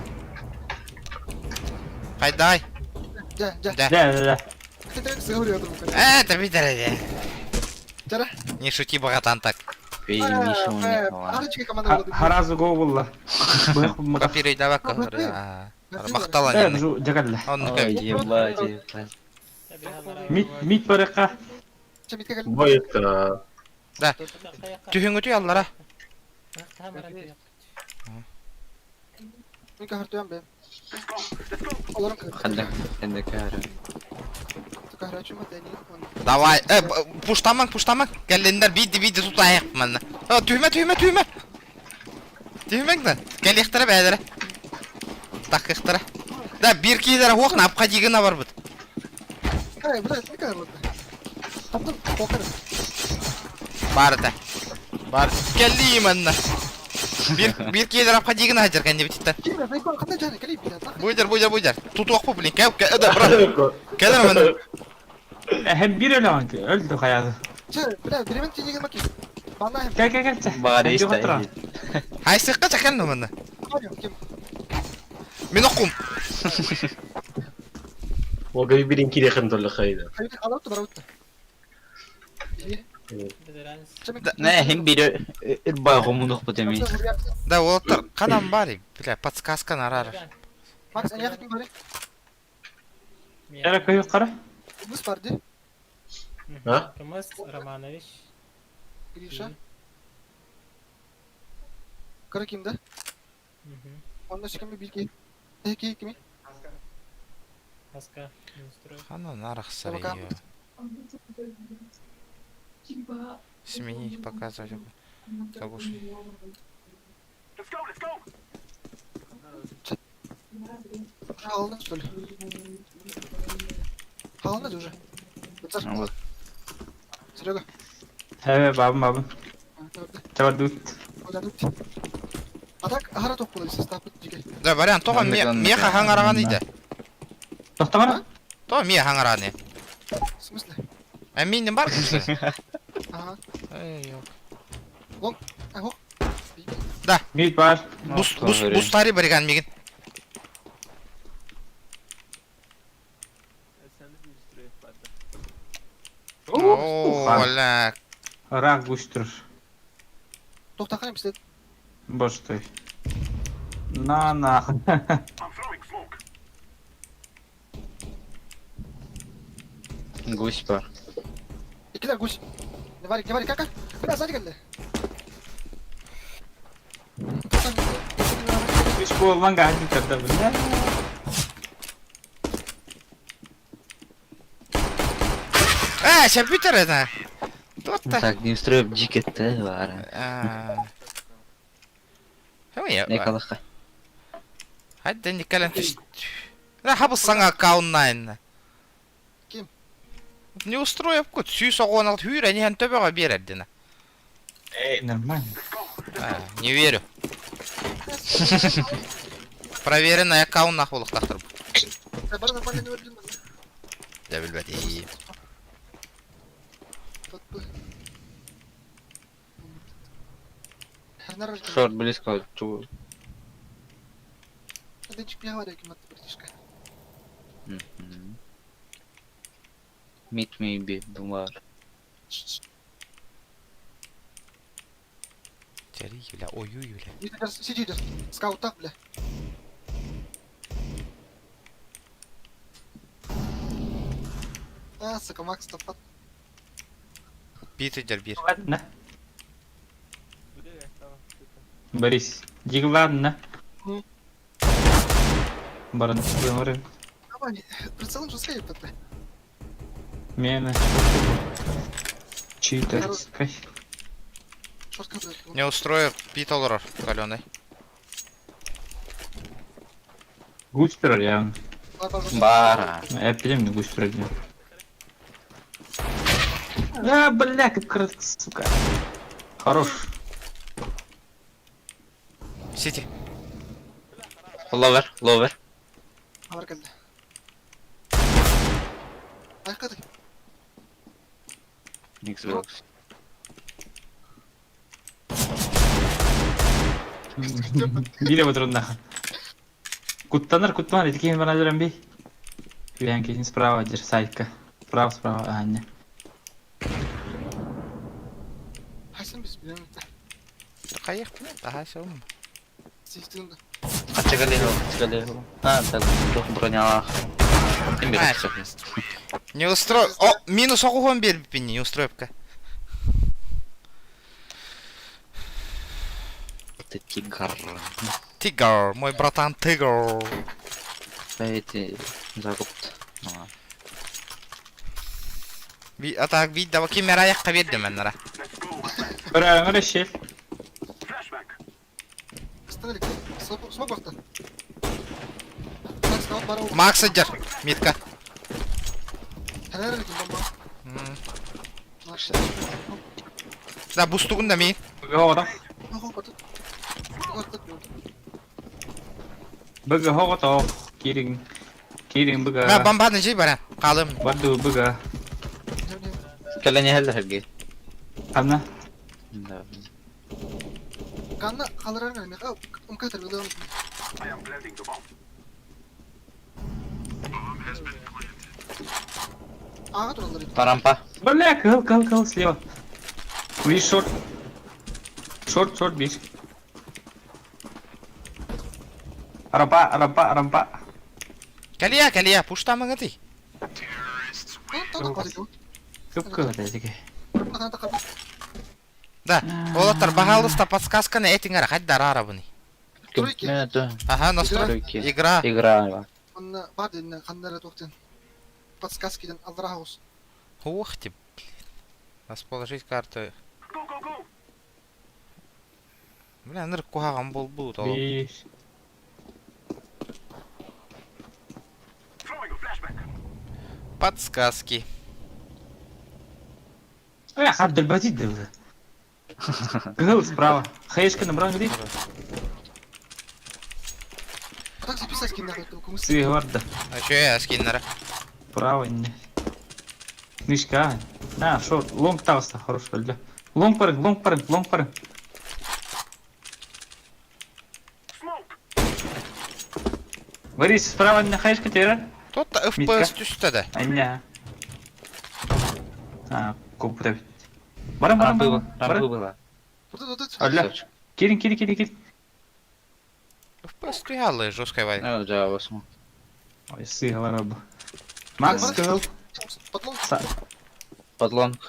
Хайдай. Жа, жа. Да. Да, да, да. Ээ, тэбитер. Жара. Не шути богатан так. Харазы го булла. Копируй давай Мактала не. Жагалла. Ой, ебать. Мит мит барыка. Бойта. Да. Түһүңүтүй аллара. Давай. Э, пуштамаң, пуштамаң. Кәллендер бидди бидди тутайык манна. Түһмә, түһмә, түһмә. Түһмәң да. Кәлихтәре бәдәре. Такыхтара. Да, бир кийлер хуак напка дигена бар бит. Эй, блядь, не кайр Таптым, покер. Бар да. Бар. Кәлли манна. Бир бир кийлер апка дигена хажар кәнде бит. Буйдер, буйдер, буйдер. Тутуак бу, блин. Кәп, да, брат. Кәлер манна. Hem bir öyle anki. Öldü kayады. Че, бля, беремен тиеген маки. Бана hem. Gel gel gel. Бары исте. Хайсыкка чакан манна. Мен окум. Ол бирин кире хым хайда. Не, хим бири ирбай хомунук бу деми. Да, олар кадан бар, бля, подсказка нарар. Макс, они хотим говорить? Эра көйүк кара. Кымыс бар ди. А? Кымыс Романович. Гриша. Кара ким да? Онда шиками билки. Эки кими? Аска. Хана нарах сарайы. Сменить, показывать. Заглушить. Уже алынды, что ли? Алынды уже. Вот. Серега. Хэ, бабым, бабым. Чабар дут. А так аһара тоқ буолар састааппыт дьигэ. Да, вариант тоҕо миэхэ хаҥараҕан иде. Тохтамара? Тоҕо миэхэ хаҥарааны? В смысле? А мин бар Ага. Эй, ёк. Лон, ого. Да. Мид бар. Бус бус бустари бариган мигин. О, Рак густер. Тоқтаққан еместер. Боже ты. На нахуй. Гусь бар. Икилер гусь. Не варик, не варик, кака? Бля, сзади келді. Үш болған гаджет да, бля. Э, сейчас бүтер это. Тут-то. Так, не устроив дикет бар. Не калаха. Хадда никалан түш. Ра хабыс саңа аккауннайн. Ким? Не устроив кут, сүүс оҕуон алт хүүрэ ниһэн төбөҕө биэрэрдинэ. Эй, нормально. А, не верю. Проверенный аккауннах буолуохтаахтар. Бары нормально не өлдім. Дьэ билбэтим. Шорт близко. Чу. Денчик не говори, кем это, братишка. Meet me бар. Чэри, бля, ой-ой, бля. Сиди, скаут так, бля. А, сука, Макс, топат. Биир сылдьар биир. Ладно. Борис, ладно. Баран, говори. Давай, прицелом же скайп, бля. Мена, Читерской. Не устроив бит олорор, каленый. Густер я. Бара. Я пилем густер А, бля, как кратко, сука. Хорош. Сити. Ловер, ловер. Бар келді. Айқады. Xbox. Бире отырында. Куттанар, куттанар, итикейин бана жүрем би. Үйән кейсин справа жер, сайтка. Справа, справа, аня. Хайсын біз білемін. Қайық, аха, сәуім. Сейфтігімді. Ачагалео, ачагалео. А, так, тух бронялах. А, Не устрой... О, минус оғуған беріп не устроивка. Это тигр. Тигр, мой братан тигр. Эти закупт. Би, а так, би, давай кемер аяққа берді мен нара. Бра, ngara шел. Остановили. Смог бақты. Так, скаут бара. Макс сылдьар, митка. Хәнәр бомба. Да, бустугун да ми. Быга Ого, батут. Быга хогото. Кирин. Кирин быга. Мә бомбаны жей бара. Қалым. Барду быга. Кәләне хәлдә хәлге. Анна. Да. Канна қалырар мен. Умкатыр билем. Аға туралар. Парампа. Бля, кыл, кыл, кыл, слева. Видишь, шорт. Шорт, шорт, видишь. Рампа, рампа, рампа. Кәлия, кәлия, пуштамың ты. Кып кыл, Да, олаттар баһалыста подсказканы этиңер хаддар арабыны. Ага, настройки. Игра. Игра. Онна бар дедин ханнары тоқтен. Подсказкиден алдыра. Ух ты, блин. Расположить карту. Бля, ныр кухаган болбу ол. Подсказки. Э, Абдельбазид. Кыһыл справа. Хаешканы бран гри. А как записать скин надо? Кому Сыыһа барда. А чё я скиннера? Право не. Мишка. А, шорт. Лонг таҕыста, хорош өлдө. Лонг барыҥ, лонг барыҥ, лонг барыҥ. Борис, справа не хаешка теперь? Тот Митка. FPS түстэ да. Анна. А, купта. Баран, баран, Рампы, баран. рампы Баран. была. Вот это, вот это. Алла. Кирин, кирин, кирин, кирин. FPS түһэ жесткой вай. Ну, да, восьму. Ой, сыыһа барар бу. Макс, кыһыл. Подлог. Са- Подлон.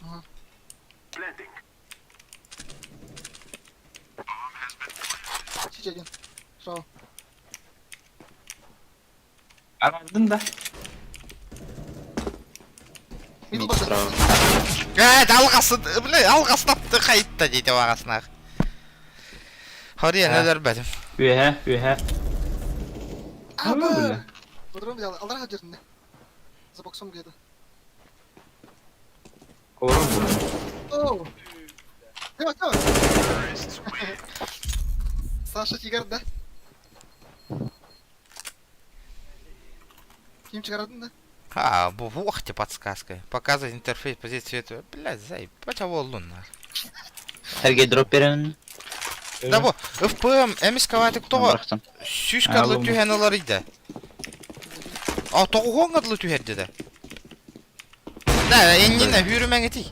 Ага. Сити один. Справа. Арадын да. Мидл Мид база. справа. Э, алғасы, бля, алғаснапты қайтты дейді ағасына. Хария, А. нелер бәдім. Үөһэ, үөһэ. А, Ну, бля. Патрон взял. Алдара держи. За боксом где-то. Олорор бу. Оу! Тёма, Тёма! Саша Тигар, да? Ким чыгарадын да? А, бу ух ты подсказка. Показывать интерфейс позицию этого. Блядь, зай, бача воллун. Сергей дроп беремин. Да бу, FPM эмис каватык тоға Бырахтым. сүүс кадлы Алым. түһэн алар иде. А, тоғуон кадлы түһэрди да. Да, эннина хүрүмәң эти.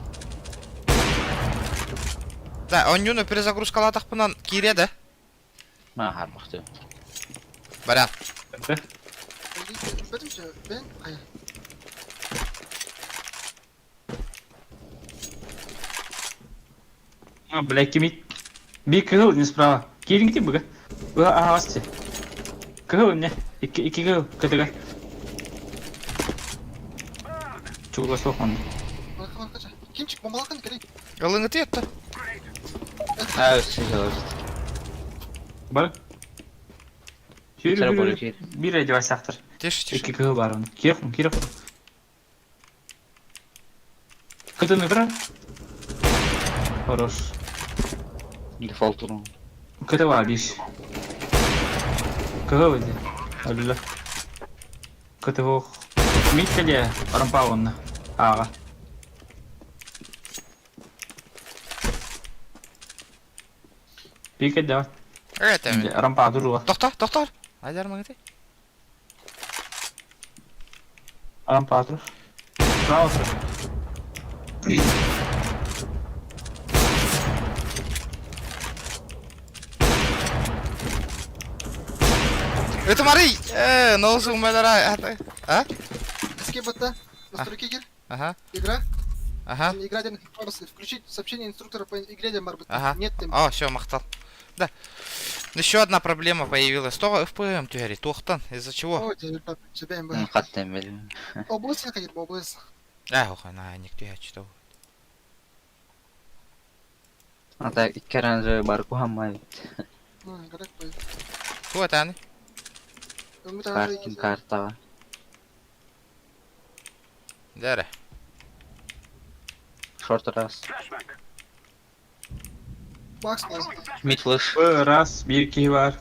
Да, оннюну перезагрузкалатақпынан кире да. Ма харбахты. Баран. Бөтүмчө, бен кая. А, бля, кимит. Би кыһыл не справа. Кирин где быга? Быга аҕасти. Кыһыл не? Икки икки кыһыл кытыга. Чугас суох онно. Барка баркача. Кимчик бомбалакын керек. Ылыңыты етті. А, все делают. Бар. Сүүрү Сара бир болю кир. бир эди басактыр. Тише, тише. Икки кыһыл бар оны. Кирохун, кирохун. Кытыны бир. Хорош. Дефолт урон. Кыты бар биш. Кыһыл иди. Алла. Кыты ох. Миткеле рампа онна. Ага. Пикет да. Evet, evet. Рампа дуруга. Доктор, доктор. Айдар маңыты. Рампа тур. Право тур. Это Мари! Э, ноусу умелера. А? Escape бата. Настройки кир. Ага, Игра. ага. Игра один. Включить сообщение инструктора по игре один барбат. Ага. Нет там. А, все, махтал. Да. Еще одна проблема появилась. То FPM түһәри, туохтан, из-за чего? Ой, тебе МБ. Хаттан били. ОБС я конечно, ОБС. А, ох, на, ник түһә что. А так, икки оранжевый бар кухаммай. Ну, гарак пой. Ту атаны. Картин картава. Дәрі. Шорт раз. Макс, Мид флеш. Раз, бир киһи бар.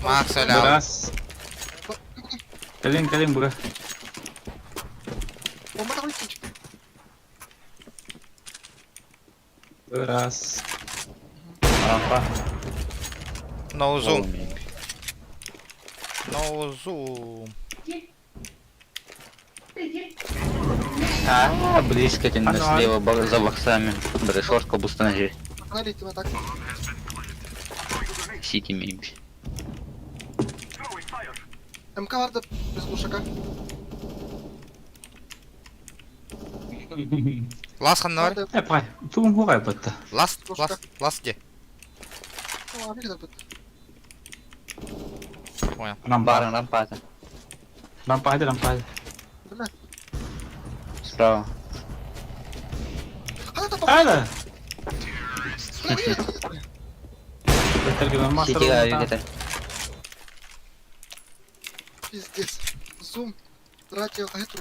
Макс öyle al. Раз. Кэлин, кэлин буга. Бомба такой кимчик. Раз. Рампа. No zoom. No zoom. А, близко тем А ну, а- слева за боксами. Бля, шорт кобустан же. Погнали, ты так. Сити мейби. МК варда без глушака. Лас ханна бар. Э, пай. Тугун хугай батта. Лас, лас, лас де. Ну, а видно тут. Понял. Рампа. Баран рампата. Рампа, hadi рампа. hadi. Бля. Справа. А это Hadi. Бля, Сити где-то. Пиздец. Зум. Ратио, а это.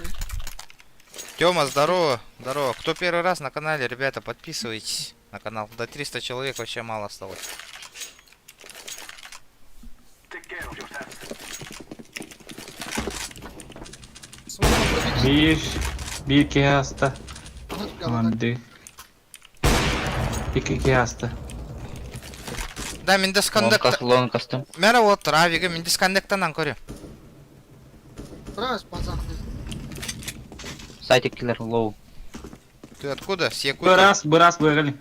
Тёма, здорово, здорово. Кто первый раз на канале, ребята, подписывайтесь на канал. До 300 человек вообще мало осталось. Биир, биир киһи ааста. Манды. Икки киһи ааста. Да, мин дисконнект... Лон кастым. Мэра вот Равига, мин дисконнектанан көрүм. Раз, базар. Сайтик киллер лоу. Ты откуда? С Якутии? Бырас, бырас быгали.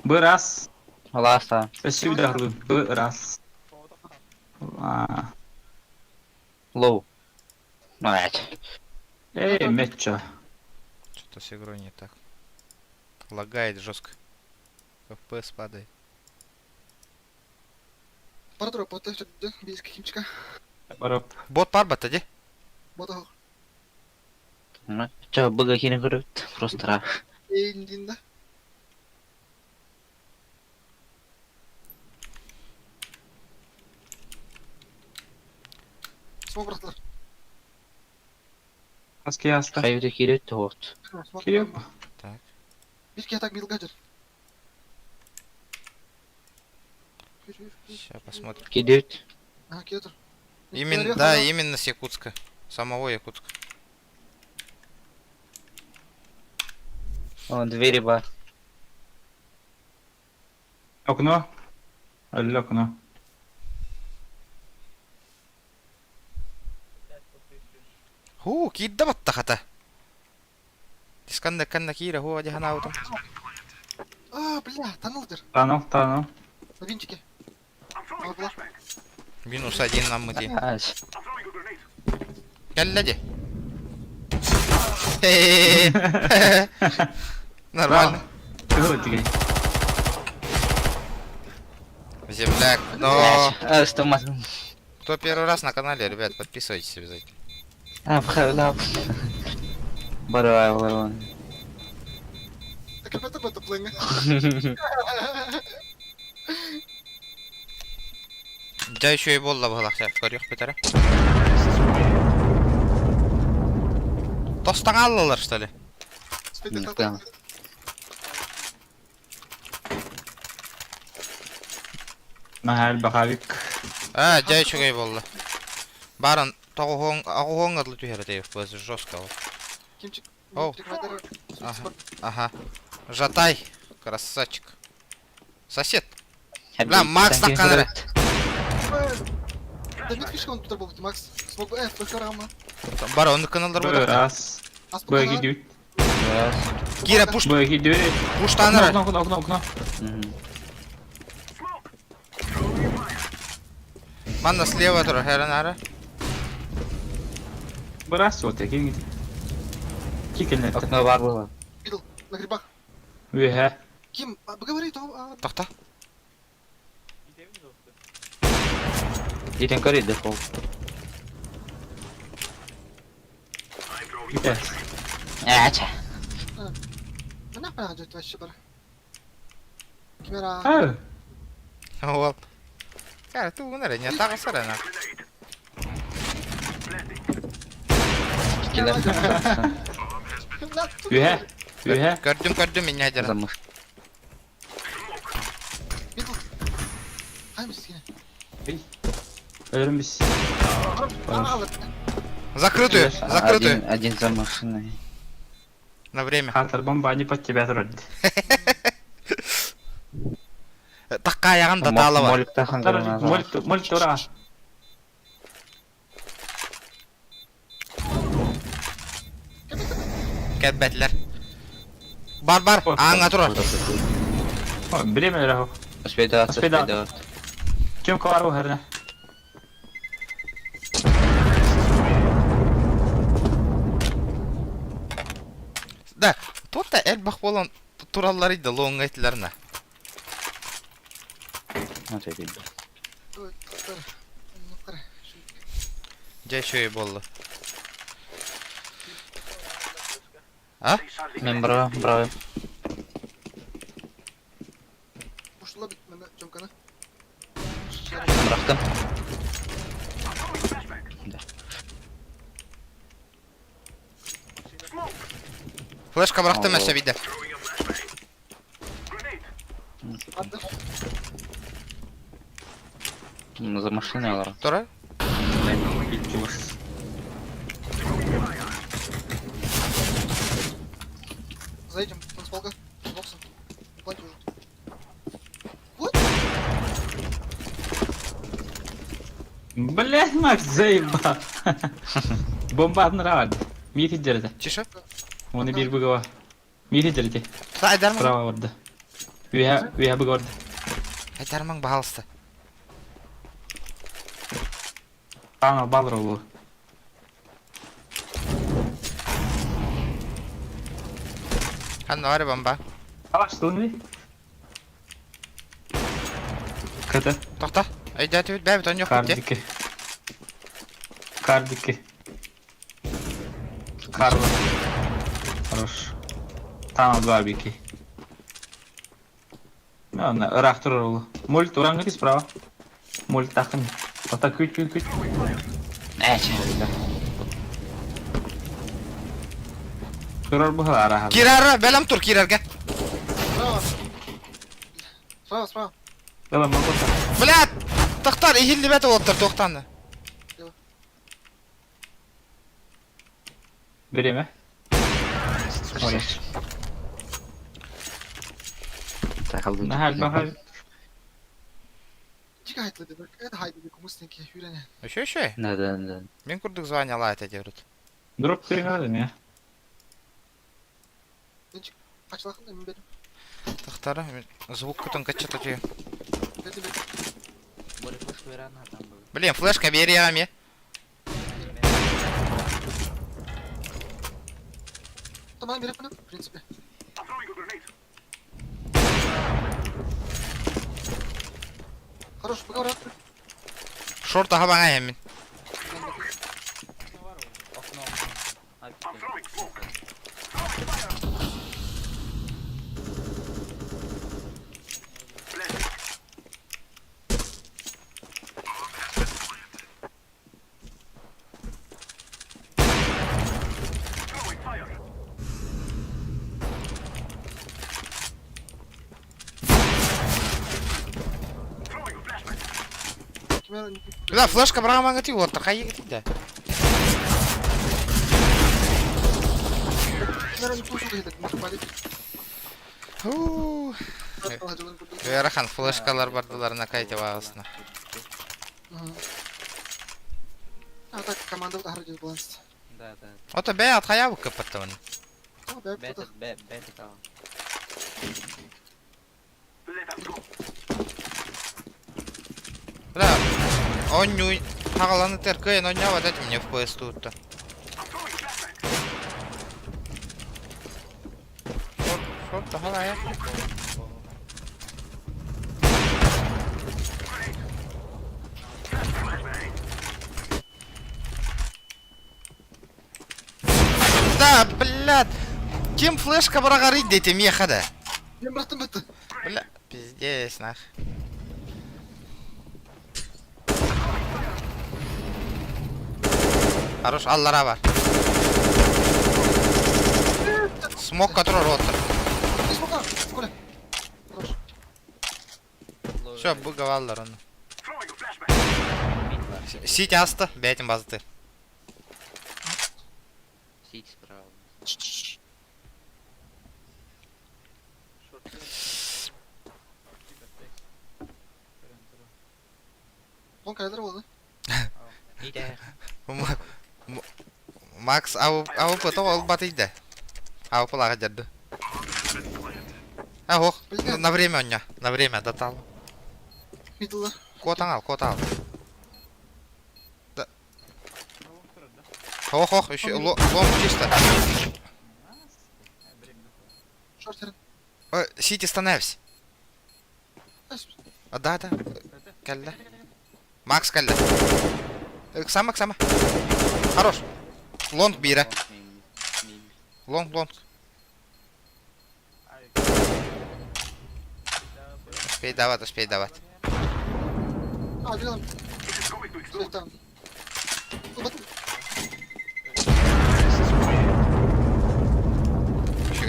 Бырас. Аласта. Спасибо, дорогой. Бырас. А. Лоу. Блять. Эй, мечо. Что-то с игрой не так. Лагает жестко. FPS падает. Парадро, потом без химчика. Бот парбат, иди. Бот Че, быга хинен көрөбүт. Просто ра. Эйндинда. Смог братlar. Аски аста. Хайы кирет тоғыт. Киреп. Так. Bir kere так билгажер. Сейчас посмотрим. Кидет. Ага, кидет. Именно, да, именно с Якутска. Самого Якутска. О, двери бар. Окно. Алло, окно. Ху, киирдэ баттахата. Дисканна канна киирэ, ху, дьаһана аутом. А, бля, тоннел дыр. Танал, танал. На винчике. Минус один нам мы Кэллэди. Нормально. Земляк, но... Кто первый раз на канале, ребят, подписывайтесь обязательно. А, бхавлап. Барай, барай. Так это это плынга. Дьэ үчүгэй буолла быһылаах сөп көрүөх бүтэрэ. Тостаҥааллылар что ли? Наһаа элбэх Аа, дьэ үчүгэй буолла. Баран тоҕуһуоҥ аҕуһуоҥ ырлы түһэр этэ жестко. Кимчик. Оу. Ага. Ага. Жатай. Красавчик. Сосед. Бля, Макс такканара. Да нет фишка он тут был, Макс. Смог бы, флешка Бар, он каналдар Б раз. Б гидют. Кира, пуш. Б гидют. Пуш танара. Окно, окно, окно, окно. Манна слева тур, херанара. Бырас вот, я Кикельне. Окно бар было. Видел, на грибах. Үһэ. Ким, поговори, то... Тохта. Итен көрүй дефолт. Ача. Мына пара жөт вообще бар. Кимера. Ол. Кара, ту гынара, не тағы сарана. Үһэ. Үһэ. Көрдүм, көрдүм, меня дер. Өлөрүм бис. Закрытую, закрытую. Один, один за машиной. На время. Хатар бомба не под тебя вроде. Такая да талова. Молик тахан Молик, молик тура. Кәбәтләр. Бар, бар, аңа тур. Время раху. Успей даваться, успей даваться. Чем квару херне? Да, тут-то элбах болон тураллары да лоңга этилерне. Дьэ үчүгэй буолла. А? Мен браво, браво. Ушла бит мене Тёмканы. Бырахтым. Да. Флешка бырахтым өссө биирдэ. За машиной олорон. Турар. За этим, танцполка, боксом. Платежу. Вот. Блять, Макс, заебал. Бомба нравится. Мир держит. Тише. Он и бир быгова. Мир держит. Айдарман. Справа орда. Уя быгорда. Айдарман, пожалуйста. Ана балролу. Ханна бар бомба. Алаштылың би? Ката. Тохта. Айда түбүт бәбит он yok бит. Кардики. Кардики. Карло. Хорош. Там два бики. Ну, ырах турар ол. Мульт ураңгы справа. Мульт тақын. Ата күт күт күт. Эче. Турар бу ара. Кирара, бәлем тур кирарга. Справа. Справа, справа. Давай, могу. Блядь, тохтар ихиллибет олоттар тохтанды. Береме? Нахал, нахал. Чика хайтлады, это хайтлады, кумусники, хүрәне. Еще еще? Да, да, да. Мен курдук звание лайт эдерут. Дроп тыгады я. Качылакын да мен берем. Тохтар, звук кутун качата түйе. Берди, берди. Блин, флешка бери ами. Тамам береп в принципе. Хорош, поговорят. Шорт аха баңа хемин. Бля, флешка браға маңа ти олар қай да. Верахан флешкалар бардыларына кайте бағысына. А так команда вот баланс. Да, да. Ото бә атхая бу кыппаттымын. Бә, бә, бә, Бля, онню хагаланы теркөйн оння вот этим мне в поезд тут. Шорт, шорт, хагалая. Да, блядь. Кем флешка барагарит дети меха да? Мен бырақтым бітті. Бля, пиздец, нах. Хорош, аллара бар. Смок, который ротор. Смока, Коля. Хорош. Все, бугаваллар оны. Сити асты, бәйтін базыты. Сити справа. Он кайдыр болды. Макс АВП то ол батыйды. АВП лаға жарды. А, ох, на время оння, на время датал. Мидла. Котан ал, кота ал. Да. Ох, ох, еще лом чисто. Шортерин. Сити становись. А, да, да. Кәллә. Макс кәллә. Сама, сама. Хорош. Лонг бира. Лонг, лонг. Успей давать, успей давать. А, билем. Там.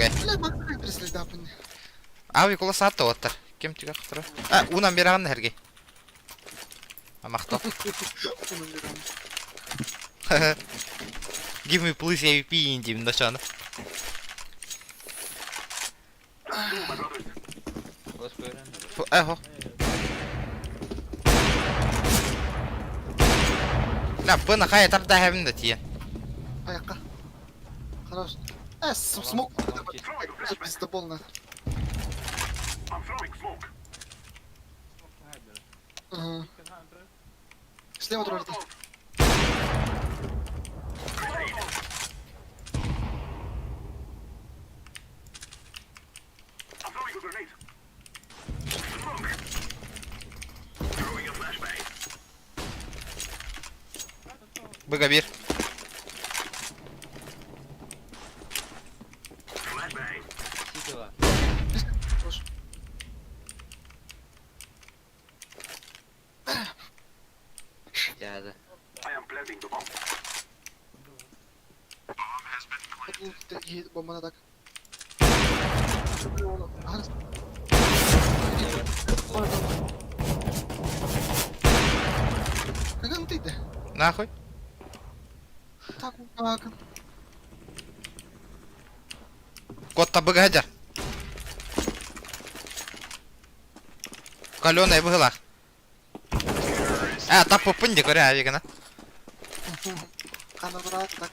Үчүгэй. Бля, Макс преследапын. Ави кула саатта уоттар. Ким түгэх турар? А, уунан биэрэҕин да Сергей. Махтал. Give me please AVP диибин да чаны. Эхо. Да, бына хайа тарда хэбин да тиен. Аяққа. Хорош. Э, смок. Пиздобол нахуй. Ага. Слева турар дии. Быга биир. Бомбана так. Каган ты да? Нахуй. Так, как? Кот табыга Каленая быһылаах. А, таппыппын дии көрө авигана. Ханабыраат так.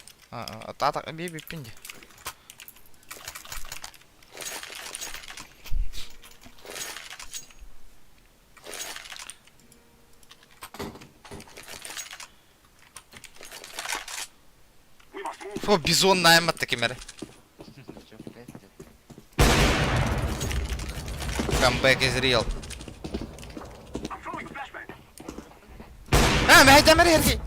Та би биппин дии. Фу, бизон наймат такимере. Comeback is real. А, мэһэйдэмэр эрги.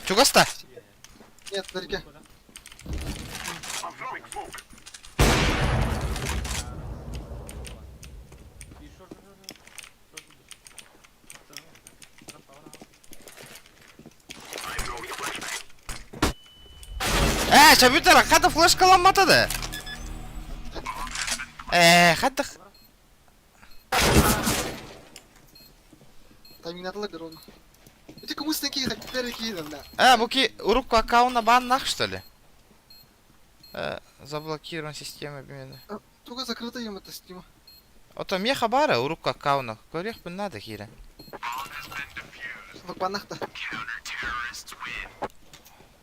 Чугаста? Нет, вдалеке. Ээ, чабютара, хата флешкаламмата да. Ээ, хата... Тайминатылар бер оны. Эти кумыстан кии, хаттер кии, да. Э, бу ки урукку аккаунна бааннах, что ли? Э, заблокирован система обмена. Туга закрыта им это стима. Ото меха бара урукку аккауна. Көрүөх надо киирэн. Вакбанахта.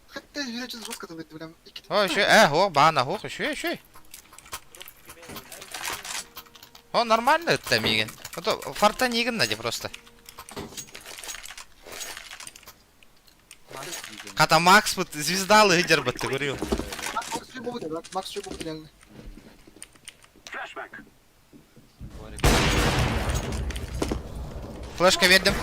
Хотя юрече жестко там прям. Ой, еще, э, о, баана, ох, еще, еще. О, нормально это миген. Ото фарта нигин наде просто. Хата Макс вот звезда лидер бы ты говорил. Макс что будет, Макс что будет реально. Флешка вердим.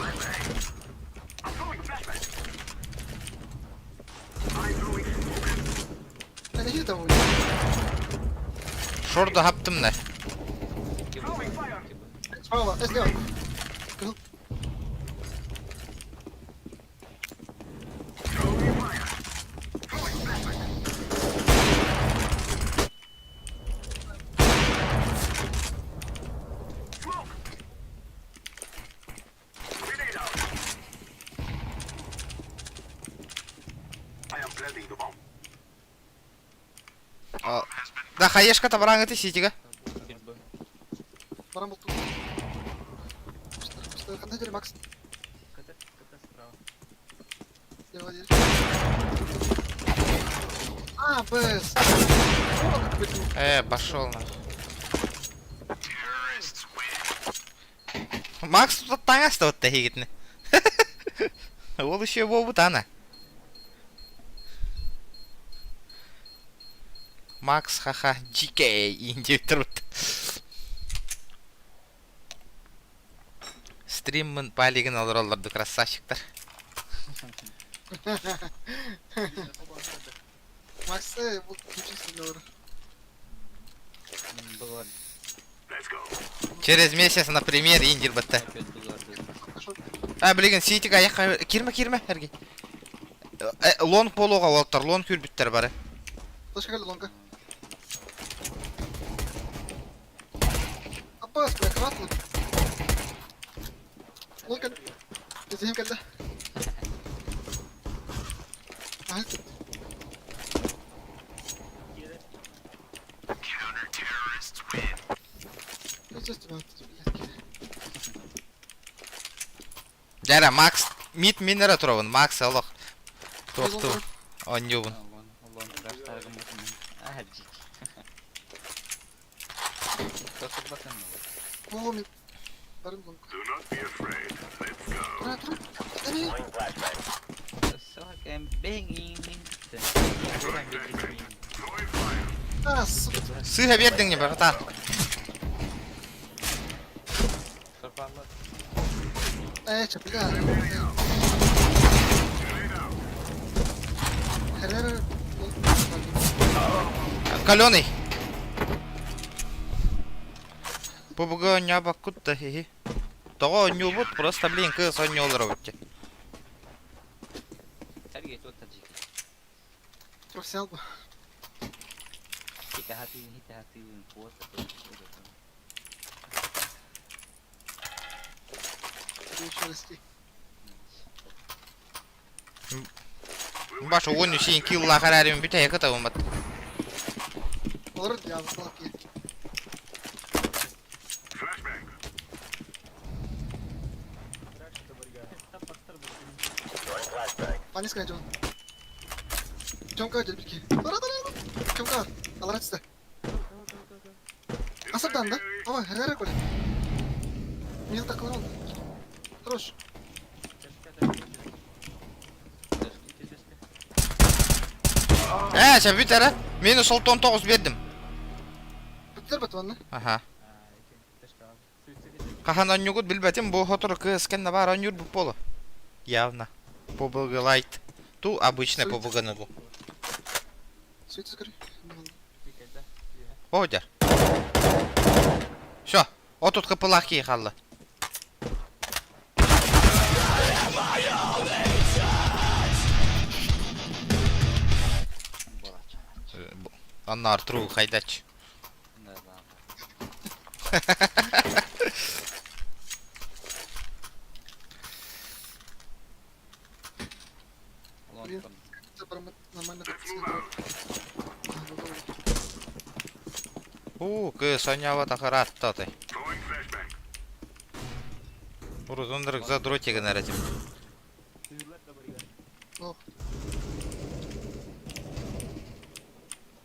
Шорду хаптым не. Справа, слева. Да, хаешка табараңыты ситига. Баран был тут. Ханта Макс. А, БС. Э, пошел на. Макс тут таҥаста вот тахигитне. Ол еще бобутана. Макс, ха-ха, GK, инди труд. Стриммын палигин алыралларды красавчиктар. Макс, бұл кемшін. Через месяц, например, индир бытта. А, билигин ситик аяққа кирме кирме эрги. Лонг полуға олаттар, лонг күрбүттер бары. Флешка келди лонга. Аппас, бля, кроват лонг. Лонг келди. Кезехим келди. Ахыл кетти. Дьэ Макс мид мин эрэ туробун Макс олох туохтуу оонньуубун. Сыыһа биэрдиҥ не братан. Каленый. Бу бугу оонньообоккут да хиһи. Тоҕо оонньуубут просто блин кыыс оонньуу олоробут дии. Профессионал бу. Баша уон үсийн киллаах эрээрим бүтэйэ кытабыммат. Олорор дьаабы киһи. Панискай дьон. Чонка дьэлбит киһи. Бара бара бара. Чонка алара түстэ. Асырдан да? Ова, хәрәрә коля. Мил такылар oldu. Хорош. Ээ, сэ бүт эрэ. Минус 69 биэрдим. Бүттер бат ванна. Аха. Хаһан оонньуугут билбэтим, бу сотору кыыс кэннэ баар оонньуур бу буолуо. Явно. PUBG Lite. Ту обычный PUBG-ны бу. О, дьэ. Все, отут кыпылаах киһи хаалла. Аннаар тру хайдач. Уу, кыыс оонньообот акыраатта отой. Урутун задротик гынар этим.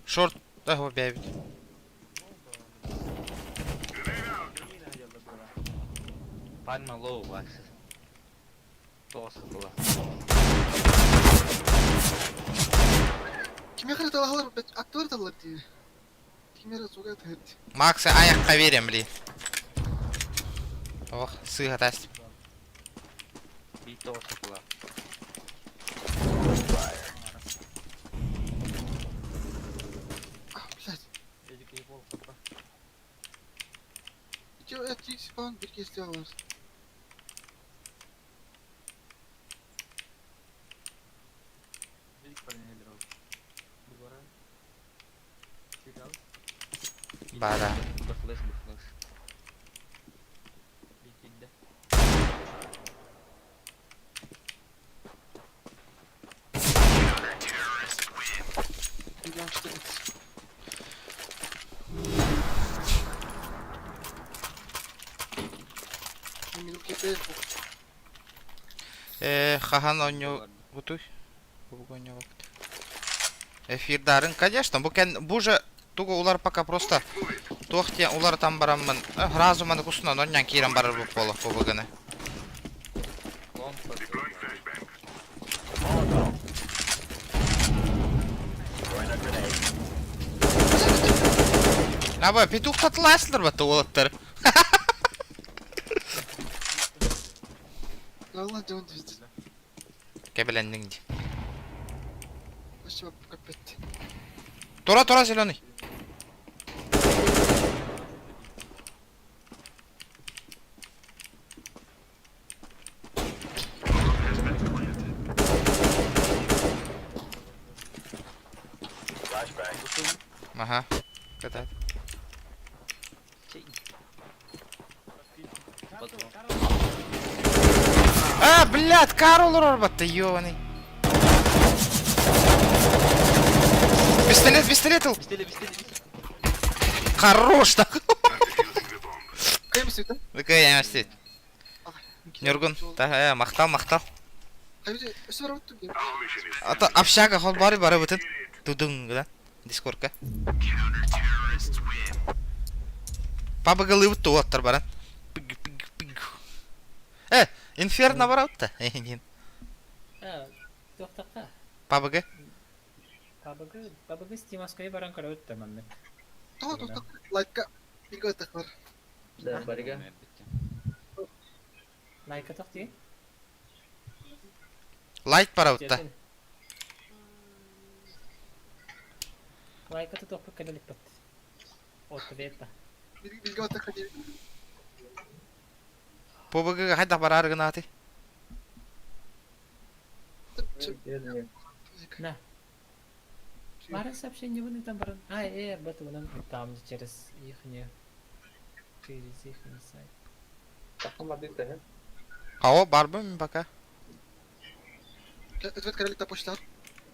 Шорт, да, бэйбит. Пальма лоу, Вася. Тоҕус была. Кимиэхэ талаһалар аттылар таллар дии. Кимиэхэ суга тыһыт. Макса айахха биэриэм били. Ох, сыыһа тас. Биир тоҕус была. Блядь. Эти falan bir kez var. Бара. Бахлыс, бахлыс. Миллион 14. Э, хаһан оонньуу бутуй? Эфирдарын, конечно, бу кен бу же тугу улар пока просто туох диэн уларытан бараммын сразу маны кусунан онньон киирэн барар бу буолуох бу быгыны. Аба, петух татылаасылар батта уолаттар. Алла дьон пиздец. Кэбилэнниҥ дии. Спасибо, капец. Тура, тура, зеленый. Аха. Кытаат. А, блядь, Карл олорор ёбаный. Пистолет, пистолет ыл. Хорош так. Кайым света? Кайым свет. Нюргун, та, махтал, махтал. Ата общага хол бары бары бытын. Тудың, да? Дискордка. Пабыгылыбыт туоттар баран. Пиг пиг пиг. Э, инферно барабыт Эһинин. Туохтахха? Пабыгы. Пабыгы, пабыгы Стимаскайы баран көрөбүт да маннык. Тоҕо тохтох лайкка бигэ ытахлар. Да, барыга. Лайка тохти. Лайк барабыт да. Лайка тутуохпут кэлэ иликпит. Ответа. Билгэ ытахха диэбит. Пабыгыга хайдах бараары гынааты? На. Бары сообщение вынытан баран. А, батунан там через ихне. Через ихний сайт. Такым Ао, барбын пока. Ответ кэлэ почта.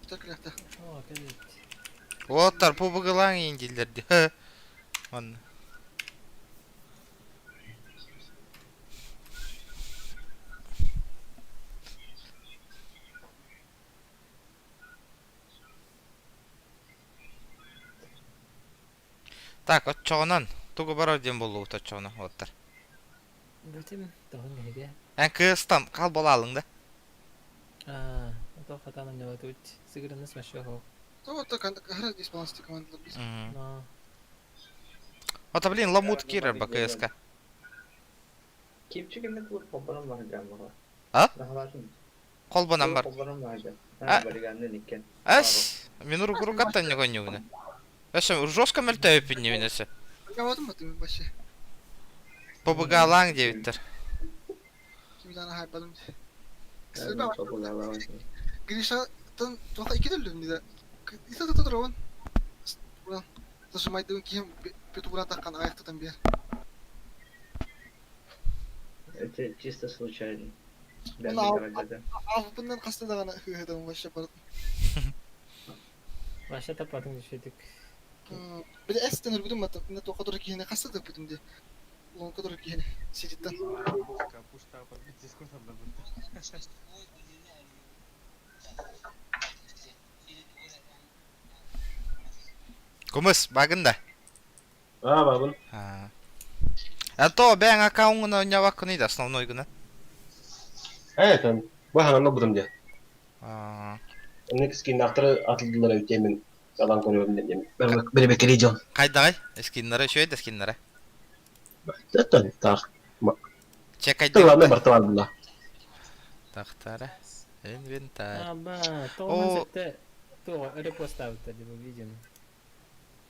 Ответ кэлэ О, кэлит. Уоттар пубыгылаң индилерди. Онна. Так, отчоҕунан тугу барар диэн буоллубут отчоҕуна уоттар. Бүтүм тоһун эһиге. Эн кыыстан хал болаалыҥ да? Аа, ото хатан ойнобатыбыт. Сыгырыныс вообще хоох. То хара дисбаланс командалар биз. Но. Ото, блин, ламут кирер БКСК. Кипчик эмне тур холбонон барган бара. А? Нахалатын. Холбонон бар. Холбонон барган. А, барганны иккен. Эс, мин уругурукаттан не гонюгна. Эсэ, жестко мөлтөйүппүн небинесе. Гавадым ба вообще. ПБГ диэбиттэр. Кимдана хайбадым. Гриша тан тоха икки төллүм диде. Иса та турабын. Уран. Зажимайдың кием бет уран таккан аяктан бер. Это чисто случайно. Авпыннан хаста дагана хыгыдым вообще барат. Вообще тападың düşедик. Били эстен өргүдүм бата. Мына тоха тура киһине хаста да бүтүм ди. Лонка тура киһине сидиттен. Кумыс, багында. А, багын. А. А то бэң аккаунтына ойнобаккыный да основной гына. Э, там, баһаҥан ылбытым дии. А. Оннук скиннахтары атылдылар эбит диэммин салаан көрөбүн диэн бэрэбэккэлии дьон. Хайдаҕай? Скиннара үчүгэй да скиннара. Оттон таах. Чекайдык. Главное барта баар буолла. Тахтара. Инвентарь. Аба, тоҕо сетте туох репостаабыттар диба видеону.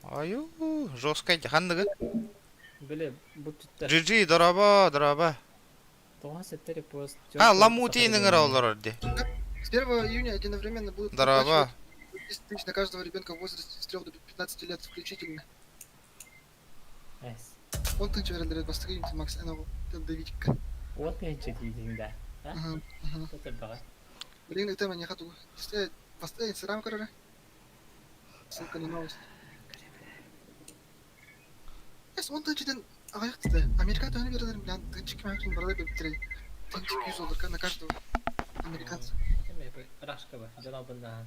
Аю, жесткай ханныгы. Били бу туттар. GG, дороба, дороба. Тоҕо сетте репост. А, ламути ныҥыра олорор ди. С 1 июня единовременно будут Здорово. выплачивать 10 тысяч на каждого ребенка в возрасте с 3 до 15 лет включительно. Эс. Он тынча берелер бастыгы юнит Макс эн давидик. Вот нече дейдин да. А? баҕа. Блин, это мне хату. Басты Инстаграм көрөрө. Ссылка на новость. Эс он тынчыден аяктыды. Америка төһөнү берелер билен тынчы ким аяктын барада берип Тынчы 100 доллар на каждого американца. Рашка ба, жана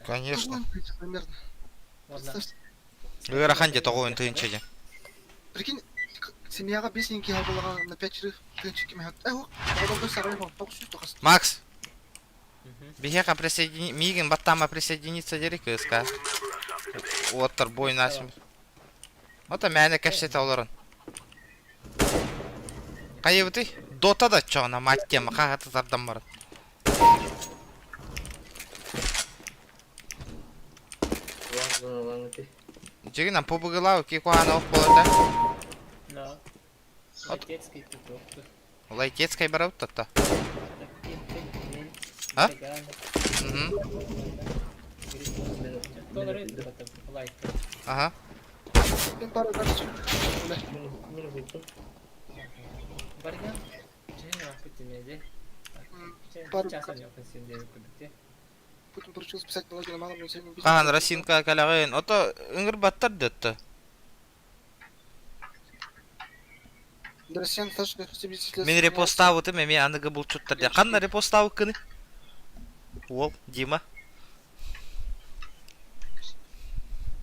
Конечно. Примерно. Ыарахан дьэ тоҕуон тыһыынча дьэ. Прикинь, семьяга бес инки халбалага на 5 чырых тынчы ким аяк. Эх, оҕолорго сарай тоқсу тоқас. Макс. Биһиэхэ присоедини... Миигин баттаама присоединиться диэри кыыска. Уоттар буойнасым. Ото мээнэ кэпсэтэ олорон. Хайыбытый? Дота да чоҕуна мать тема хаһаты тардан баран. Дьигинэн пубыгылаа ки куһаана ох буолар Да. Лайтецкий тут. Лайтецкай барабыт тотто. А? Угу. Ага. Мен пару карточек. Бля. Мин булдум. Барыга чайын аахпыт тимиэди. Пару Час аньыахпын син диэбит курдук дии. Путин поручил списать налоги на малом и среднем бизнесе. Хаһан Росинка кэлэҕин, ото ыҥырбаттар да отто. Для россиян старше 70 лет. Мин репостаабытым эмиэ аныгы булчуттар диэн. Ханна репостаабыккыный? Уол, Дима.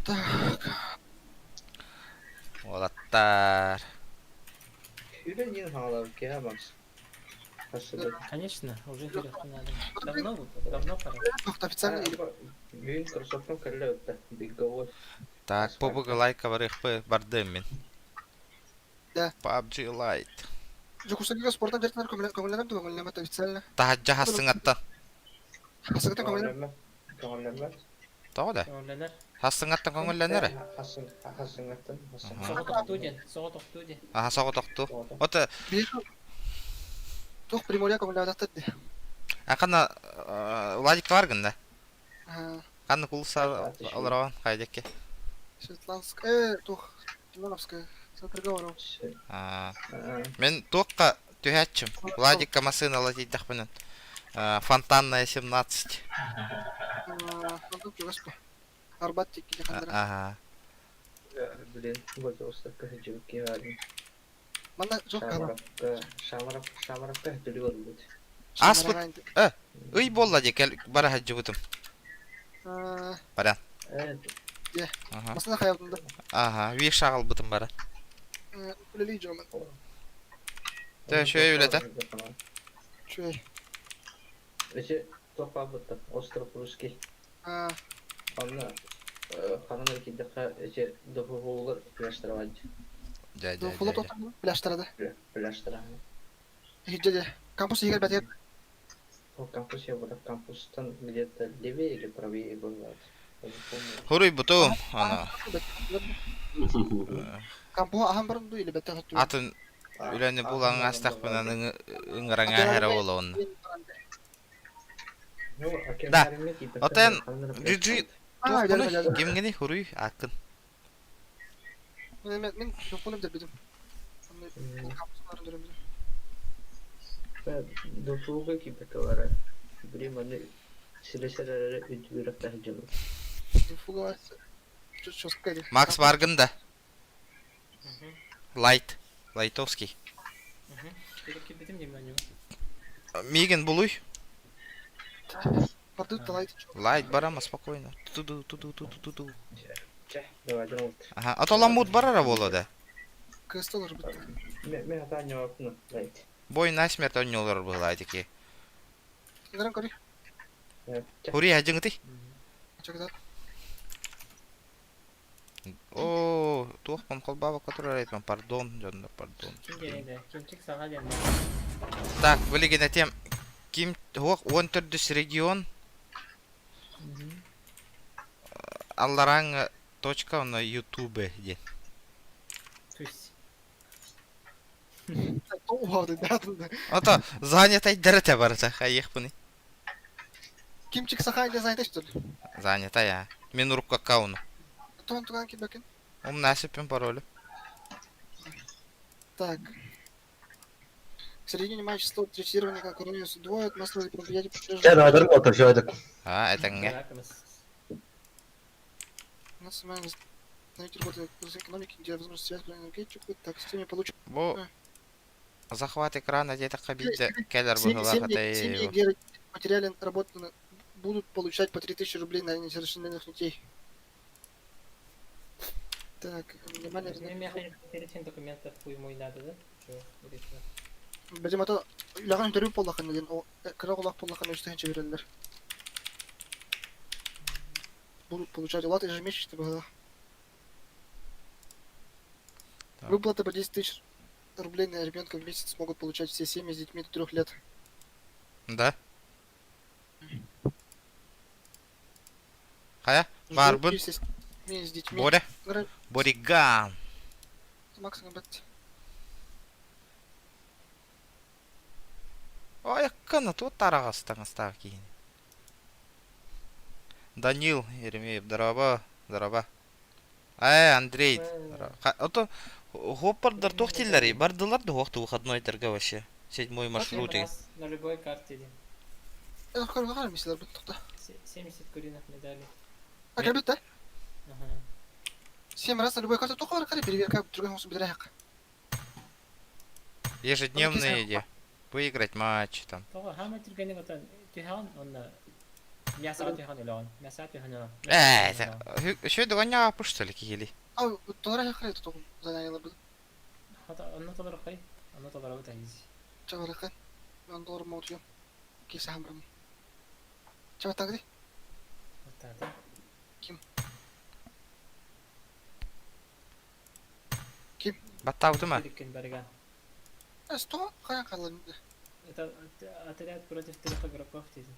Так. Уолаттар. Сүүрэн диэн хаалар киһи Макс. Конечно, уже киириэххэ наада. Давно, давно пора. Официально Бүгүн кроссовкам кэллэ ытта. Беговой. Так, PUBG лайка барыахпы бардым мин. Да. PUBG Lite. Дьокуускайга спортан дьарыктанар көҥүллэнэр да көҥүллэммэт официально. Таһырдьа хассыҥаттан. Хассыҥаттан көҥүллэммэт. Көҥүллэммэт. Тоҕо да? Көҥүллэнэр. Хассыҥаттан көҥүллэнэр ээ. Хассыҥаттан. Соҕотохтуу диэн, соҕотохтуу диэн. Аха соҕотохтуу. Ото Туох Приморье көҥүллээбэтэхтэр дии. Акана Владик бар гында. Ханна кулса олорон хайдекке. Светланск э туох Ивановская Сатрыга Мен туохха түһээччим. Владикка массыына ыла тиийдэхпинэн Фонтанная 17. Арбат тикки Ага. Блин, Владивостокка сылдьыбыт киһи баарбын. Манна суох Шамаровка, Шамаров, Шамаровка өтөлү олорбут. Ааспыт э ый буолла дии кэл бара сылдьыбытым. Баран. Дьэ. Масына хайабытым да. Аха, биир шаҕалбытым бара. Үлэлии дьоммун. Тэ үчүгэй үлэтэ. Үчүгэй. Эти туох баабыттар, остров русский. Онно ханан эрэ киирдэххэ эти ДФУ-лар пляжтара баар дии. Дьэ, дьэ, ДФУ-лар дьэ. пляжтара да? Пляжтара. Иһирдьэ дьэ. Кампус иһигэр бэтигэр. Ол кампус я буду кампустан где-то левее или правее бывает. Хуруйбуту аны. Кампуһу аһан баран дуу или бэттэх өттүгэр? Атын үлэни булан астахпына ыҥыраҥаа эрэ буолуон. Да. Отен GG туохпунуй? Кимҥиний хуруй ааккын? Мен мен туохпун билбитим. Досуга кипеталара. Блин, маны силесер үдүрэх таһдьабыт. Макс баргын да. Лайт. Лайтовский. Миигин булуй. Лайт барама спокойно. Туду туду туду туду. Ага, а то ламут барара буолуо да. Бой насмерть онньолор быһылаа итики. Хури хадьыҥытый. Оо, туох холбаабакка турар этим, пардон, дьоннор, пардон. Кимчик саҕа диэн Так, билигин этиэм, ким туох уон төрдүс регион алларааҥҥа точка онно ютубе диэн. Түс. Ото занятайдар этэ барыта хайыахпыный? Кимчик саха или занятай что ли? Занята я. Мин урукку аккауну. Туган туган кибэкин. Умна сөппүн паролю. Так. К середине мая число третирования как коронавирус удвоят, массовые мероприятия Дьэ, наадыр буолта, все это. А, этэҥҥэ. У нас Знаете, работает экономики, где возможность связь энергетику, так, системе получит. Бу захват экрана диэтэххэ биирдэ кэлэр быһыылаах Семьи, семьи, этэй. где потеряли работу, будут получать по 3000 рублей на несовершеннолетних детей. Так, внимание. Мне перечень документов хуй мой надо, да? Чего? Или что? Бэдим ата үлэҕин интервью буоллаххына диэн кыра оҕолоох буоллаххына үс тыһыынча биэрэллэр. Будут получать оплату ежемесячно было. Выплаты по 10 тысяч рублей на ребенка в месяц могут получать все семьи с детьми до 3 лет. Да? Хайа? Баарбын. Все семьи с детьми. Боря. Бориган. Макс бат. Айаккана туот тараҕас таҥастаах киһини. Данил Еремеев, дорообо, дорообо. Э, Андрей, ото хоппардар туох дииллэрий? Бардылар да хуох выходнойдарга вообще. Седьмой маршрут. На любой карте дин. Көргө мисилер бит тохта. 70 куриных медалей. А кэлбит да? Семь раз на любой карте тоқалар қарай переверка другой хосу бідірә хақ. Ежедневные иди. Выиграть матч там. Тоҕо хаама түргэнник отон түһэҕин уонна мясоҕа түһэҕин өлөҕүн. Мясоҕа түһэн өлөҕүн. Э, еще догоняла что ли киһили? А, толора хақ қарай тотоғын заданиялар бит. Онно толороххой. Онно толоробут айыз. Чабарақай. Мен доллар маутуем. Киса хамрам. Чабатагды? Оттаата. Ким? Ким? Баттаабытыма? Бүккүн барыга. Сто қаян қалар Это отряд против трех игроков дейсің.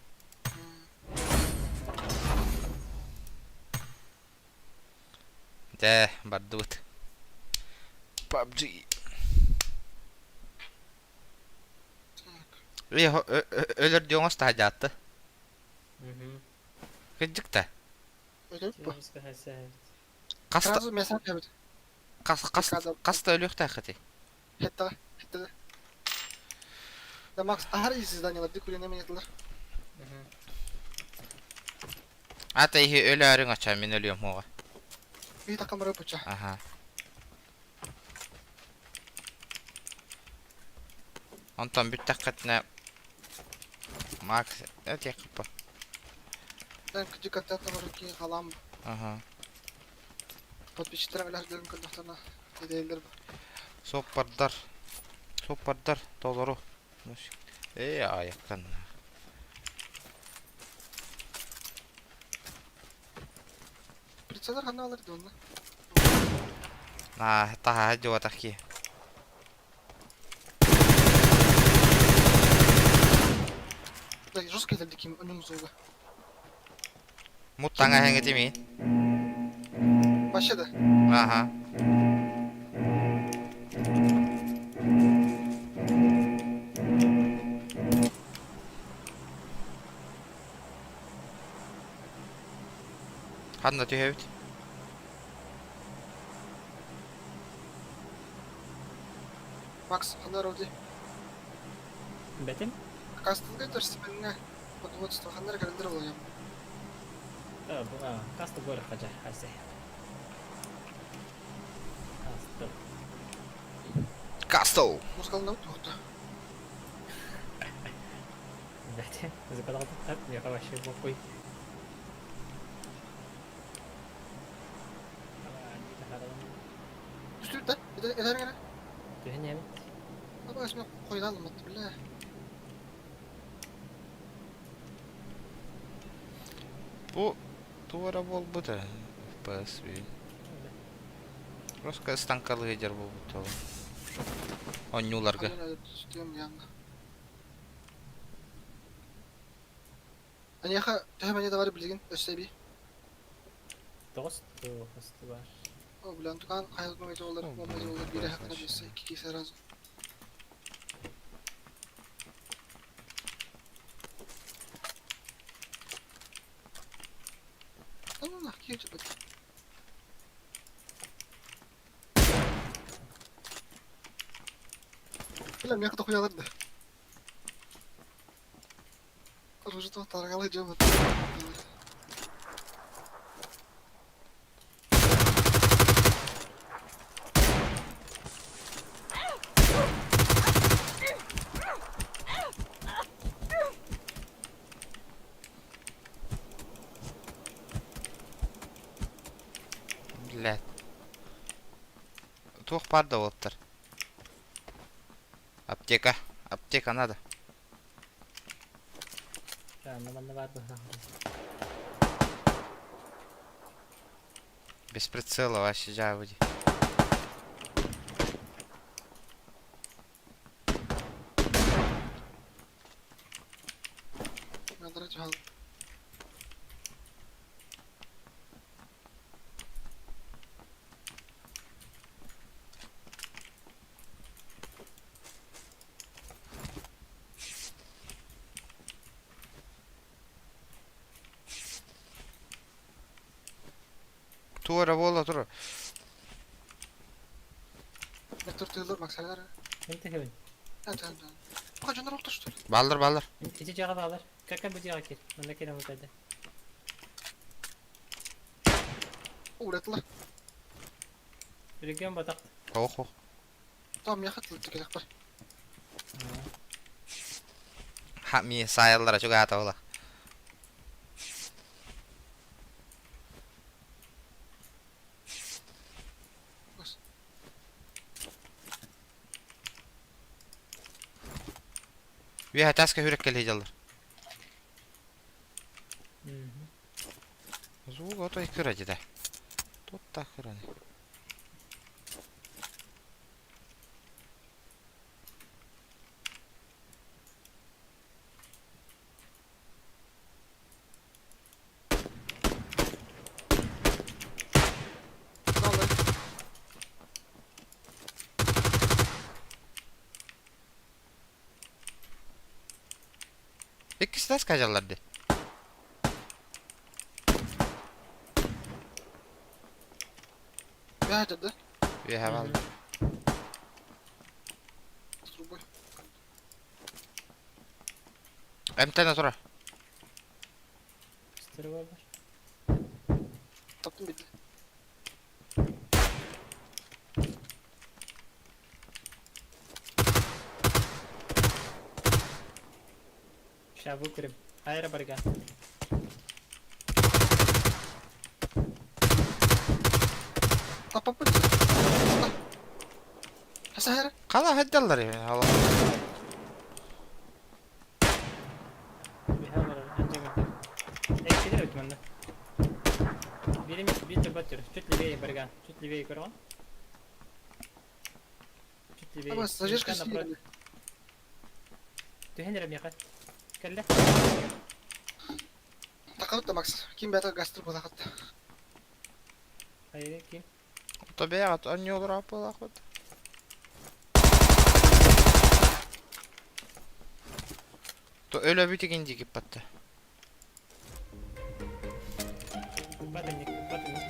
Дэ, бардыбыт. PUBG. Өлөр диоҥос таһадьаатты. Кырдьык да. Хаста Сразу мясо кәбит. хас хас хаста өлүөхтээххитий? Хетта, хетта. Да Макс, ахар из заданиялар ди күренемен етілер. Ата иһи өлөөрүҥ ача мин өлүөм уоҕа. Үй тақамыры пуча. Аха. Онтон бүттэххитинэ Макс этиэххиппа. Мен күчі контент бар ки қалам. Аха. Подписчиктер өлөр дөрүн көрдөхтөрүнө идеялар бар. Соппардар. Соппардар толору. Э, аяктан. Прицеллер ханна алар ди онна. На, таһа дьуотах ки. Да, жестко келди ким үнүм зуга. Муттаңа хэҥэтими. Вообще да. Аха. Ханна түһэбит? Макс, ханна роди. Бэтим? Кастылга төрсүмүнгө подводство ханнар календер болуям. Касты горы хажа, хасе. Касты. Кастл! Мускална тухта. Бэтим, закадал так, мне вообще похуй. Түстүр да, эдер гene. Түһэн эбит. Аба өсмө койдан алматты биле. Бу туора буолбута. PSV. Просто станкалы дер буолбут ол. Онньууларга. Түстүм янга. Аняха төһө да бар билген өссөби. Тоғыз тоғыз бар. О, блин, тукан хайат мөйт олар, момөйт олар, бире хакына бесе, iki кесе разу. Tamam, кийче бит. Бля, меха дохуя да. Оружие таргалы жабыт. Блядь. Туох пар да буолтар. Аптека. Аптека надо. Да, манна бар Без прицела вообще жабыди. Надо жал. Туора буола тур. Тур тыылар Максалар. Мен тэхэбин. Пока дьоннор олтуштур. Баллар баллар. Ити дьиэҕэ баалар. Как бу дьиэҕэ кир. Манна кэлэн утайды. Уратылар. Регион батах. Ох ох. Там миэхэ тылытты кэлэхпэр. Ха ми саайаллара чугаата ола. Үөһэ таска хүрек кэлэ дьаллар. Звук отой кыра дьида. Тут так кыраны. Иккис тас кажаллар ди. Үөһэ да? Үөһэ бал. С трубой. Эмтэн тура. Стервалар. Таптым бити. Ща выкурим. Аэро барга. Таппаппыт. Хасаһара. Хала хаддаллар я. Хала. Бери бир турбат Чуть левее барга. Чуть левее көрөҕүн. Чуть левее. Аба, сажешка сири. Түһэн эрэ миэхэ. Кэллэ. Тақалыт да Макс. Ким бәтер гастр булахат. Хайы ким? Тобеят, они олорапылахот. То өлө бүтүгин дигип батта. Батынник, батынник.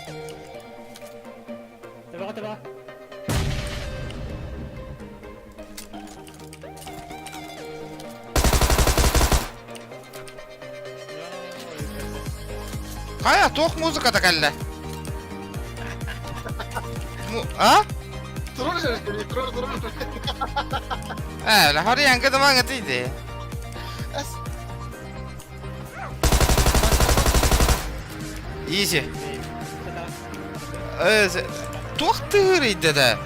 Табаға, табаға. Кая тох музыка кэллэ. А? Турur турur турur. Ээ, лахари янга дамаҥа тиийдэ. Эс. Easy. Э, туох тыырыйда да?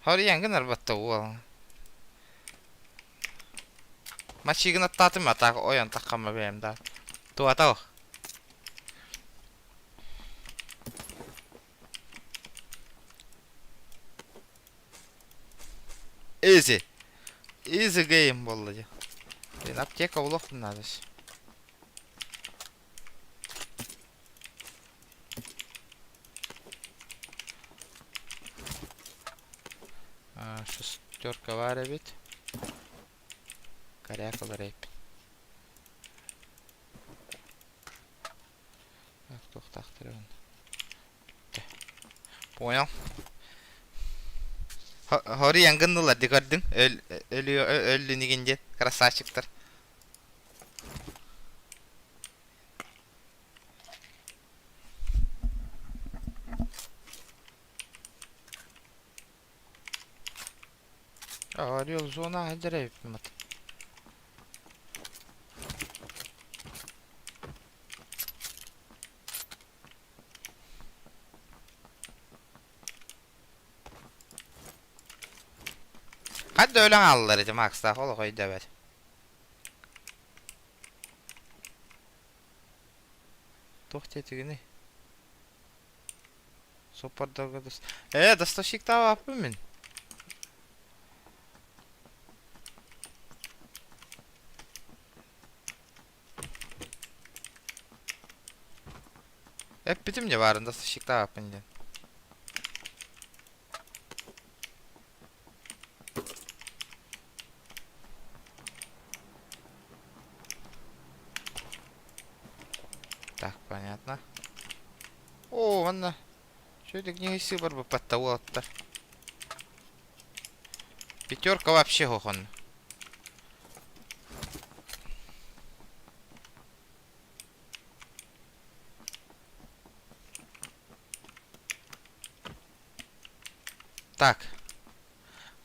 Харыйан арбатта уол. Мачигын аттаатым атаак ойон таххамма бэйэм да. Туатау. Easy. Easy game буолла дии. Блин, аптека улах надо. Шестерка бар эбит. Корякалар эп. Туохтаахтар Понял. Хори янгыннылар ди көрдүң. Өллүнигин диэн красавчиктар. Орел зона деревьев. Hadi ölen aldılar eti Max'ta. Ola koy döver. Туох тетигини? Соппардарга дос. Э, доставщиктаабаппын мин. Эппитим дьэ баарын доставщиктаабаппын диэн. Так, понятно. О, манна. Чөдик не сыбар баппатта уолаттар. Пятерка вообще хохон. Так.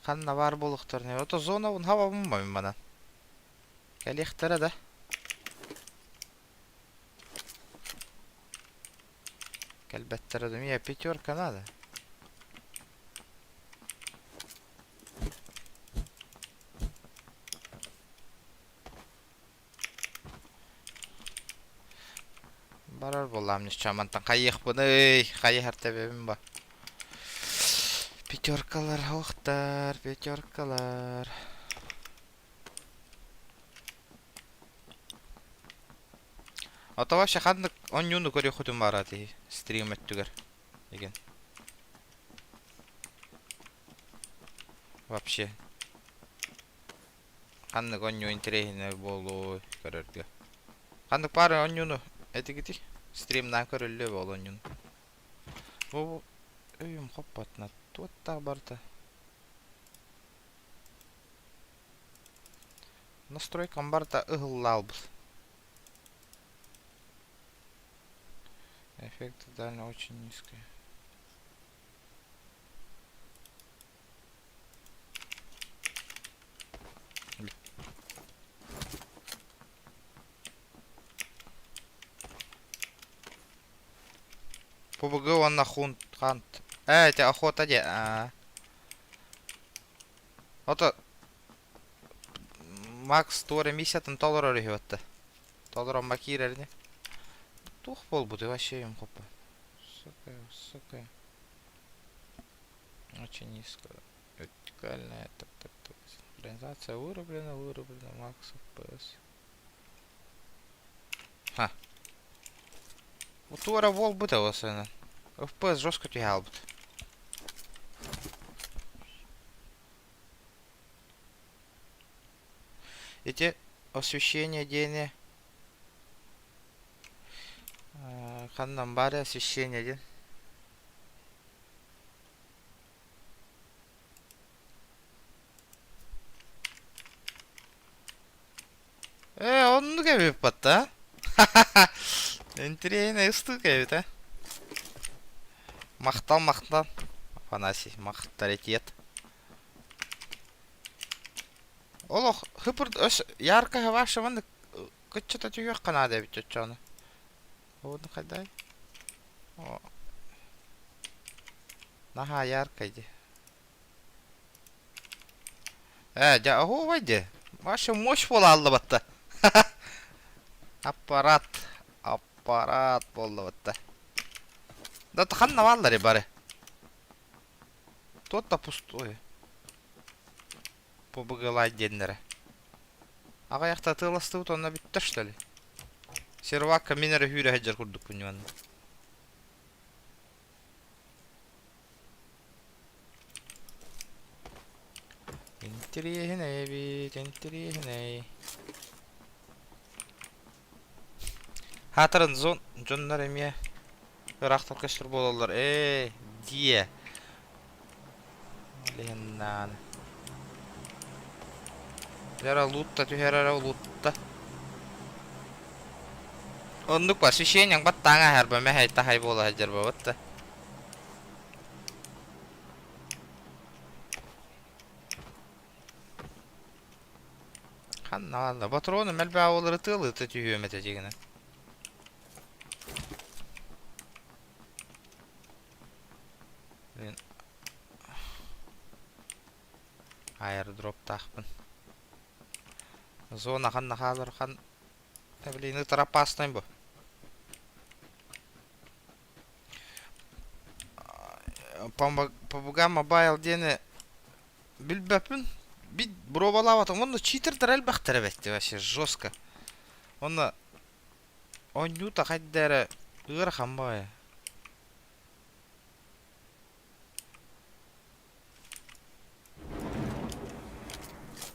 Ханна баар буолуохтарын Ото зонабын хабабын ба мин манан. Кэлиэхтэрэ да. Кэлбэттэрэ да. Мне пятерка надо. Барар буоллаам ничего мантан хайыахпыный хайыһар тэбэбин ба. Пятеркалар охтар, пятеркалар. Ото вообще ханнык онньууну көрүөххүтүн баара тиһи стрим өттүгэр деген. Вообще. Ханнык оонньуу интэриэһинэй буолуой көрөргө. Ханнык баар оонньууну этигитий? Стримнаан көрүллүө буол оонньууну. Бу өйүм хоппотуна туоттаах барыта. Настройкам барыта ыһыллаалбыт. Эффект дально очень низкий. ПБГ уонна хунт хант. Ээ, это охота де. А. Ото Макс туора миссиятын толорор үһү батта. Толорон киирэрини. Туох буолбутуй вообще юм хоппа. Сука, сука. Очень низко. Вертикальная. Так, так, так. Синхронизация вырублена, вырублена. Макс FPS. Ха. Туора буолбут эвосына. FPS жестко түһэ Ити освещение диэни ханнан баар освещение диэн Ээ, оннук эбит батта. Интириэһинэй ыстыык эбит, э. Махтал, махтал. Афанасий, махтаритет. Олох, хыпыр өс ярко ваша маннык кыччата түһүөххэ наада эбит чоччоону. Уону хайдай? О. Наһаа яркай дии. Ээ, дьэ, оһуобай дии. Вообще мощь буолаалла батта. Аппарат. Аппарат буолла батта. Да ханна бааллар бары. Тот да пустой. ПБГ диэннэрэ. Аҕыйахта атыыластыбыт онно бүттэ что ли? Сервакка мин эрэ сүүрэ сылдьар курдукпун ньуонна. Интэриэһинэй эбит, интэриэһинэй. Хаатырын зон дьоннор эмиэ ыраахтан көстөр буолаллар. Ээ, дьиэ. Лиһиннаан. Дьара луутта түһэр эрэ луутта. Оннук ба, освещениеҥ баттааҥ аһарба мэһэй таһай буола сылдьар буолбат да. Ханна анда патроны мэлбээ олары тыалыта түһүөм этэ дьигинэ. Блин. Аэродроптаахпын. Зона ханна хаалар хан Блин, это опасный бу. PUBG Mobile диэни билбэппин. Бит боруобалаабатым. Онно читердэр элбэхтэр эбит вообще жестко. Онно оонньуута хайда эрэ ыарахан баҕайы.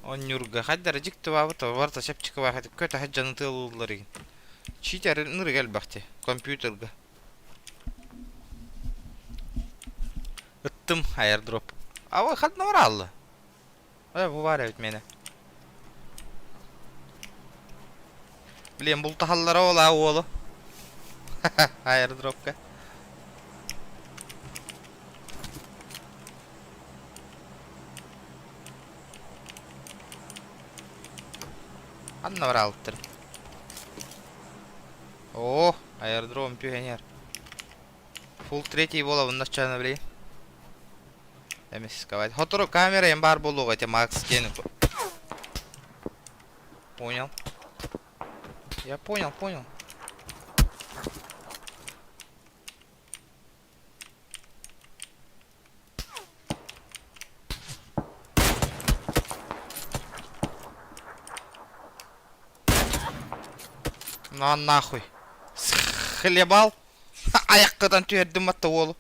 Оонньуурга хайда эрэ дьикти баабыт барыта чэпчэки баахатык көтө сылдьан ытыалыыллар игин. Читер ынырык элбэхти компьютерга. Ыттым аирдроп. А ханна бараалла? Э, бу баар эбит миэнэ. Блин, бултаһаллара ол аа уолу. Аирдропка. Ханна бараалыттар? О, аэродром пионер. Фул третий буолабын начально, блин. Эмисковать. Хотору камера им бар буолуоҕа эти Макс диэн. Понял. Я понял, понял. На нахуй. Хлебал. Айаккадан түһэрдим матта уолу.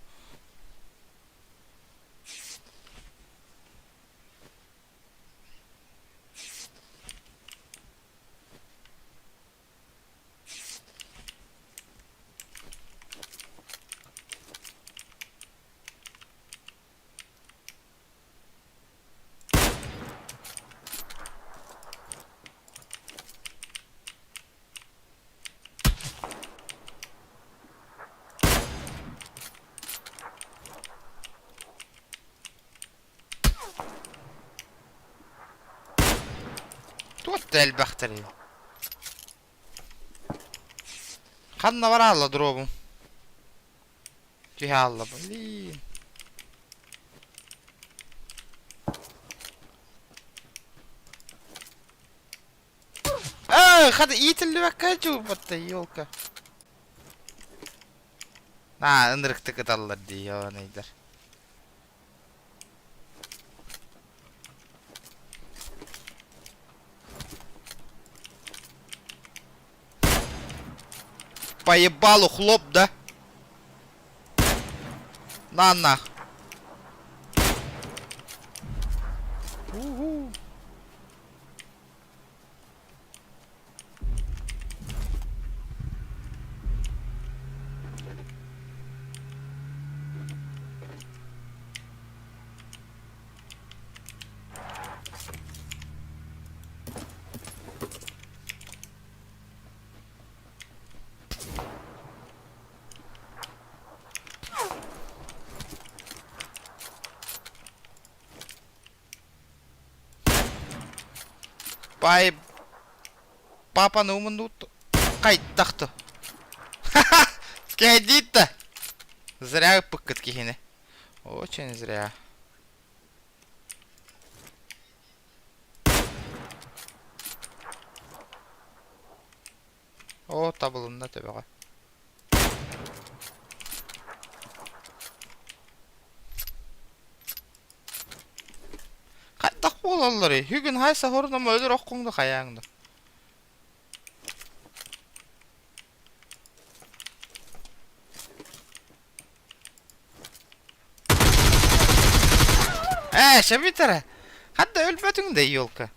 Туох да элбэхтэрий. Ханна бараалла дробум? Түһэ хаалла, блин. Э, хата иитиллибэккэ дьуубатта, елка. Аа, ынырыктык ыталлар дии, ёнайдар. Поебалу хлоп, да? На нах. Уху. Пай папаны умуннут хайдахты Кэдиитта Зря ыппыккыт киһини. Очень зря. Оо, табылынна төбөҕө. Хайдах буолалларый? Бүгүн хайса хоруном өлөр оххуҥ да хайааҥ да. Ээ, сөбүтэрэ. Ханна өлбөтүҥ да елка.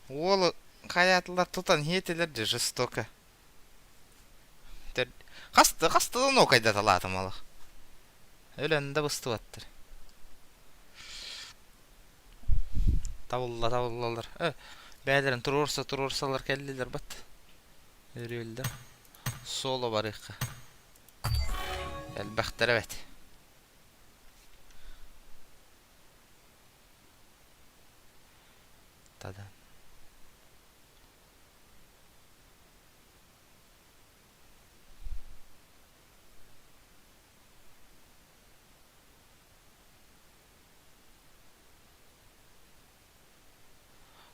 Уолу хайаатылар тутан иһиэтилэр дьэ жестоко. Хаста хастадан окайдаталаатым олох. Өлөн да быстыбаттар. Табылла табыллалар. Э, бэйэлэрин туруорса туруорсалар кэллилэр бат. Өрүөллэр. Соло барыахха. Элбэхтэр эбит. Тадан.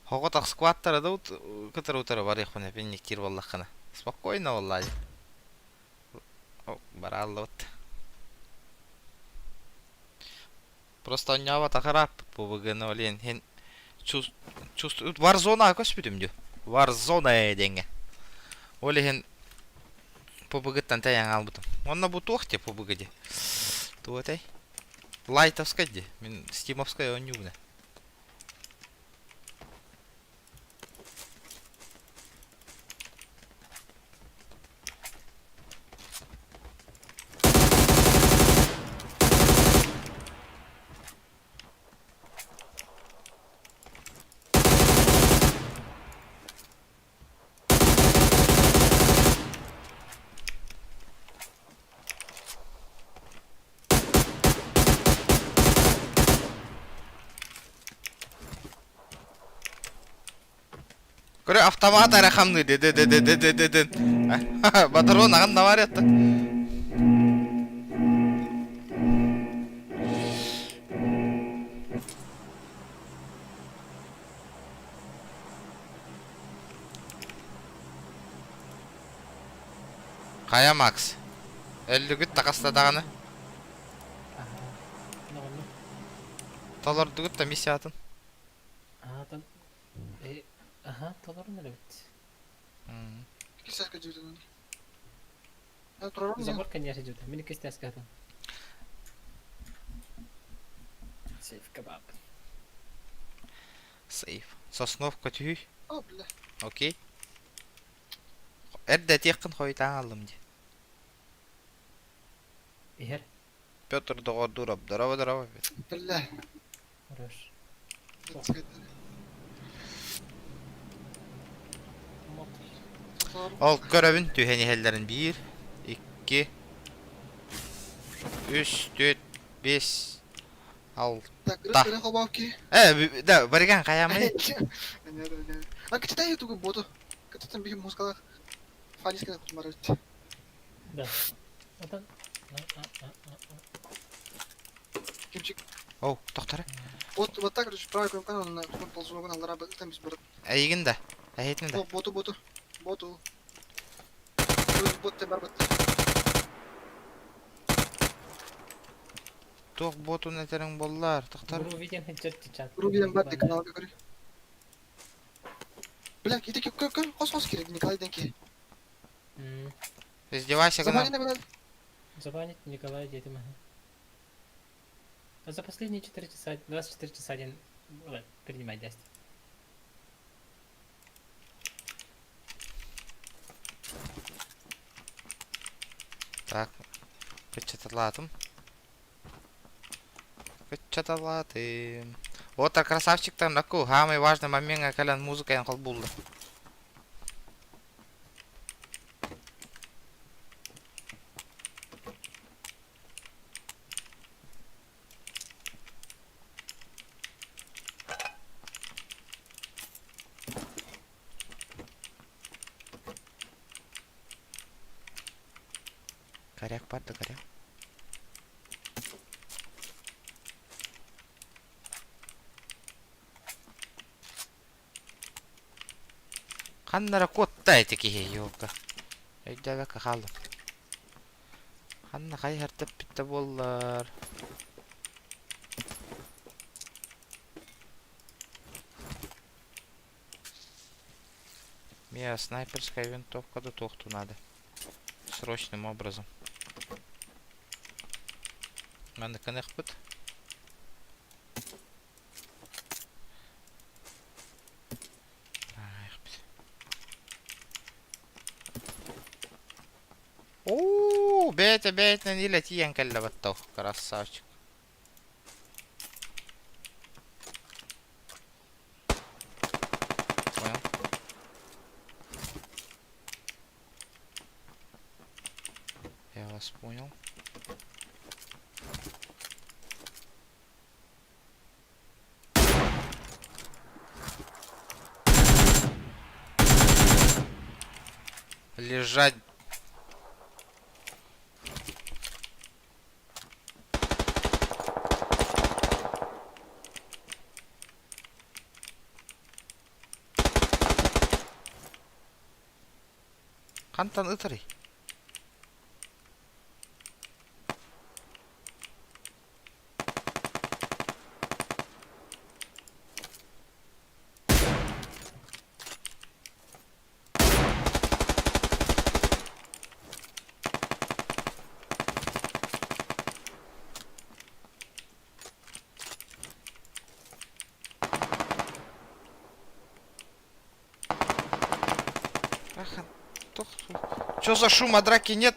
Хоҕотох скваттара да кытары утары барыахпын эпинниктиир буоллаххына. Спокойно буоллаа дии. Барааллыбыт. Просто оонньообот ырааппыт бу быгыны олен хин Warzone көспүтүм дүү. Warzone диэҥҥэ. Ол иһин PUBG-тан тэйэн хаалбытым. Онно бу туох дии PUBG дии. Туох этэй? Лайтовскай дии. Мин стимовскай оонньуубун. Көрө автомат эрэ хамныы де де де де де де де де. Батарон аҕан да бар ятта. Хайа Макс? Өллүгүт таҕыста даҕаны. Толордугут да миссиятын? Аха, толорун эбит. Кисаска дьиэтинэн. Забор, конечно, идет. Мин иккис катын. Сейф кебаб. Сейф. Сосновка түһүй. О, бля. Окей. Эрдэ этиэххин хойутаан аллым дии. Иһэр. Петр доҕордуурап, здорово, здорово. Бля. Хорош. Ол көрөбүн түһэн иһэллэрин биир, икки, үс, түөрт, биэс, Так, алта. ыры хобоки. Э, да, барыган хайамай. А китай тугу боту. Кытытын бихим музыкалар. Фалискина кутмарыт. Да. Отон. Кимчик. Оу, тохтора. Вот, вот так, короче, правый кнопка на ползунок на лараба, там без брат. Эйигин да. Эһитин да. Боту, боту. Боту. Бот те бар бот. Туох ботун этэриҥ буоллар, тохтор. Грувиден хеджер чичат. Грувиден бар каналга көрү. Бля, ити көр көр хос хос кирик Николай денки. Издевайся гына. Забанить Николая детям. А за последние 4 часа, 24 часа один принимать даст. Так, кыччаталаатым. Кыччаталаатым. Вот так красавчиктар наку, самый важный момент кэлэн музыка холбуулла. Коряк бар да коряк. Ханна эрэ куотта ити киһи елка. Өйдөөбөккө хааллым. Ханна хайыһар тэппиттэ буоллар. Мия снайперская винтовка да туохтуу надо. Срочным образом. Маннык гыныахпыт. Оо, бэйэтэ бэйэтинэн илэ тиийэн кэллэ баттал, красавчик. Понял? Я вас понял. Лежать. Хантан ытарый? Чё за шум, а драки нет?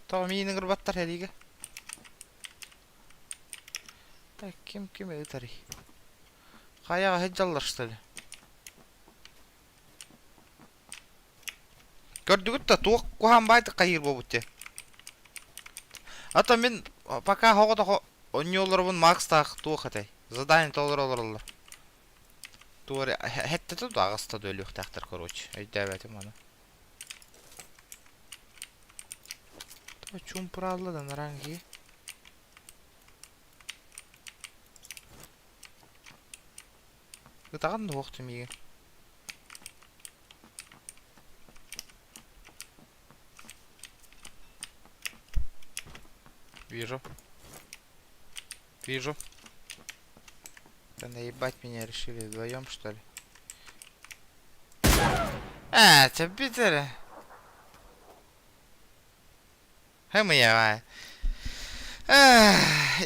Тоҕо миигин ыҥырбаттар эриигэ? Так, ким ким ыытарый? Хайаҕа сылдьаллар что ли? Көрдүгүт да туох куһаҕан баайдык хайыыр буолбут дии. А то мин пока оҕотохо онньуолларбын Макстаах туох этэй? Задание толоро олороллор. Туора хэттэ да аҕыста да өлүөхтээхтэр короче. Өйдөөбөтүм ону. Чуумпураалла да наранги. Ытаҕын да уохтум миигин. Вижу. Вижу. Да наебать меня решили вдвоем, что ли? А, это битере. Хэмыйа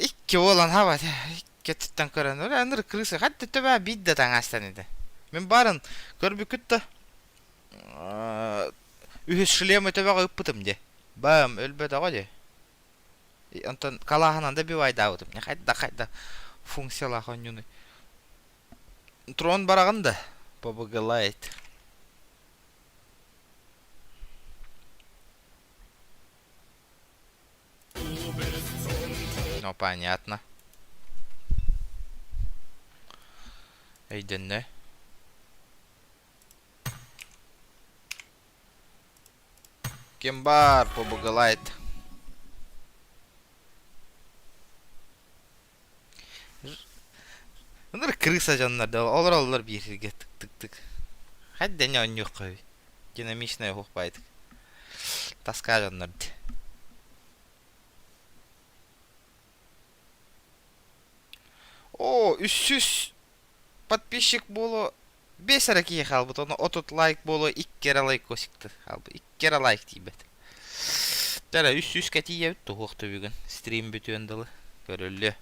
Икки уолан хабат. Икки өттүттэн көрөн. Өлө ыныр крыса. Хатта төбө биир да таҥастан ити. Мин барын көрбүкүт да үһүс шлемы төбөҕө ыппытым дии. Бам өлбөтөҕө дии. Онтон калааһынан да бивайдаабытым. Хайда хайда функциялаах оонньууну. Трон бараҕын да PUBG Lite. Ну, понятно. Өйдөннө. Ким бар, PUBG Lite. Ыныр крыса дьоннор да олороллор биир сиргэ тык-тык-тык. Хайда не оонньуохха Динамичная уһук баайдык. Таска дьоннор дии. О, үсүс подписчик буолуо 5 эрэ киһи хаалбыт, ону 30 лайк буолуо 2 эрэ лайкосикты хаалбыт. 2 эрэ лайк тиийбэт. Тара 300-кэ тиийэбит туһуох түбүгүн. Стрим бүтүөн дылы. Көрүллүө.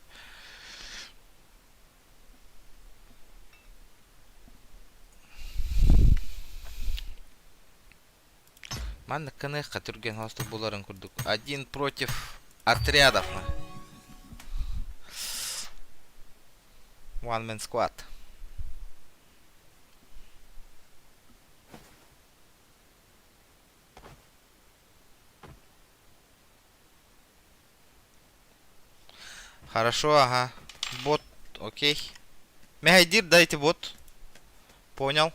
Маннык гыныахха түргэн хоостук буларын курдук. Один против отрядов. One man squad. Хорошо, ага. Бот, окей. Мэһэйдиир да ити бот. Понял.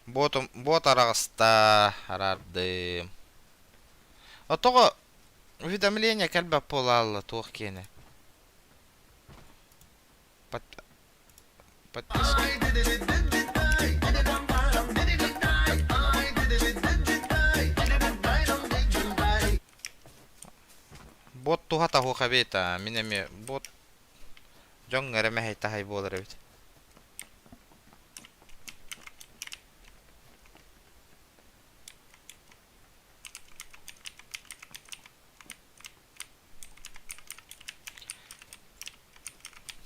Ботум, бот араҕыста, араардым. Отоҕо уведомление кэлбэт буолаалла туох киэнэ. Под... Подписка. Бот туһа таһуох эбит аа. Мин эмиэ бот дьоҥ эрэ мэһэй таһай буолар эбит.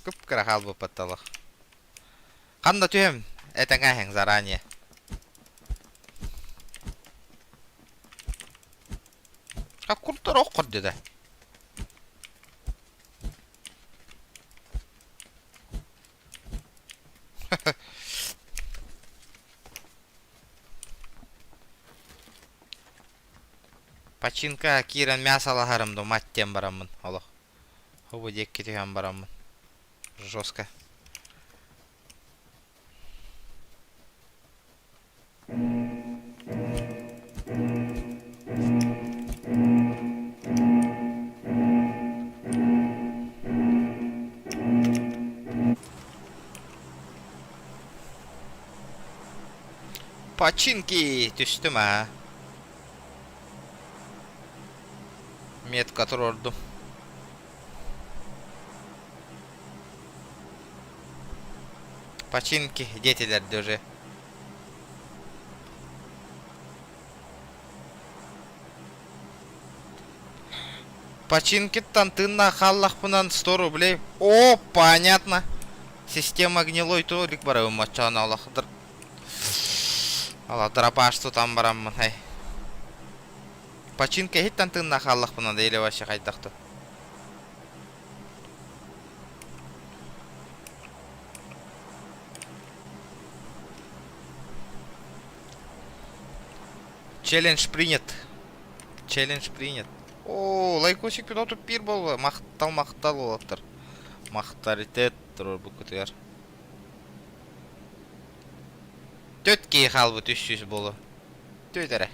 Кып-кыра хаалбыппыт талах. Ханна түһэм? Этэҥээһиҥ заранее. А куртар ох деді. Починка киирэн мясо алаһарым ду мать диэн бараммын олох. Хобу диэкки түһэн бараммын. Жестко. Починки түстүм аа. Метка туруордум. Починки диэтилэр уже. Починкиттан тыыннаах хааллахпынан 100 рублей. О, понятно. Система гнилой толик барабын мочоон олох Ала дробаш тутан бараммын эй. Починка иһиттэн тыыннаах хааллахпына да или вообще хайдах то. Челлендж принят. Челлендж принят. Оо, лайкосик пилоту пир буолла. Махтал, махтал уолаттар. Махтаритет туруорбуккутугар. Төт киһи хаалбыт 300 буолу. Төт эрэ.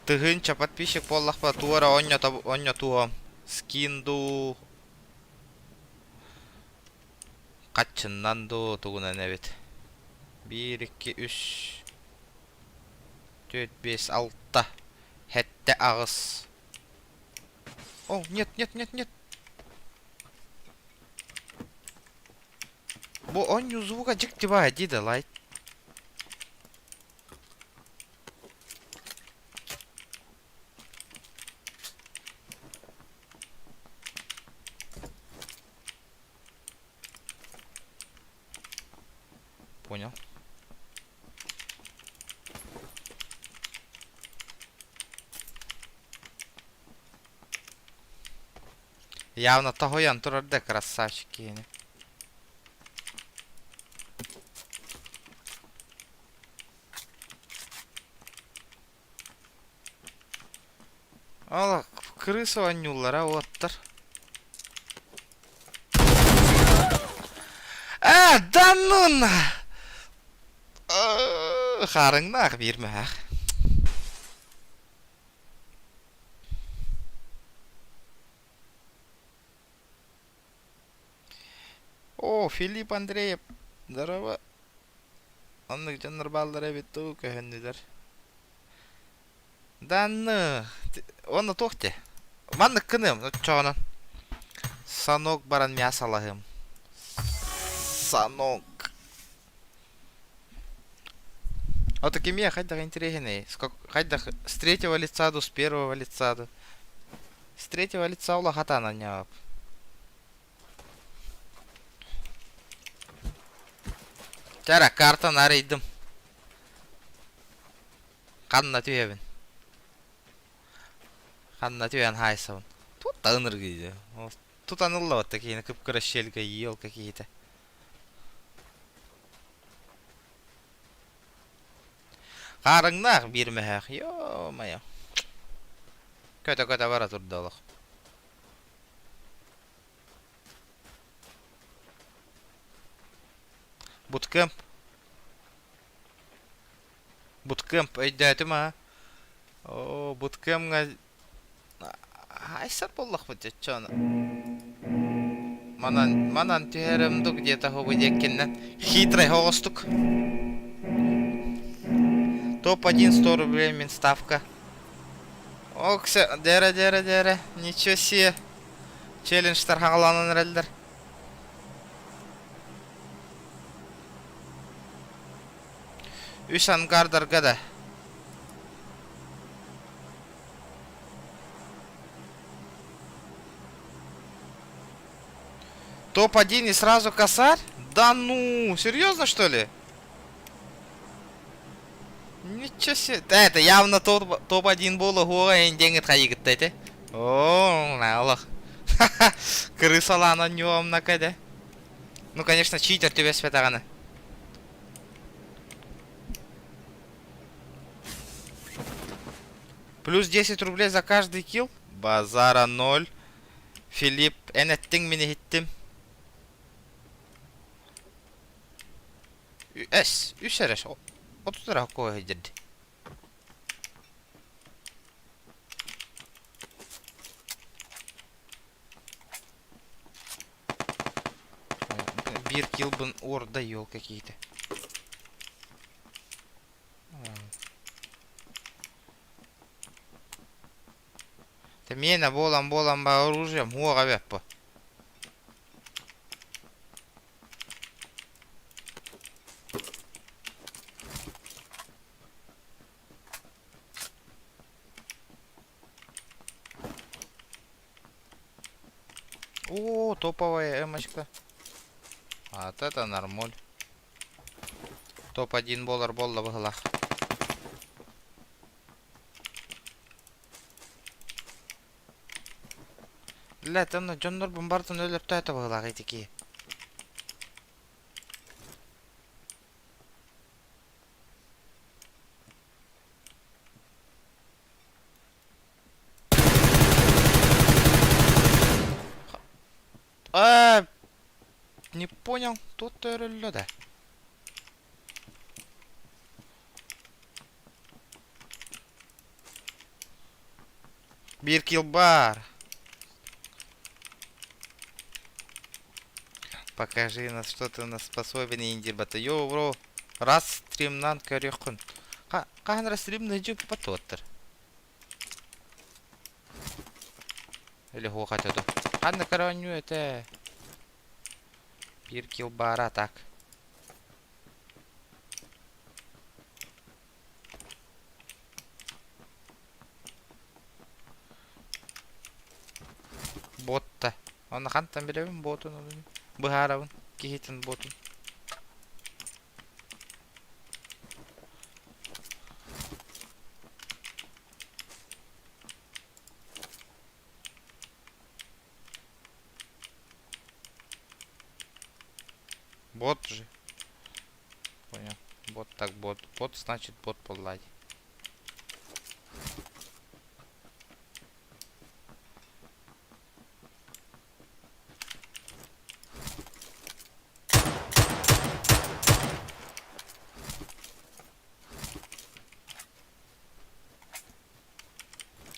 Тыһыынча подписчик буоллахпына туора онньотуом. Скин дуу, хаччыннан дуу тугунан эбит. Биир, икки, үс, түөрт, биэс, алта, сэттэ, аҕыс. О, нет, нет, нет, нет. Бу оонньуу звуга дьикти баа дии да лайт. Понял. Явно тоһуйан турар да красавчик киһини. Ол крыса оонньууллара уоттар. А, да ну на! Хаарыҥнаах биир мөһөөх. О, Филипп Андреев, здорово. Оннук дьоннор бааллар эбит дуу, көһүннүлэр. Данны, уонна туох дии? Маннык гыныам, оччоҕунан. Санок баран мясо алаһыам. Санок. Ото кимиэ хайдах интэриэһинэй? Хайдах с третьего лица ду, с первого лица ду? С третьего лица улахатаан анньаабап. Чара, картаны арыйдым. Ханна түһэбин? Ханна түһэн хаайсабын? Тут да ыныргыйды. Тутан ыллабатта киһини кып-кыра щельга елка киһитэ. Хаарыҥнаах биир мөһөөх. Ё-моё. Көтө-көтө бара турда олох. Буткемп. Буткемп өйдөөтүм аа. Оо, буткемҥа айсар буоллахпыт дьэ Манан, манан түһэрим ду где-то хобу диэккиннэн. Хитрый оҕостук. Топ-1 100 рублей мин ставка. Оксе, дэрэ, дэрэ, дэрэ. Ничего себе. Челленджтар хаҕаланан эрэллэр. Үс ангардарга да. Топ-1 и сразу косарь? Да ну, серьезно что ли? Ничего себе. Да, это явно топ-1 было хуа деньги хайыгытта эти. О, Аллах. Крысалана нем на каде. Ну, конечно, читер тебе светаганы. Плюс 10 рублей за каждый килл. Базара 0. Филипп, эн эттиҥ мин иһиттим. Эс, үс эрэ, отут эрэ хоккуга сылдьырды. Биир килбын уорда ел какие-то. Миэнэ буолан буолан ба оружием уоҕа эбэппо. О, топовая эмочка. Вот это нормуль. Топ-1 буолар буолла быһылаах. Блядь, онно дьоннорбун барытын өлөртөөтө быһылаах ити киһи. Не понял, тот өрөллө да. Биир килл бар. Покажи на что ты на способен индирбата. Йоу, бро. Раз стримнан көрүөххүн. Хаһан раз стримны жыппат туоттар. Или хуох этэ ду. Ханна көрөөнньүү этэ. Биир килл баара так. Ботта. Онно хантан билэбин ботун онун. Быһаарабын киһитин ботун. Бот же. Понял. Бот так бот. Бот значит бот буоллаай.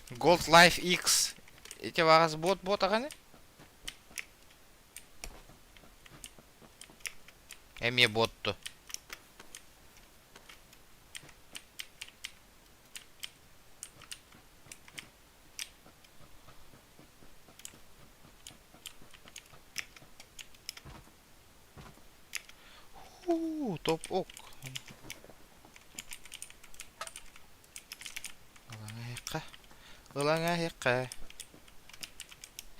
Gold Life X. Ити баҕас бот бот аҕаны? Эмиэ ботту. Хуу, топ ок. Ылаҥа Ылаҥа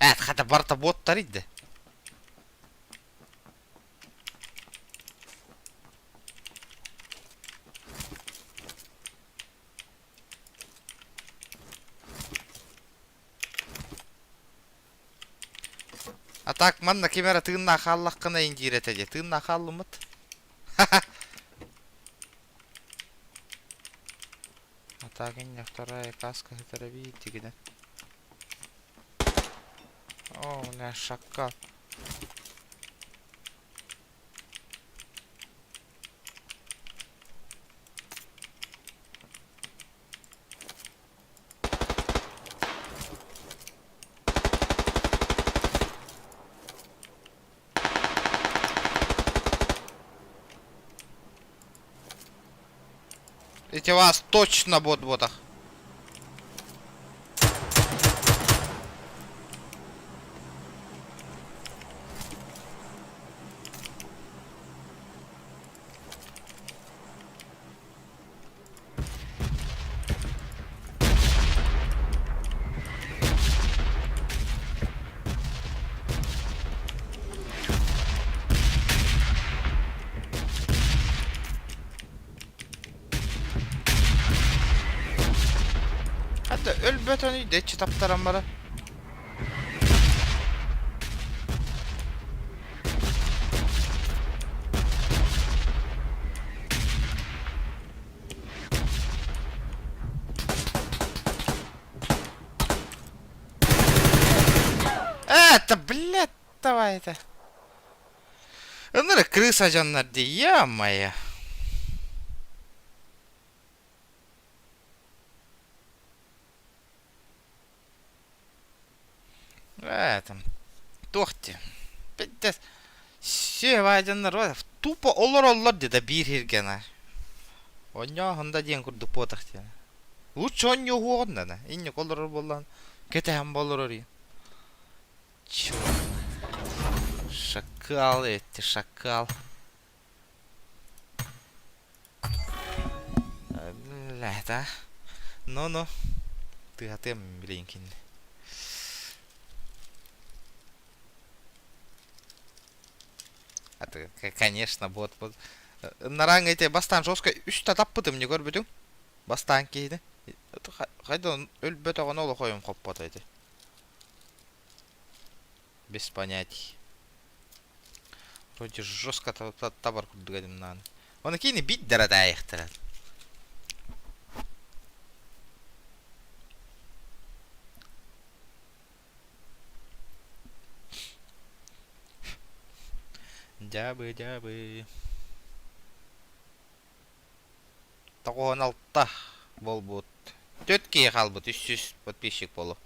Эт, хата барта боттар иди. А так манна ким эрэ тыыннаах хааллаххына индиир этэ дии. Тыыннаах хааллыммыт. А так инне вторая каска это видите, О, у меня шакал. Эти вас точно бот-ботах. Хата өлбөтөн дэччи таптаран бара. Это, блядь, давай это. Ыныры крыса дьоннор дии, ё-моё. Этом. Туох дии. Пиздец. Сүө дьоннор тупо олороллор дии да биир сиргэ Онньооһун да диэн курдук буотах диэн. Лучше онньуоһуоҕун да инник олорор буоллаан кэтэһэн болорор Чё? Шакал эти, шакал. Бля, да. Ну-ну. Тыатым, блин, кинини. А ты, конечно, бот, бот. Нараҥ эти бастаан жестко үстэ таппытым не көрбүтүҥ. Бастаан киһини. Хайда өлбөтөҕүнэ олохойум хоппото ити. Без понятий. Вроде жестко табар курдук этим нааны. Оны кини бит дара таайыхтара. Дьаабы, дьаабы. 96 буолбут. Түөрт киһи хаалбыт, 300 подписчик буолуо.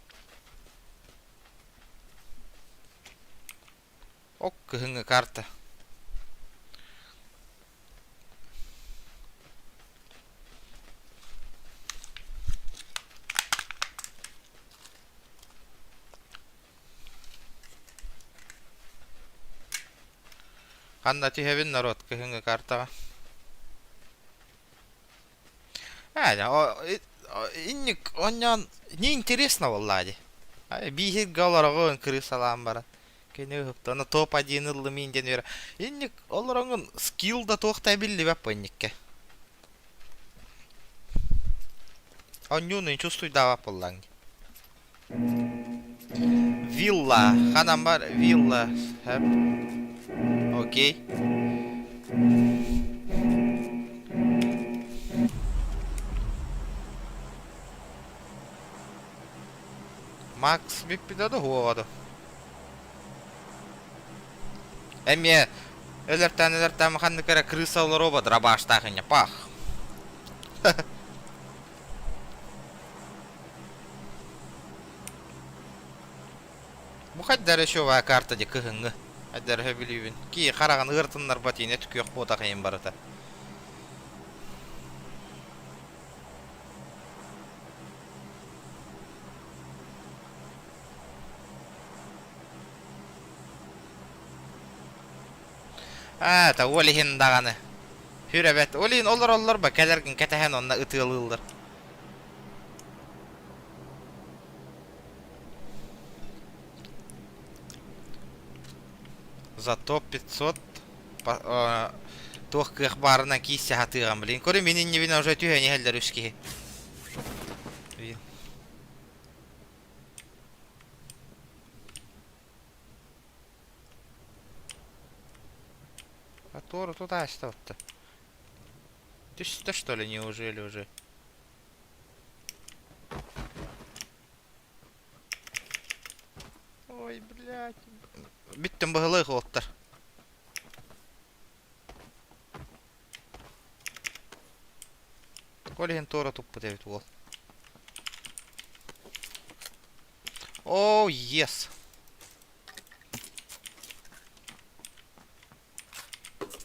Ок, кыһыҥҥы карта. Ханна түһэбин народ кыһыҥҥы картаҕа? Ээ, инник онньоон неинтересно буоллаа дии. Бииһиргэ олороҕун крысалаан баран. Кини ыһыктана топ-один ыллым диэн үөрэ. Инник олороҥун скилл да туох да биллибэт бу инникке. Онньуунун чувствуйдаабат буоллаҥ дии. Вилла. Ханан бар? Вилла. Хэп. Окей. Макс бүппүтэ да хуоҕа Эмиэ өлөртөөн өлөртөөн ханнык эрэ крыса олоруо дробаштаах инньэ пах. Бу хайда эрэ шовая карта дии кыһыҥҥы. Хайда эрэ сөбүлүүбүн. Кии хараҕын ыартыннарбат иинэ түкүөх буотах иһин барыта. Аа, та ол иһин даҕаны. Сүр эбэт. Ол иһин олороллор ба кэлэргин кэтэһэн онно ытыалыыллар. Зато 500 туох кыах баарынан киирсэ сатыаҕым блин. Көрү мин иннибинэ уже түһэн иһэллэр үс киһи. А Тора тут асталты. Ты что ли, неужели уже? Ой, блядь. Бүттүм быһылыах уолаттар. Ол иһин туора туппут эбит уол. О, yes.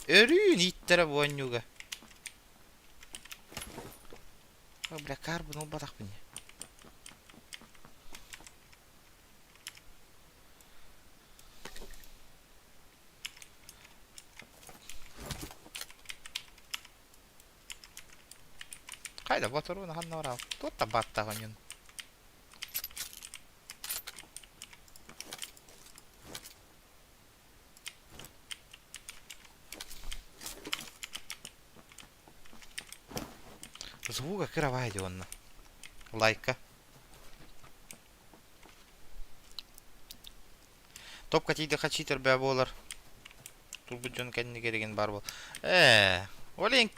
Өрүүн ииттэрэ буонньуга. О, бля, карбын ылбатахпын я. Хайда, боторуна ханна барал? Тут та баттаҕын ньун. Звуга кыра дии онно. Лайка. Топка тиийдэххэ читер бээ буолар. Турбут дьон кэннигэригин баар буол. Ээ, ол иһин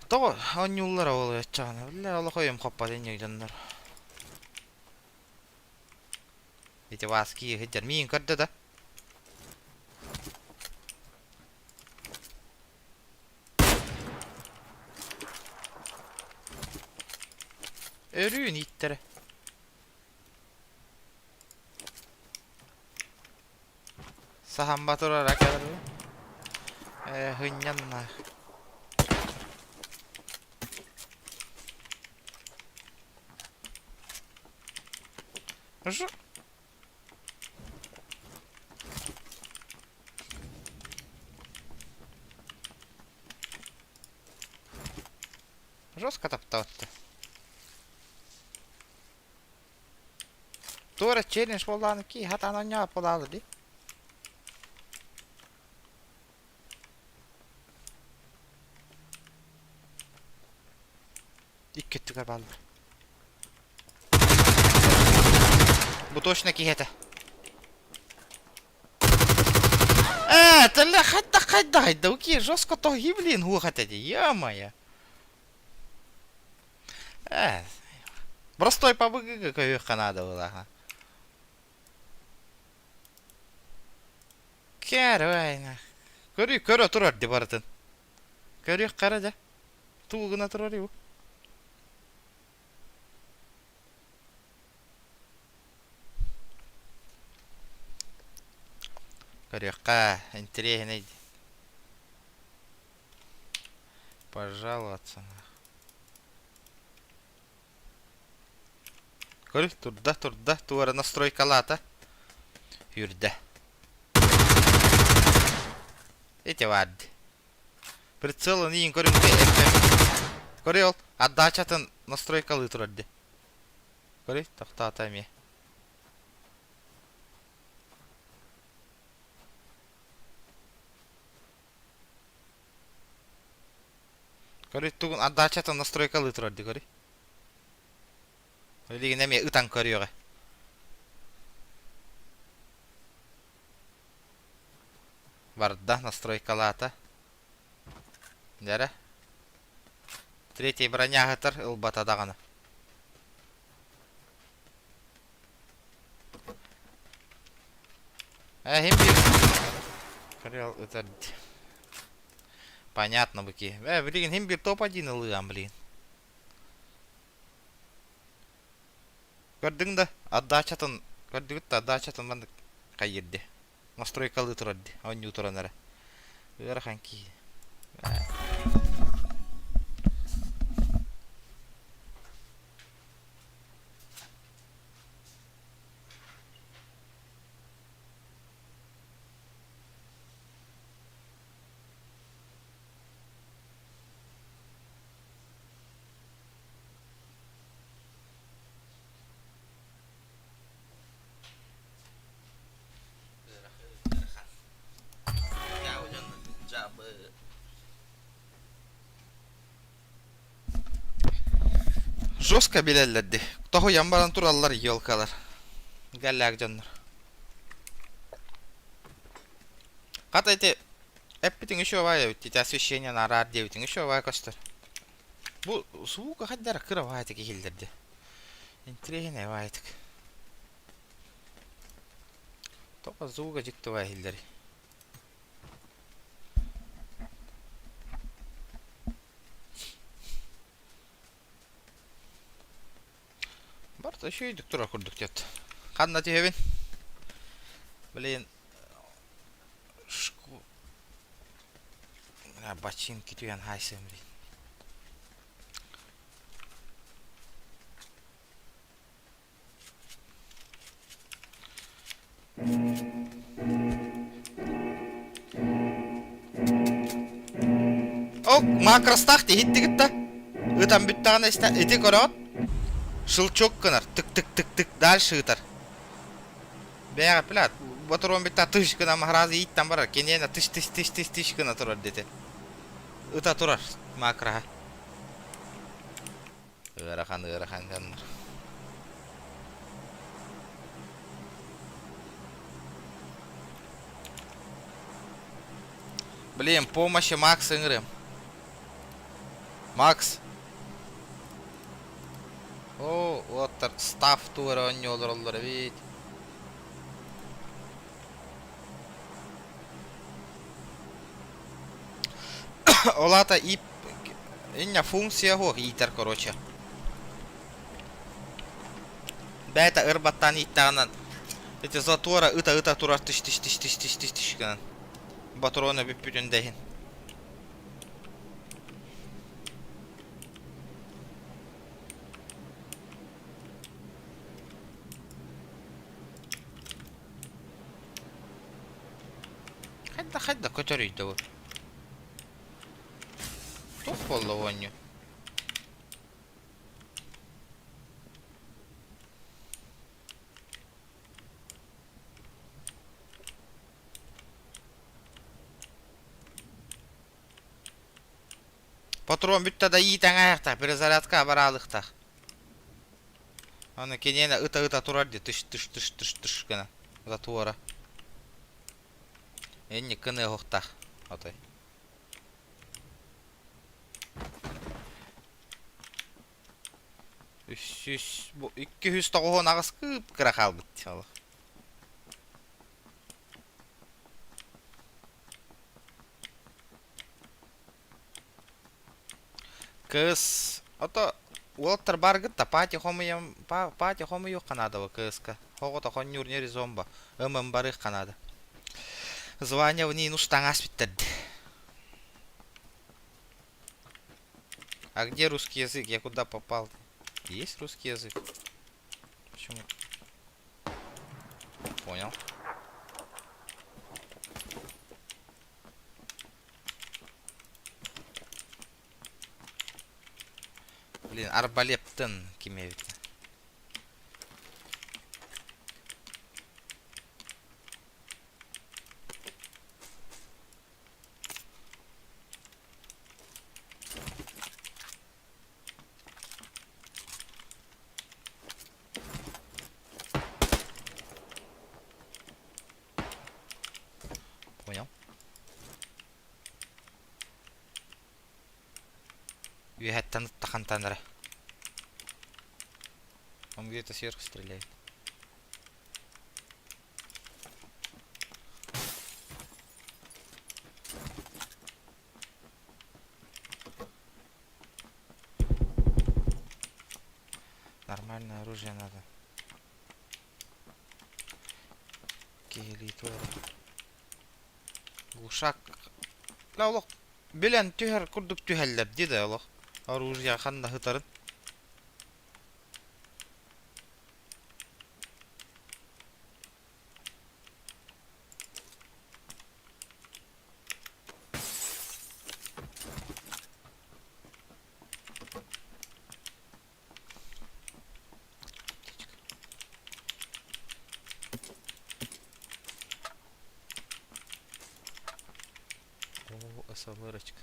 тоҕо оонньууллара ол ыччаҕына. Биллэр олох өйүм хоппот инник дьоннор. Ити Васки сылдьар миин көрдө да. Өрүүн ииттэрэ. Саһамба турара кэлэр Ээ, һынньанна. Ж Жестко таптаатты. Туора челлендж буоллаҕына ки хатаан оонньообот буолаалы дии. Икки өттүгэр бааллар. Бу точно киһи этэ. Ээ, тэллэ хайдах хайдах хайда ки жестко тоһи блин хуох этэ дии, ё-моё. Ээ, простой пабыгыга көһүөххэ наада была. Кэрэ Көрүй, көрө турар ди барытын. Көрүөх хара дьэ. Тугу гына турар бу? Көрүөххэ, интэриэһинэй. Пожаловаться. Көрү, турда, турда, туора настройкалаата. Үрдэ. Ити баар дии. Прицелын иин көрүҥҥэ эппэм. Көрүй ол, отдачатын настройкалыы турар дии. Көрүй, тохтоото эмиэ. Көрүй, тугун отдачатын настройкалыы турар дии, көрүй. Билигин эмиэ ытан көрүөҕэ. Барда, настройкалаата. Дьэрэ. Третий броняһытар ылбата даҕаны. Э, иһин биир. Көрүөл ытар. Понятно быки. Э, билигин иһин биир топ-1 ылыам, блин. Көрдүҥ да, отдачатын, көрдүгүт да, отдачатын маннык хайыырды. Настройкалыы турар дии, оонньуу туран эрэ. Ыарахан киһи. Жестко билэллэр дии. Тоһуйан баран тураллар елкалар. Гэллээх дьоннор. Хата ити эппитиҥ үчүгэй эбит. Ити освещение араар диэбитиҥ үчүгэй көстөр. Бу звука хайдара кыра баайтык иһиллэрди. Интириэһинэй баайтык. Тоҕо звуга дьикти баай иһиллэрий? Барыта үчүгэйдик турар курдук диэт. Ханна түһэбин? Блин, шку... Бачинки түһэн хаайсыам блин. О, макростаах иһиттигит да? Ытан бүттэҕинэ истэ ити көрөҕүт? Щелчок гынар, тык-тык-тык-тык дальше ытар. Бэйэҕэ пилат, ботуруон бүтта тыш гына маһаразы ииттэн барар, киниэнэ тыш тыш тыш тыш тыш гына турар дете. Ыта турар макроһа. Ыарахан ыарахан дьоннор. Блин, помощи Макс ыҥырыам. Макс. О, уоттар став туора оонньуу олороллор эбит. Ол аата ип инньэ функция суох иитэр короче. Бэйэтэ ыр баттаан ииттэҕинэн ити затвора ыта-ыта турар тыш тыш тыш тыш тыш тыш тыш гынан. Батрона бүппүтүн да иһин. Хайда хайда көтөрүйдэ бу. Туох буолла оонньуу? Патрон бүттэ да иитэн ааһыахтаах, перезарядка бараалыахтаах. Аны киниэнэ ыта-ыта турар дии, тыш тыш тыш тыш тыш гына затвора. Инник гыныа отой. Үс бу 298 кыып кыра хаалбыт олох. Кыыс, ото уолаттар бааргыт да пати хомуйам пати хомуйуохха наада кыыска. Хоҕото хонньуур нери зомба. Ымым барыахха наада. Звание в ней таҥас биттэрди. А где русский язык? Я куда попал? Есть русский язык? Почему? Понял. Блин, арбалеттын ким эбит. Понял. Үөһэттэн ыттахантан эрэ. Он где-то сверху стреляет. Нормальное оружие надо. Киһилии Глушак. Ла олох билэн түһэр курдук түһэллэр дии да олох. Оружие ханна сытарын. О, СЛРочка.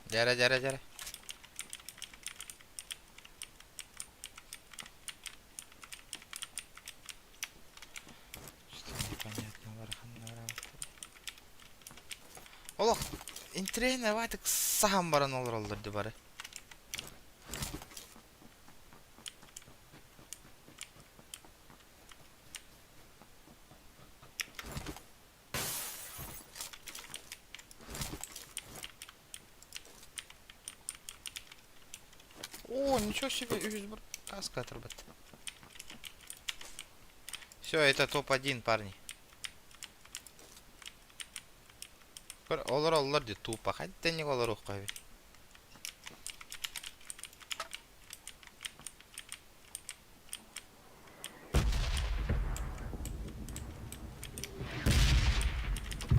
Дьэрэ, дьэрэ, дьэрэ. Что непонятно Олох интриһинэ баатык саһан баран олороллор ди бары. О, ничего себе, үһүс бір каска оторбат. Все, это топ-1, парни. Олор олор ди тупо. Хотя не олор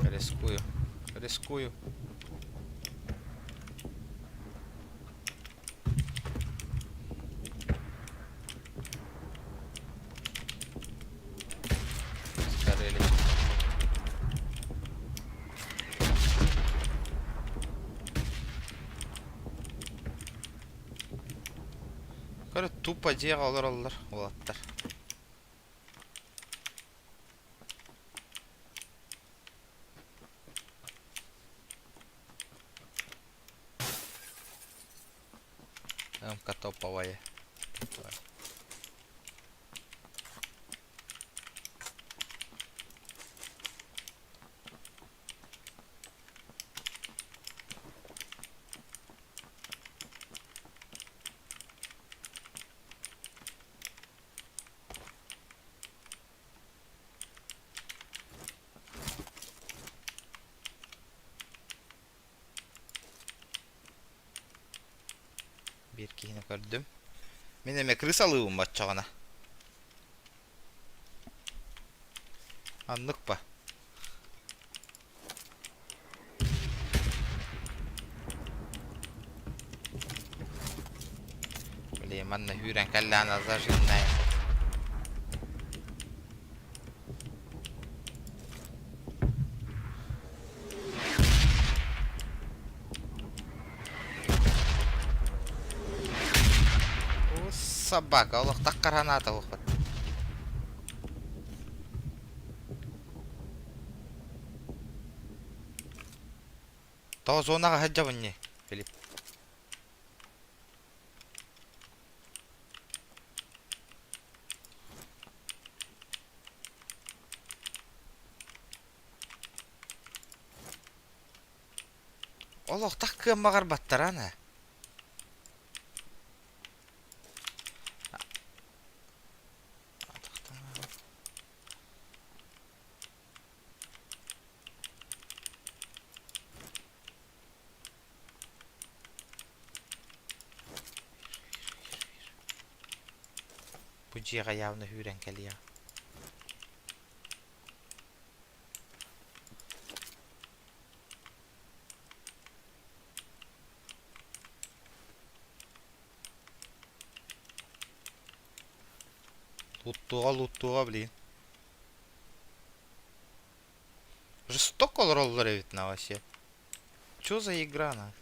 Рискую. Рискую. Сгорели. Короче, тупо дьиэҕэ олороллор уолаттар. М-ка топовая. Биир киһини көрдүм. Мин эмэ крысалыыбын баччаҕына. Оннук ба. Блин, манна сүүрэн кэллэҕинэ зажимная. Собака, олох таккаранаата буолбат. Тоҕо зонаҕа сылдьабын ини, Филипп. Олохтох кыаммаҕар баттаран Бу дьиэҕэ явно үүрэн кэлиэҕэ. Луттуоҕа, луттуоҕа, блин. Жестоко олороллор эбит на вообще. Чё за игра на?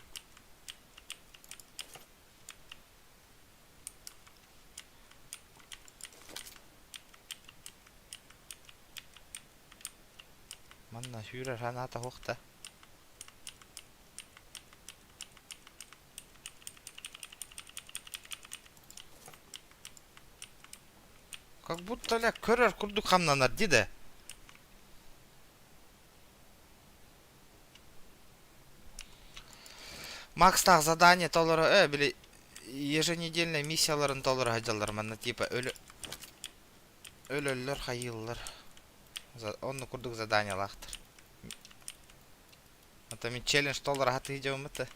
Манна сүүрэр санаата суох да. Как будто ля көрөр курдук хамнанар дии да. Макстаах задание толоро э били еженедельная миссияларын толоро сылдьаллар манна типа өлө өлөллөр хайыыллар онно курдук заданиялаахтар Это мин челлендж толоро сатыы дьоммут да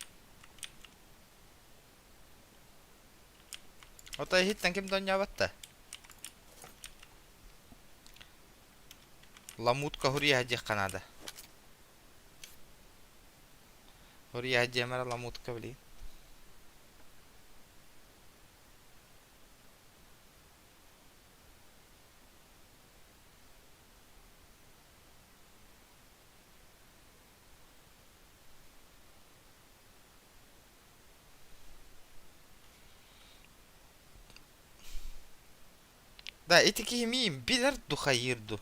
Ото иһиттэн ким да оонньообот да Ламутка хуруйа диэххэ наада. Хуруйа диэм эрэ ламутка блин. Да, ити киһи миин билэр ду хайыыр ду.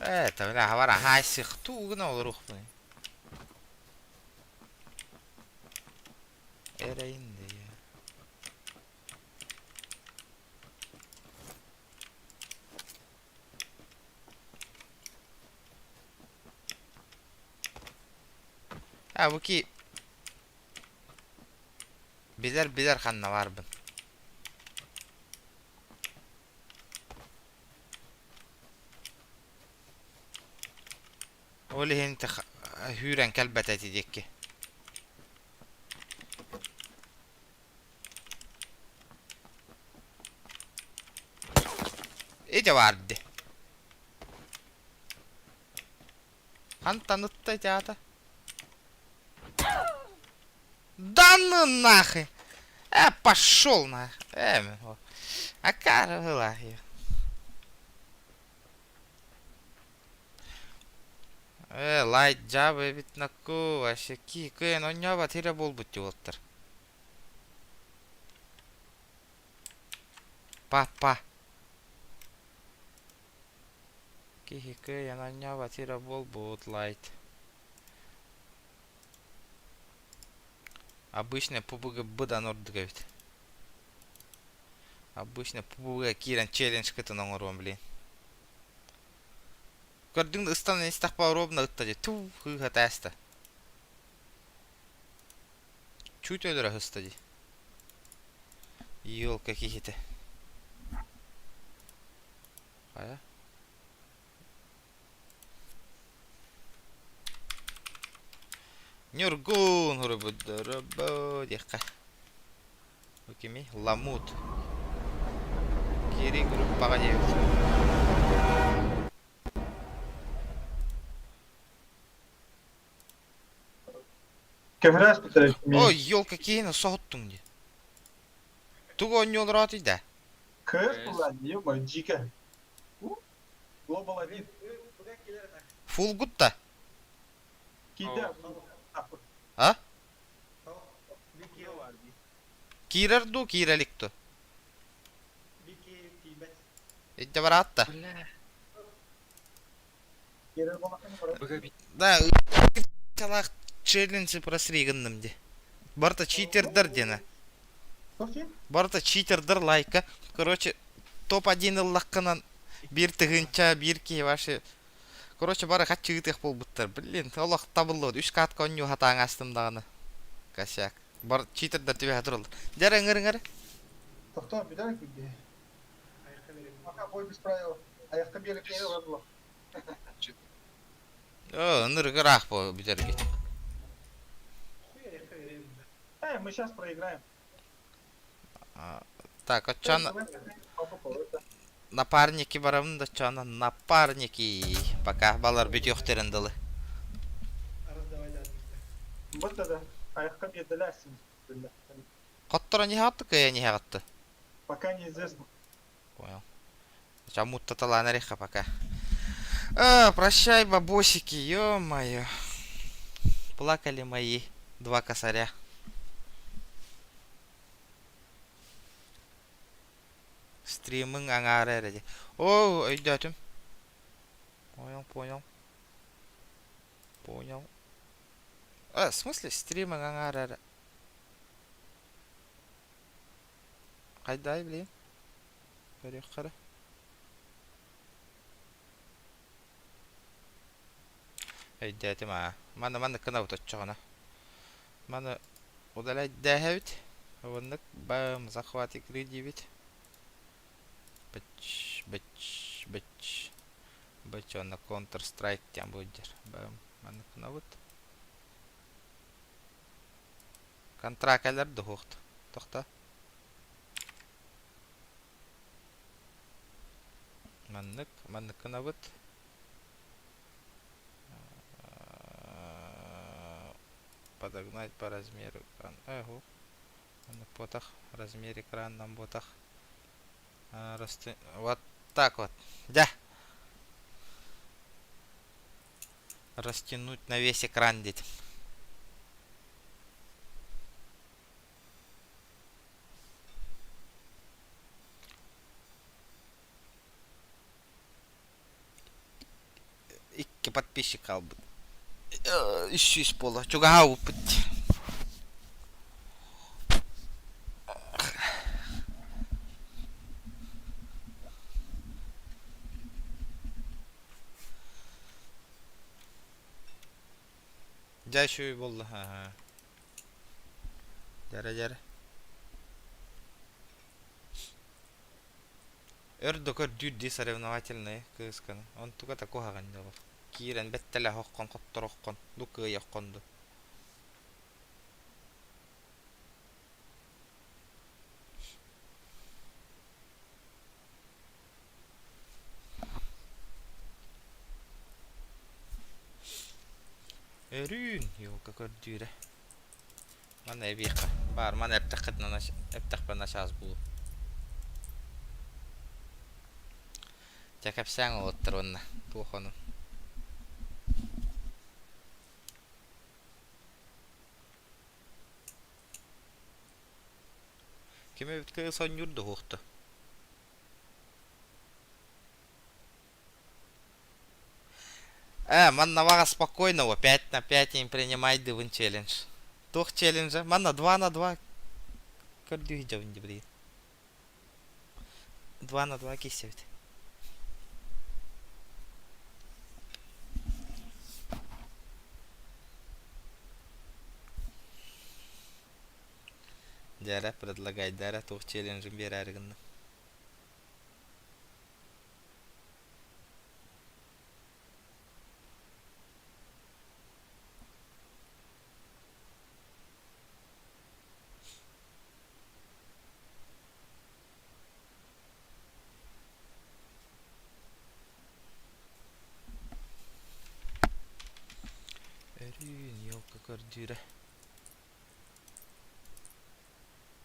Э, бля, хабара хаайсых туугуна олоруохпун. Эрэйин да А бу ки билэр билэр ханна баарбын. Ол иһин хүүрэн кэлбэтэ ити диэки. Ити баар дии. Хантан ытта ити аата? Да ну нахуй! Э, пошел нахуй! Э, Акара была. Э, лайт жаба эбит наку, вообще ки кыайан оонньообот эрэ буолбут дии Па-па. Киһи кыайан оонньообот эрэ буолбут лайт. Обычный PUBG быдан ордук эбит. Обычный PUBG киирэн челлендж кытын оҥоруом блин. Көрдүҥ да ыстанан истэхпэ ровно ытта дии. Туу, хыыһа тээстэ. Чуть өлөрө сыста дии. Елка киһитэ. Хайа? Ньургун хуруйбут диэххэ. Бу кимий? Ламут. Кири группаҕа диэбит. Көһөрөөспүттэрэ Ой, елка киһини соһуттуҥ дии. Тугу оонньуоллараатый да? КС була, ё-моё, дико. Global Elite. Фулгут да? Киирдэ. А? Киирэр дуу, киирэ илик дуу? Илдьэ бараат да? Да, чалаах челлендж просри гынным дии. Барыта читердэр диэнэ. Барыта читердэр лайка. Короче, топ-1 ыллаххынан. Биир тыһыынча, биир киһи вообще. Короче, бары хаччы ыытыах буолбуттар. Блин, олох табыллыбыт. Үс катка онньуу хатааҥ астым даҕаны. Косяк. Бар читердар түбэһэ тураллар. Дьэ, ыҥыр ыҥыр. Тохтоо, бүтэр күйде. Пока бой без правил. Аяққа беріп бере было. Оо, ынырык ыраах бу бүтэргит. Э, мы сейчас проиграем. Так, оччоон напарники барабын да оччоон напарники. Пока балар бүтүөхтэрин дылы. Вот тогда. Аяққа берділерсің. Хотторон иһэҕитти кыайан иһэҕитти? Пока неизвестно. Понял. Чамуттаталаан эриэххэ пока. А, прощай, бабосики, ё-моё. Плакали мои два косаря. Стримың аҥаара эрэ дии. О, өйдөөтүм. Понял, понял. Понял. А, в смысле стримың аҥаара эрэ? Хайдай, блин. Көрүөххэ эрэ. Өйдөөтүм аа. Маны маннык гынабыт оччоҕуна. Маны удаляйдээһэбит. Уоннык бам захват игры диибит. Быч, быч, быч. Быч уонна Counter Strike диэн буолдьар. Бам маннык гынабыт. Контракт кэлэр дуһуохт. Тохто. Маннык, маннык гынабыт. Подогнать по размеру экрана. Э, маннык буотах. Размер экранынан буотах. Вот так вот. Да. Растянуть на весь экран диэтим. Икки подписчик хаалбыт. Үс сүүс буола. Чугаһаабыппыт. Дьэ үчүгэй буолла. Дьэрэ дьэрэ. Өр да көрдүүр дии соревновательнай кыысканы. Онтуга да куһаҕан дьэ ол. Киирэн бэттэлээх оххон хоттороххон, ду кыайаххон ду. Өрүүн елка көрдүүрэ. Манна эбиэххэ. Баар маны эптэххитинэ эптэхпинэ начаас булу. Дьэ кэпсээҥ уолаттар уонна туох ону. Ким эбит кыыс оонньуур дуһуохта? Э, манна баҕа спокойно 5 на 5 им принимай дыбын челлендж. Туох челленджа? Манна 2 на 2 көрдүү сылдьабын дии билигин. 2 на 2 киирсэбит. Дьэ предлагайдара туох челленджин биэрээри гынным. Өрүүн елка көрдүүрэ.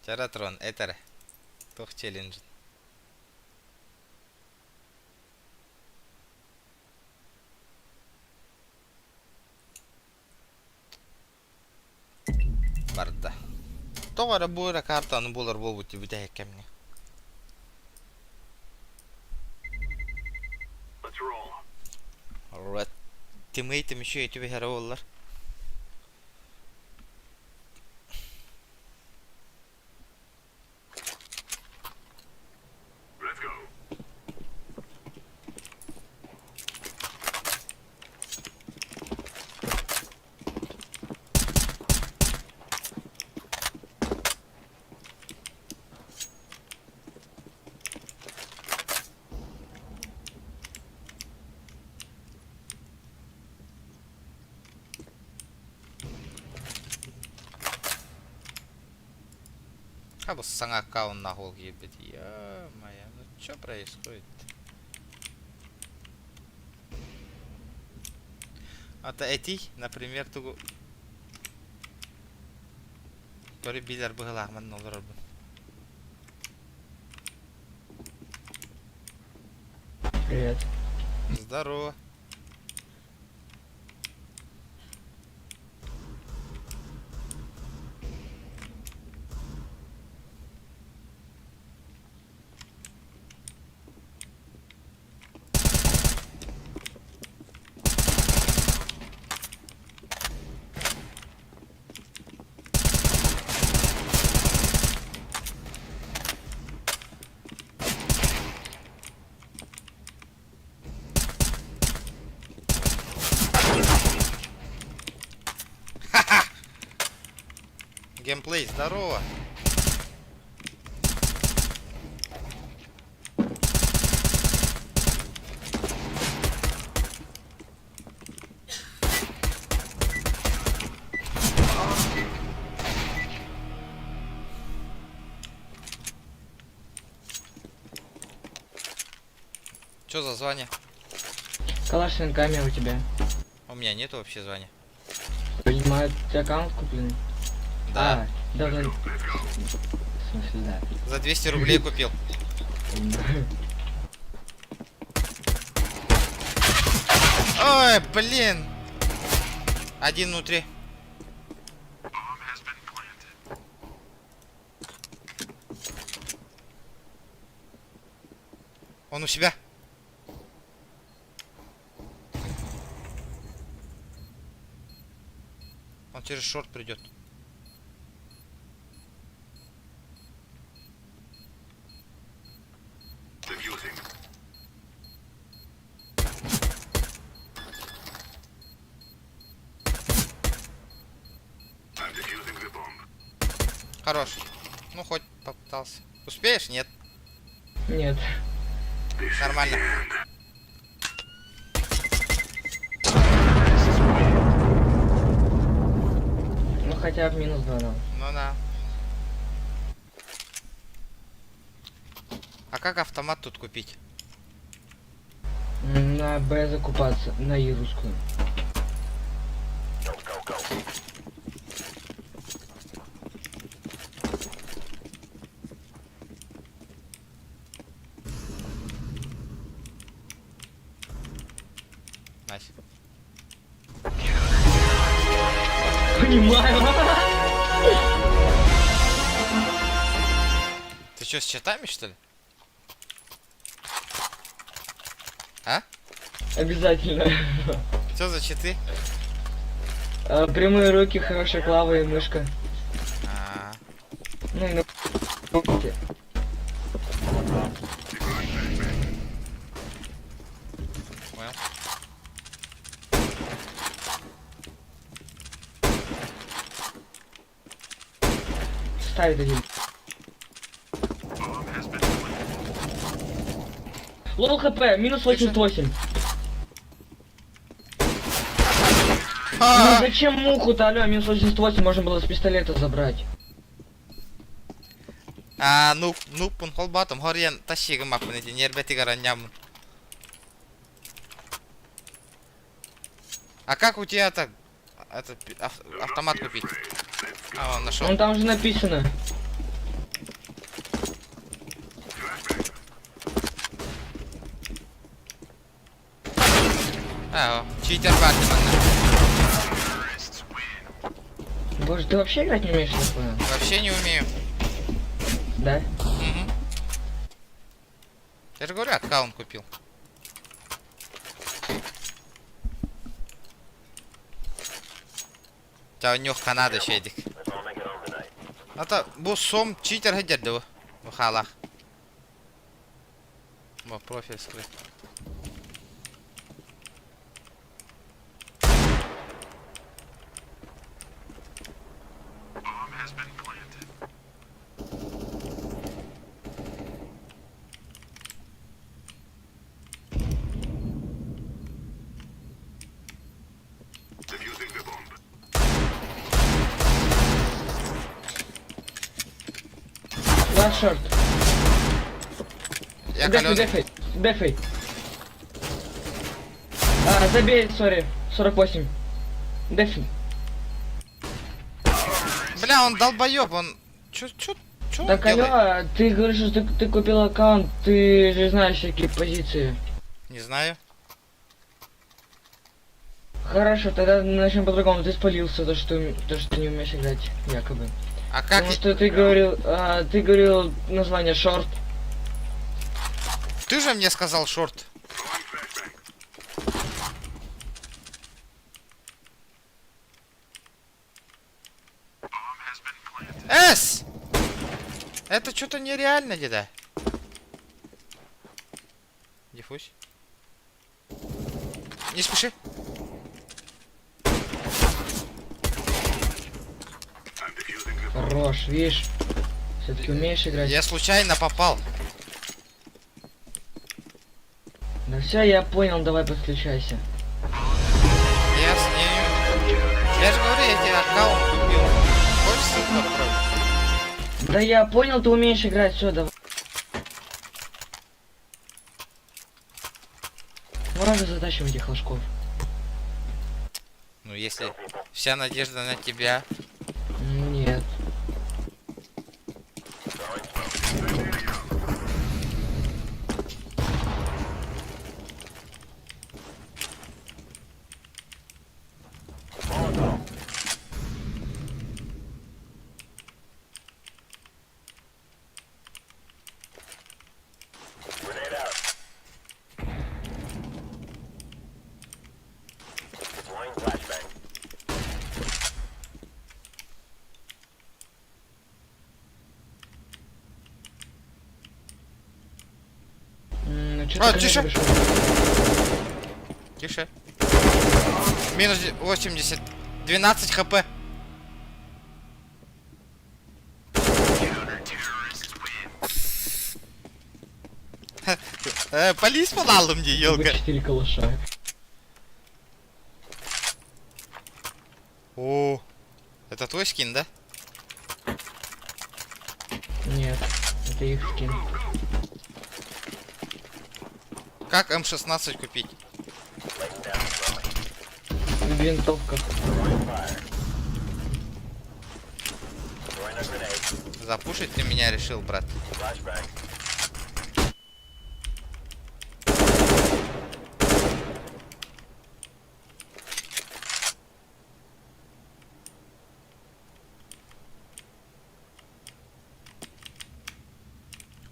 Чаратрон эт эрэ. Туох челленджин? Барда. Тоҕо эрэ бу эрэ картаны булар буолбут бүтэһик кэмҥэ. Alright. Тимей тимиши түбэһэрэ буоллар. Бу саҥа аккауннаах уол киирбит. Ё-моё, ну что происходит? Ата этий, например, тугу Көрү билэр быһылаах манна олорорбун. Привет. Здорово. Геймплей, здорово. Что за звание? Калашниками у тебя. У меня нету вообще звания. Понимаю, у тебя аккаунт куплен? Да. А, давно... В смысле, да. За 200 рублей купил. Ой, блин. Один внутри. Он у себя. Он через шорт придет. Хорош. Ну, хоть попытался. Успеешь? Нет. Нет. Нормально. Ну хотя бы минус 2 дал. Ну да. А как автомат тут купить? На Б закупаться, на Е русскую. Nice. Понимаю. Ты что, с читами, что ли? А? Обязательно. Что за читы? А, прямые руки, хорошая клава и мышка. А, Ну и на понял. Ставит один. Low HP, минус 88. Ну зачем муху-то, алло, минус 88 можно было с пистолета забрать. А, ну, нуппун холбатым, хорьян тащигым аппын эти нербетигар аннямын. А как у тебя так этот автомат купить? А, он нашел. Он там же написано. А, читер Батман. Боже, ты вообще играть не умеешь, я понял? Вообще не умею. Да? Угу. Я же говорю, аккаунт купил. Та у них Канада шедик. Ата бу сом читер хедерdi bu. Bu халах. Бу профиль скрыт. Last short. Я Дефай, кален. дефай, дефай. А, забей, сори, 48. Дефай. Бля, он долбоеб, он... Чё, чё, чё он Так делает? алло, ты говоришь, что ты купил аккаунт, ты же знаешь, какие позиции. Не знаю. Хорошо, тогда начнем по-другому. Ты спалился, то, что ты не умеешь играть, якобы. А как... Потому что ты говорил, ты говорил название short. Ты же мне сказал short. С! Это что-то нереально, деда. Диффуз. Не спеши. Хорош, видишь? Все-таки умеешь играть. Я случайно попал. Да все, я понял, давай подключайся. Я с ней. Я же говорю, я тебе аккаунт купил. Хочешь ссылку отправлю? Да я понял, ты умеешь играть, все, давай. Давай же затащим этих ложков. Ну, если вся надежда на тебя. Нет. Ну чё А, ты ко мне тише. пришёл? Тише. Минус 80. 12 хп. Полись по мне, елка. Четыре калаша. О, это твой скин, да? Нет, это их скин. Как М16 купить? В винтовках. Запушить ты меня решил, брат.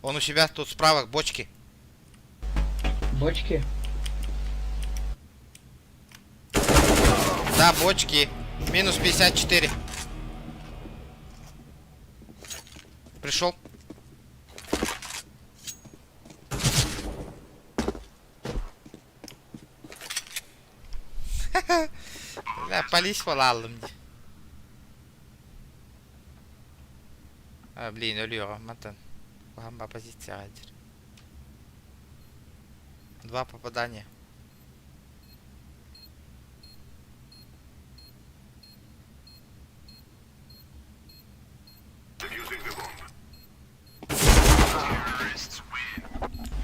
Он у себя тут справа, бочки. Бочки? Да, бочки. Минус 54. Пришел. Бля, полись полалым. А, блин, өлüyorum мантан. Гамба позиция один. Два попадания.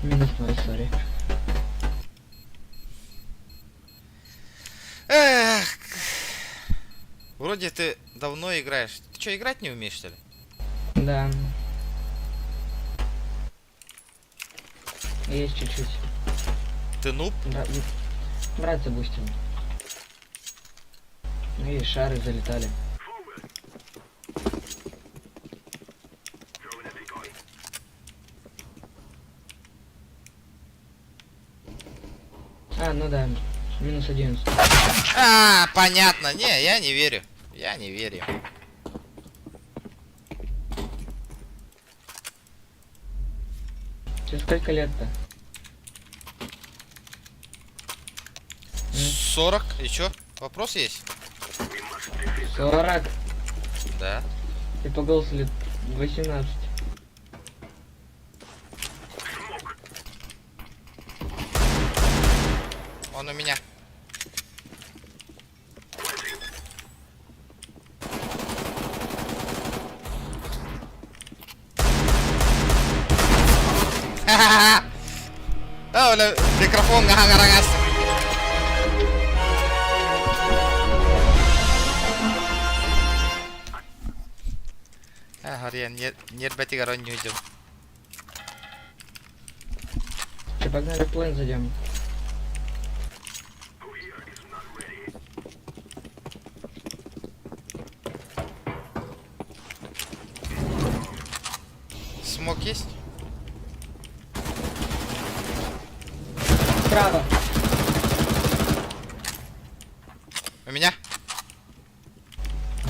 Минус 0, сори. Эх. Вроде ты давно играешь. Ты что, играть не умеешь, что ли? Да. Есть чуть-чуть. Ты нуб? Бра... Брат забустил. Ну и шары залетали. А, ну да, минус 11. А, понятно. Не, я не верю. Я не верю. Тебе сколько лет-то? 40. Еще? Вопрос есть? 40. Да. Ты по голосу лет 18. Он у меня. А, бля, микрофон аһаҥараңас. Харыйан ньиэрбэтигэр оонньуйдум. Че, погнали в план зайдем. Смок есть? Справа. У меня?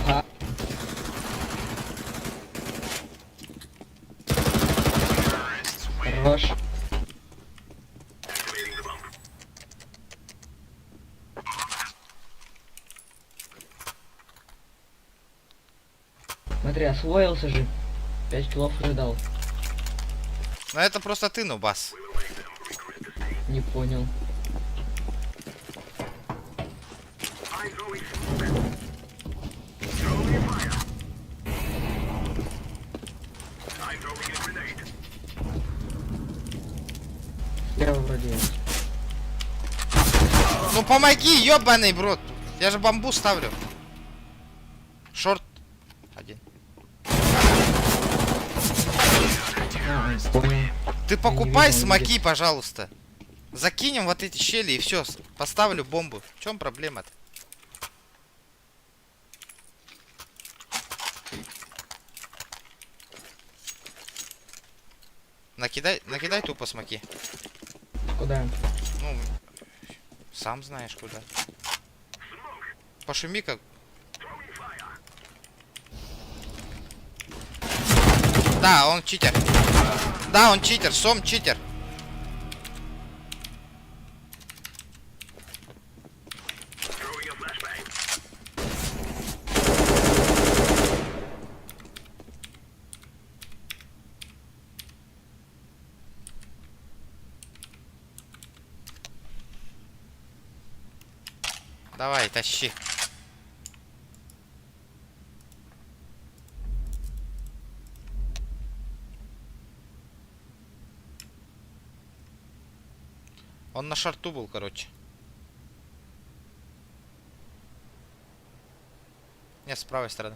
Ага. Хорош. Смотри, освоился же. 5 килов уже дал. Ну это просто ты, нубас. Не понял. Слева вроде есть. Ну помоги, ёбаный брод. Я же бамбу ставлю. Short. Один. А, понял. Ты покупай видел, смоки, пожалуйста. Закинем вот эти щели и все. Поставлю бомбу. В чем проблема-то? Накидай, накидай тупо смоки. Куда? Ну, сам знаешь куда. Пошуми как. Да, он читер. Да, он читер, сом читер. Давай, тащи. Он на шарту был, короче. Нет, с правой стороны.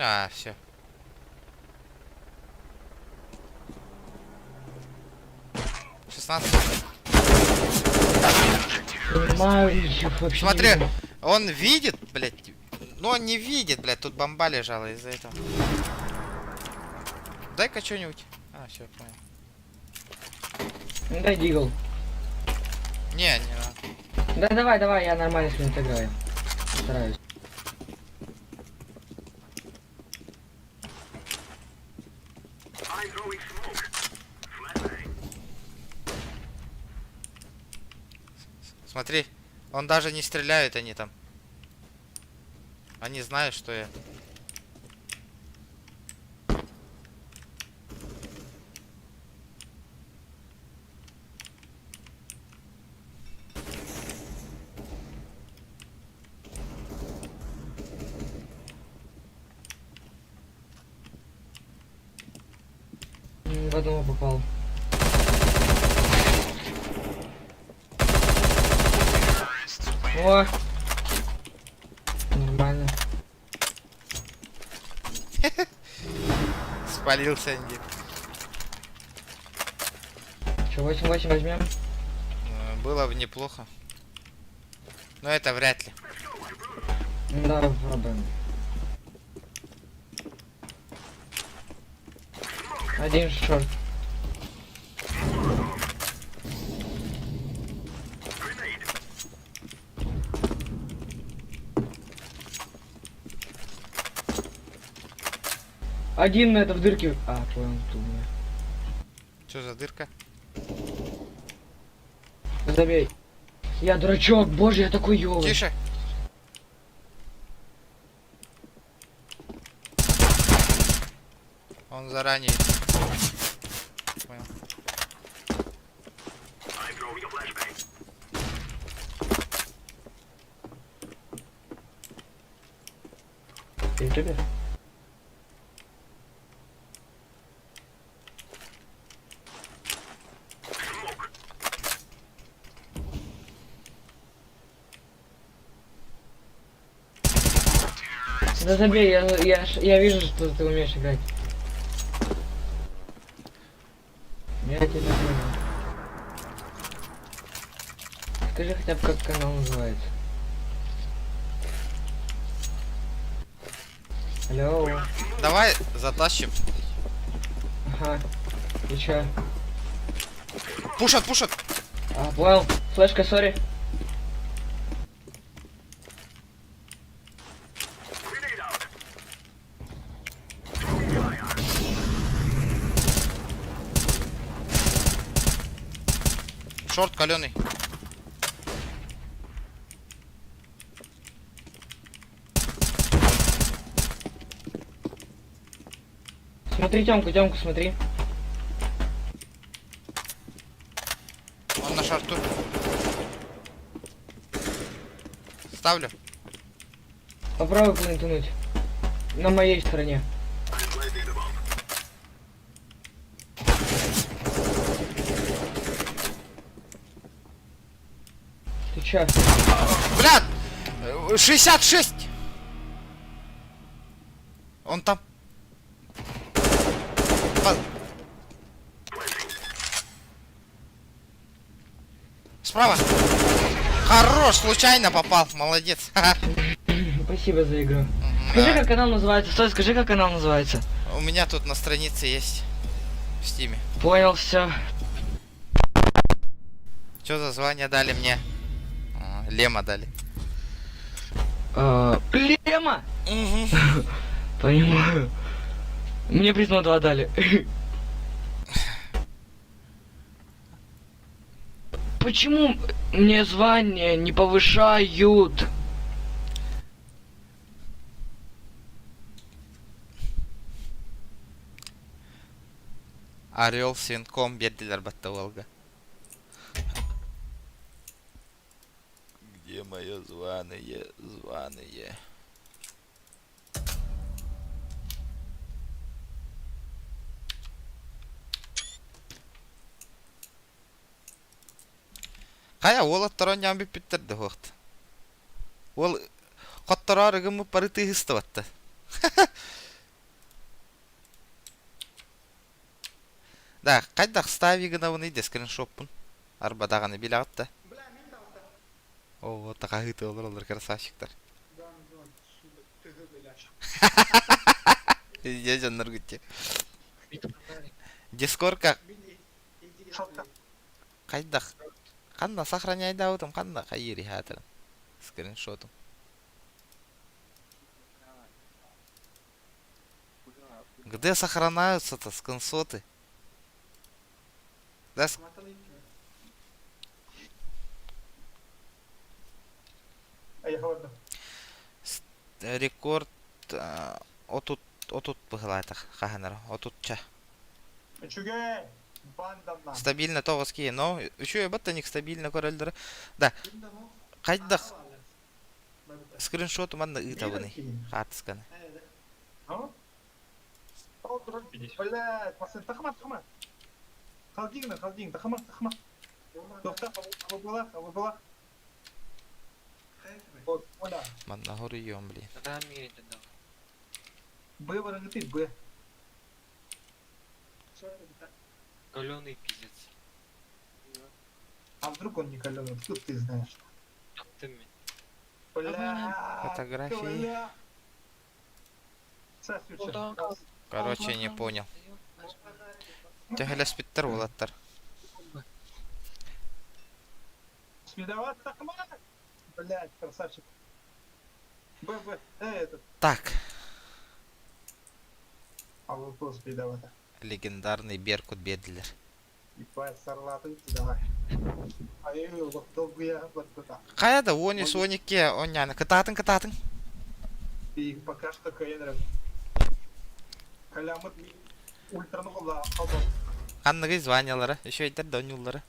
А, все. 16. Понимаю, их вообще не Смотри, видно. он видит, блядь. Но он не видит, блядь, тут бомба лежала из-за этого. Дай-ка что-нибудь. А, все, понял. Ну дай deagle. Не, не надо. Да давай, давай, я нормально с ним отыграю. Стараюсь. Смотри, он даже не стреляет, они там. Они знают, что я. В одного попал. О! Нормально. Спалился Энди. Че, 8-8 возьмем? Было бы неплохо. Но это вряд ли. Ну да, попробуем. Один short. Один на это в дырке. А, понял, тут у меня. Что за дырка? Забей. Я дурачок, боже, я такой ёлый. Тише. Он заранее. Понял. Ты ютубер? Да забей, я, я, я вижу, что ты умеешь играть. Я тебя понял. Скажи хотя бы, как канал называется. Алло. Давай затащим. Ага. И чё? Пушат, пушат. А, понял. Флешка, сори. Шорт каленый. Смотри Тёмку, Тёмку, смотри. Он на шорту. Ставлю. Попробуй плентануть. На моей стороне. Ты чё? Бля! 66! Он там. Справа. Хорош, случайно попал. Молодец. Спасибо за игру. Скажи, как канал называется. Стой, скажи, как канал называется. У меня тут на странице есть. В стиме. Понял, все. Что за звание дали мне? А, Лема дали. А, Лема! Понимаю. Мне призму 2 дали. Почему мне звание не повышают? Орел с венком биэрдилэр батта уолга. Где мое званое, званое? Хайа уолаттар оонньоон бүппүттэр да суохта. Уол хоттороор ыгыммыт бары тыыһыстыбатта. Да, хайдах стави гынабыный да скриншоппун. Арба даҕаны билэҕит да. Оо, тахаһыыты олороллор красавчиктар. Дьэ дьоннор гүттэ. Дискорка хайдах ханна сохраняйдаабытым ханна хайыыр иһаатырын скриншотум. Где сохраняются-то скриншоты? Да, Рекорд отут отут быһылаатах хаһанар отутча. Үчүгэй! Банданна. Стабильно тоҕус киһи, но үчүгэй баттаник стабильно көрөллөрө. Да, хайдах скриншоту манна ыытабыный хаартысканы. Блядь, Марсен, тахма, тахма. Халдигна, халдигна, тахма, тахма. Тоқта, была, была. Вот, оля. Манна хоруйуом, блин. Б варангты, Б. Каленый пиздец. А вдруг он не каленый, откуда ты знаешь? Ты мне. Бля. Фотографии. Короче, не понял. Төһөлөспүттэр уолаттар. Блять, красавчик. Б, Б, этот. Так. А вопрос передавай. Легендарный Беркут биэрдилэр. Ебать, сарлаты, давай. А я долгуя вот туда. Хайа да уон үс уон икки оонньоон кытаатыҥ кытаатыҥ. И пока что Каенров. Калямыт. Ультраны холла холла. Ханныгый званиялара, үчүгэйдэр да оонньууллара.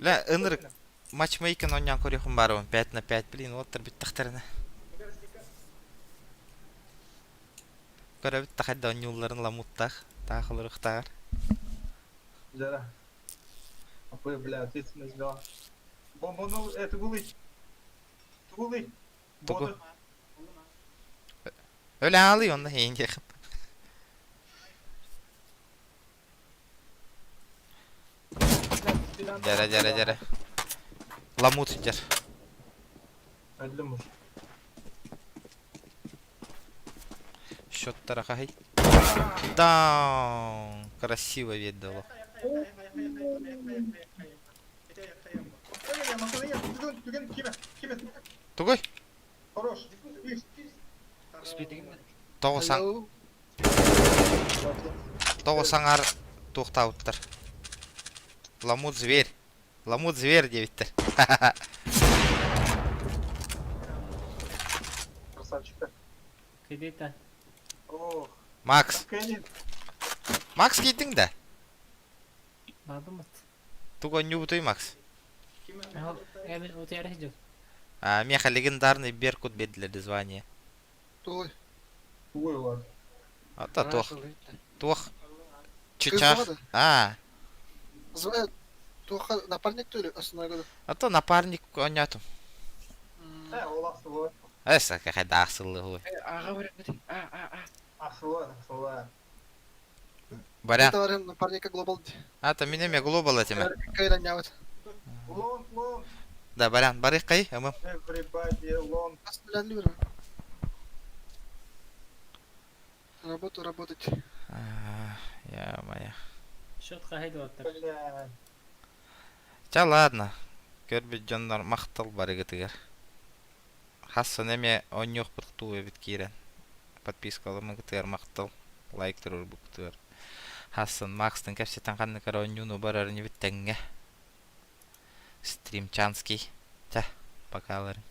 Лэ, ынырык матчмейкин оонньоон көрүөхүм баарыбын 5 на 5, блин, уолаттар бүттэхтэринэ. Көрөбүт да хайда оонньуулларын ламуттаах, таах олоруохтааҕар. Жара. Апы, бля, ответственность взяла. Бомбанул, э, тугулый. Тугулый. Тугу? Өлө аалый онно эйин диэхин. Дьэрэ, дьэрэ, дьэрэ. Ламут сылдьар. Өллүм уж. Счеттара хаһый? Даун! Красиво видно. Тугуй? Хорош. Тоҕо саҥ... Тоҕо саҥар туохтаабыттар? Ламут зверь. Ламут зверь диэбиттэр. Красавчик. Кредита. Ох. Макс. Макс киирдиҥ да? Бабымыт. Тугу оонньуубутуй Макс? Утуйар сылдьабын. А, миэхэ легендарный Беркут биэрдилэр звание. Туой. Туой ладно. Ата туох. Туох. Чычах. А. Туохха напарник или основной года? А то напарник оонньоотум. Э, ол ахсылы. Эс, хайда ахсылы хуй. Аҕа барыппыт. А, а, а. Ахсылы, ахсылы. Барян. Это напарника глобал. А, то мине ме глобал этиме. Кайраняват. Лонг, лонг. Да, Барян, барых кай, ымым. Everybody long. Работу работать. Я моя. Счет хаһый доҕоттор. Бля. Ча ладно. Көрбүт дьоннор махтал барыгытыгар. Хассан эмиэ оонньуохпут туу эбит киирэн. Подпискаламмыкытыгар махтал. Лайк туруорбуккутугар. Хассан Макстан кэпсэтэн ханнык эрэ оонньууну барар инибит тэҥҥэ. Стримчанский. Чэ, покаларын.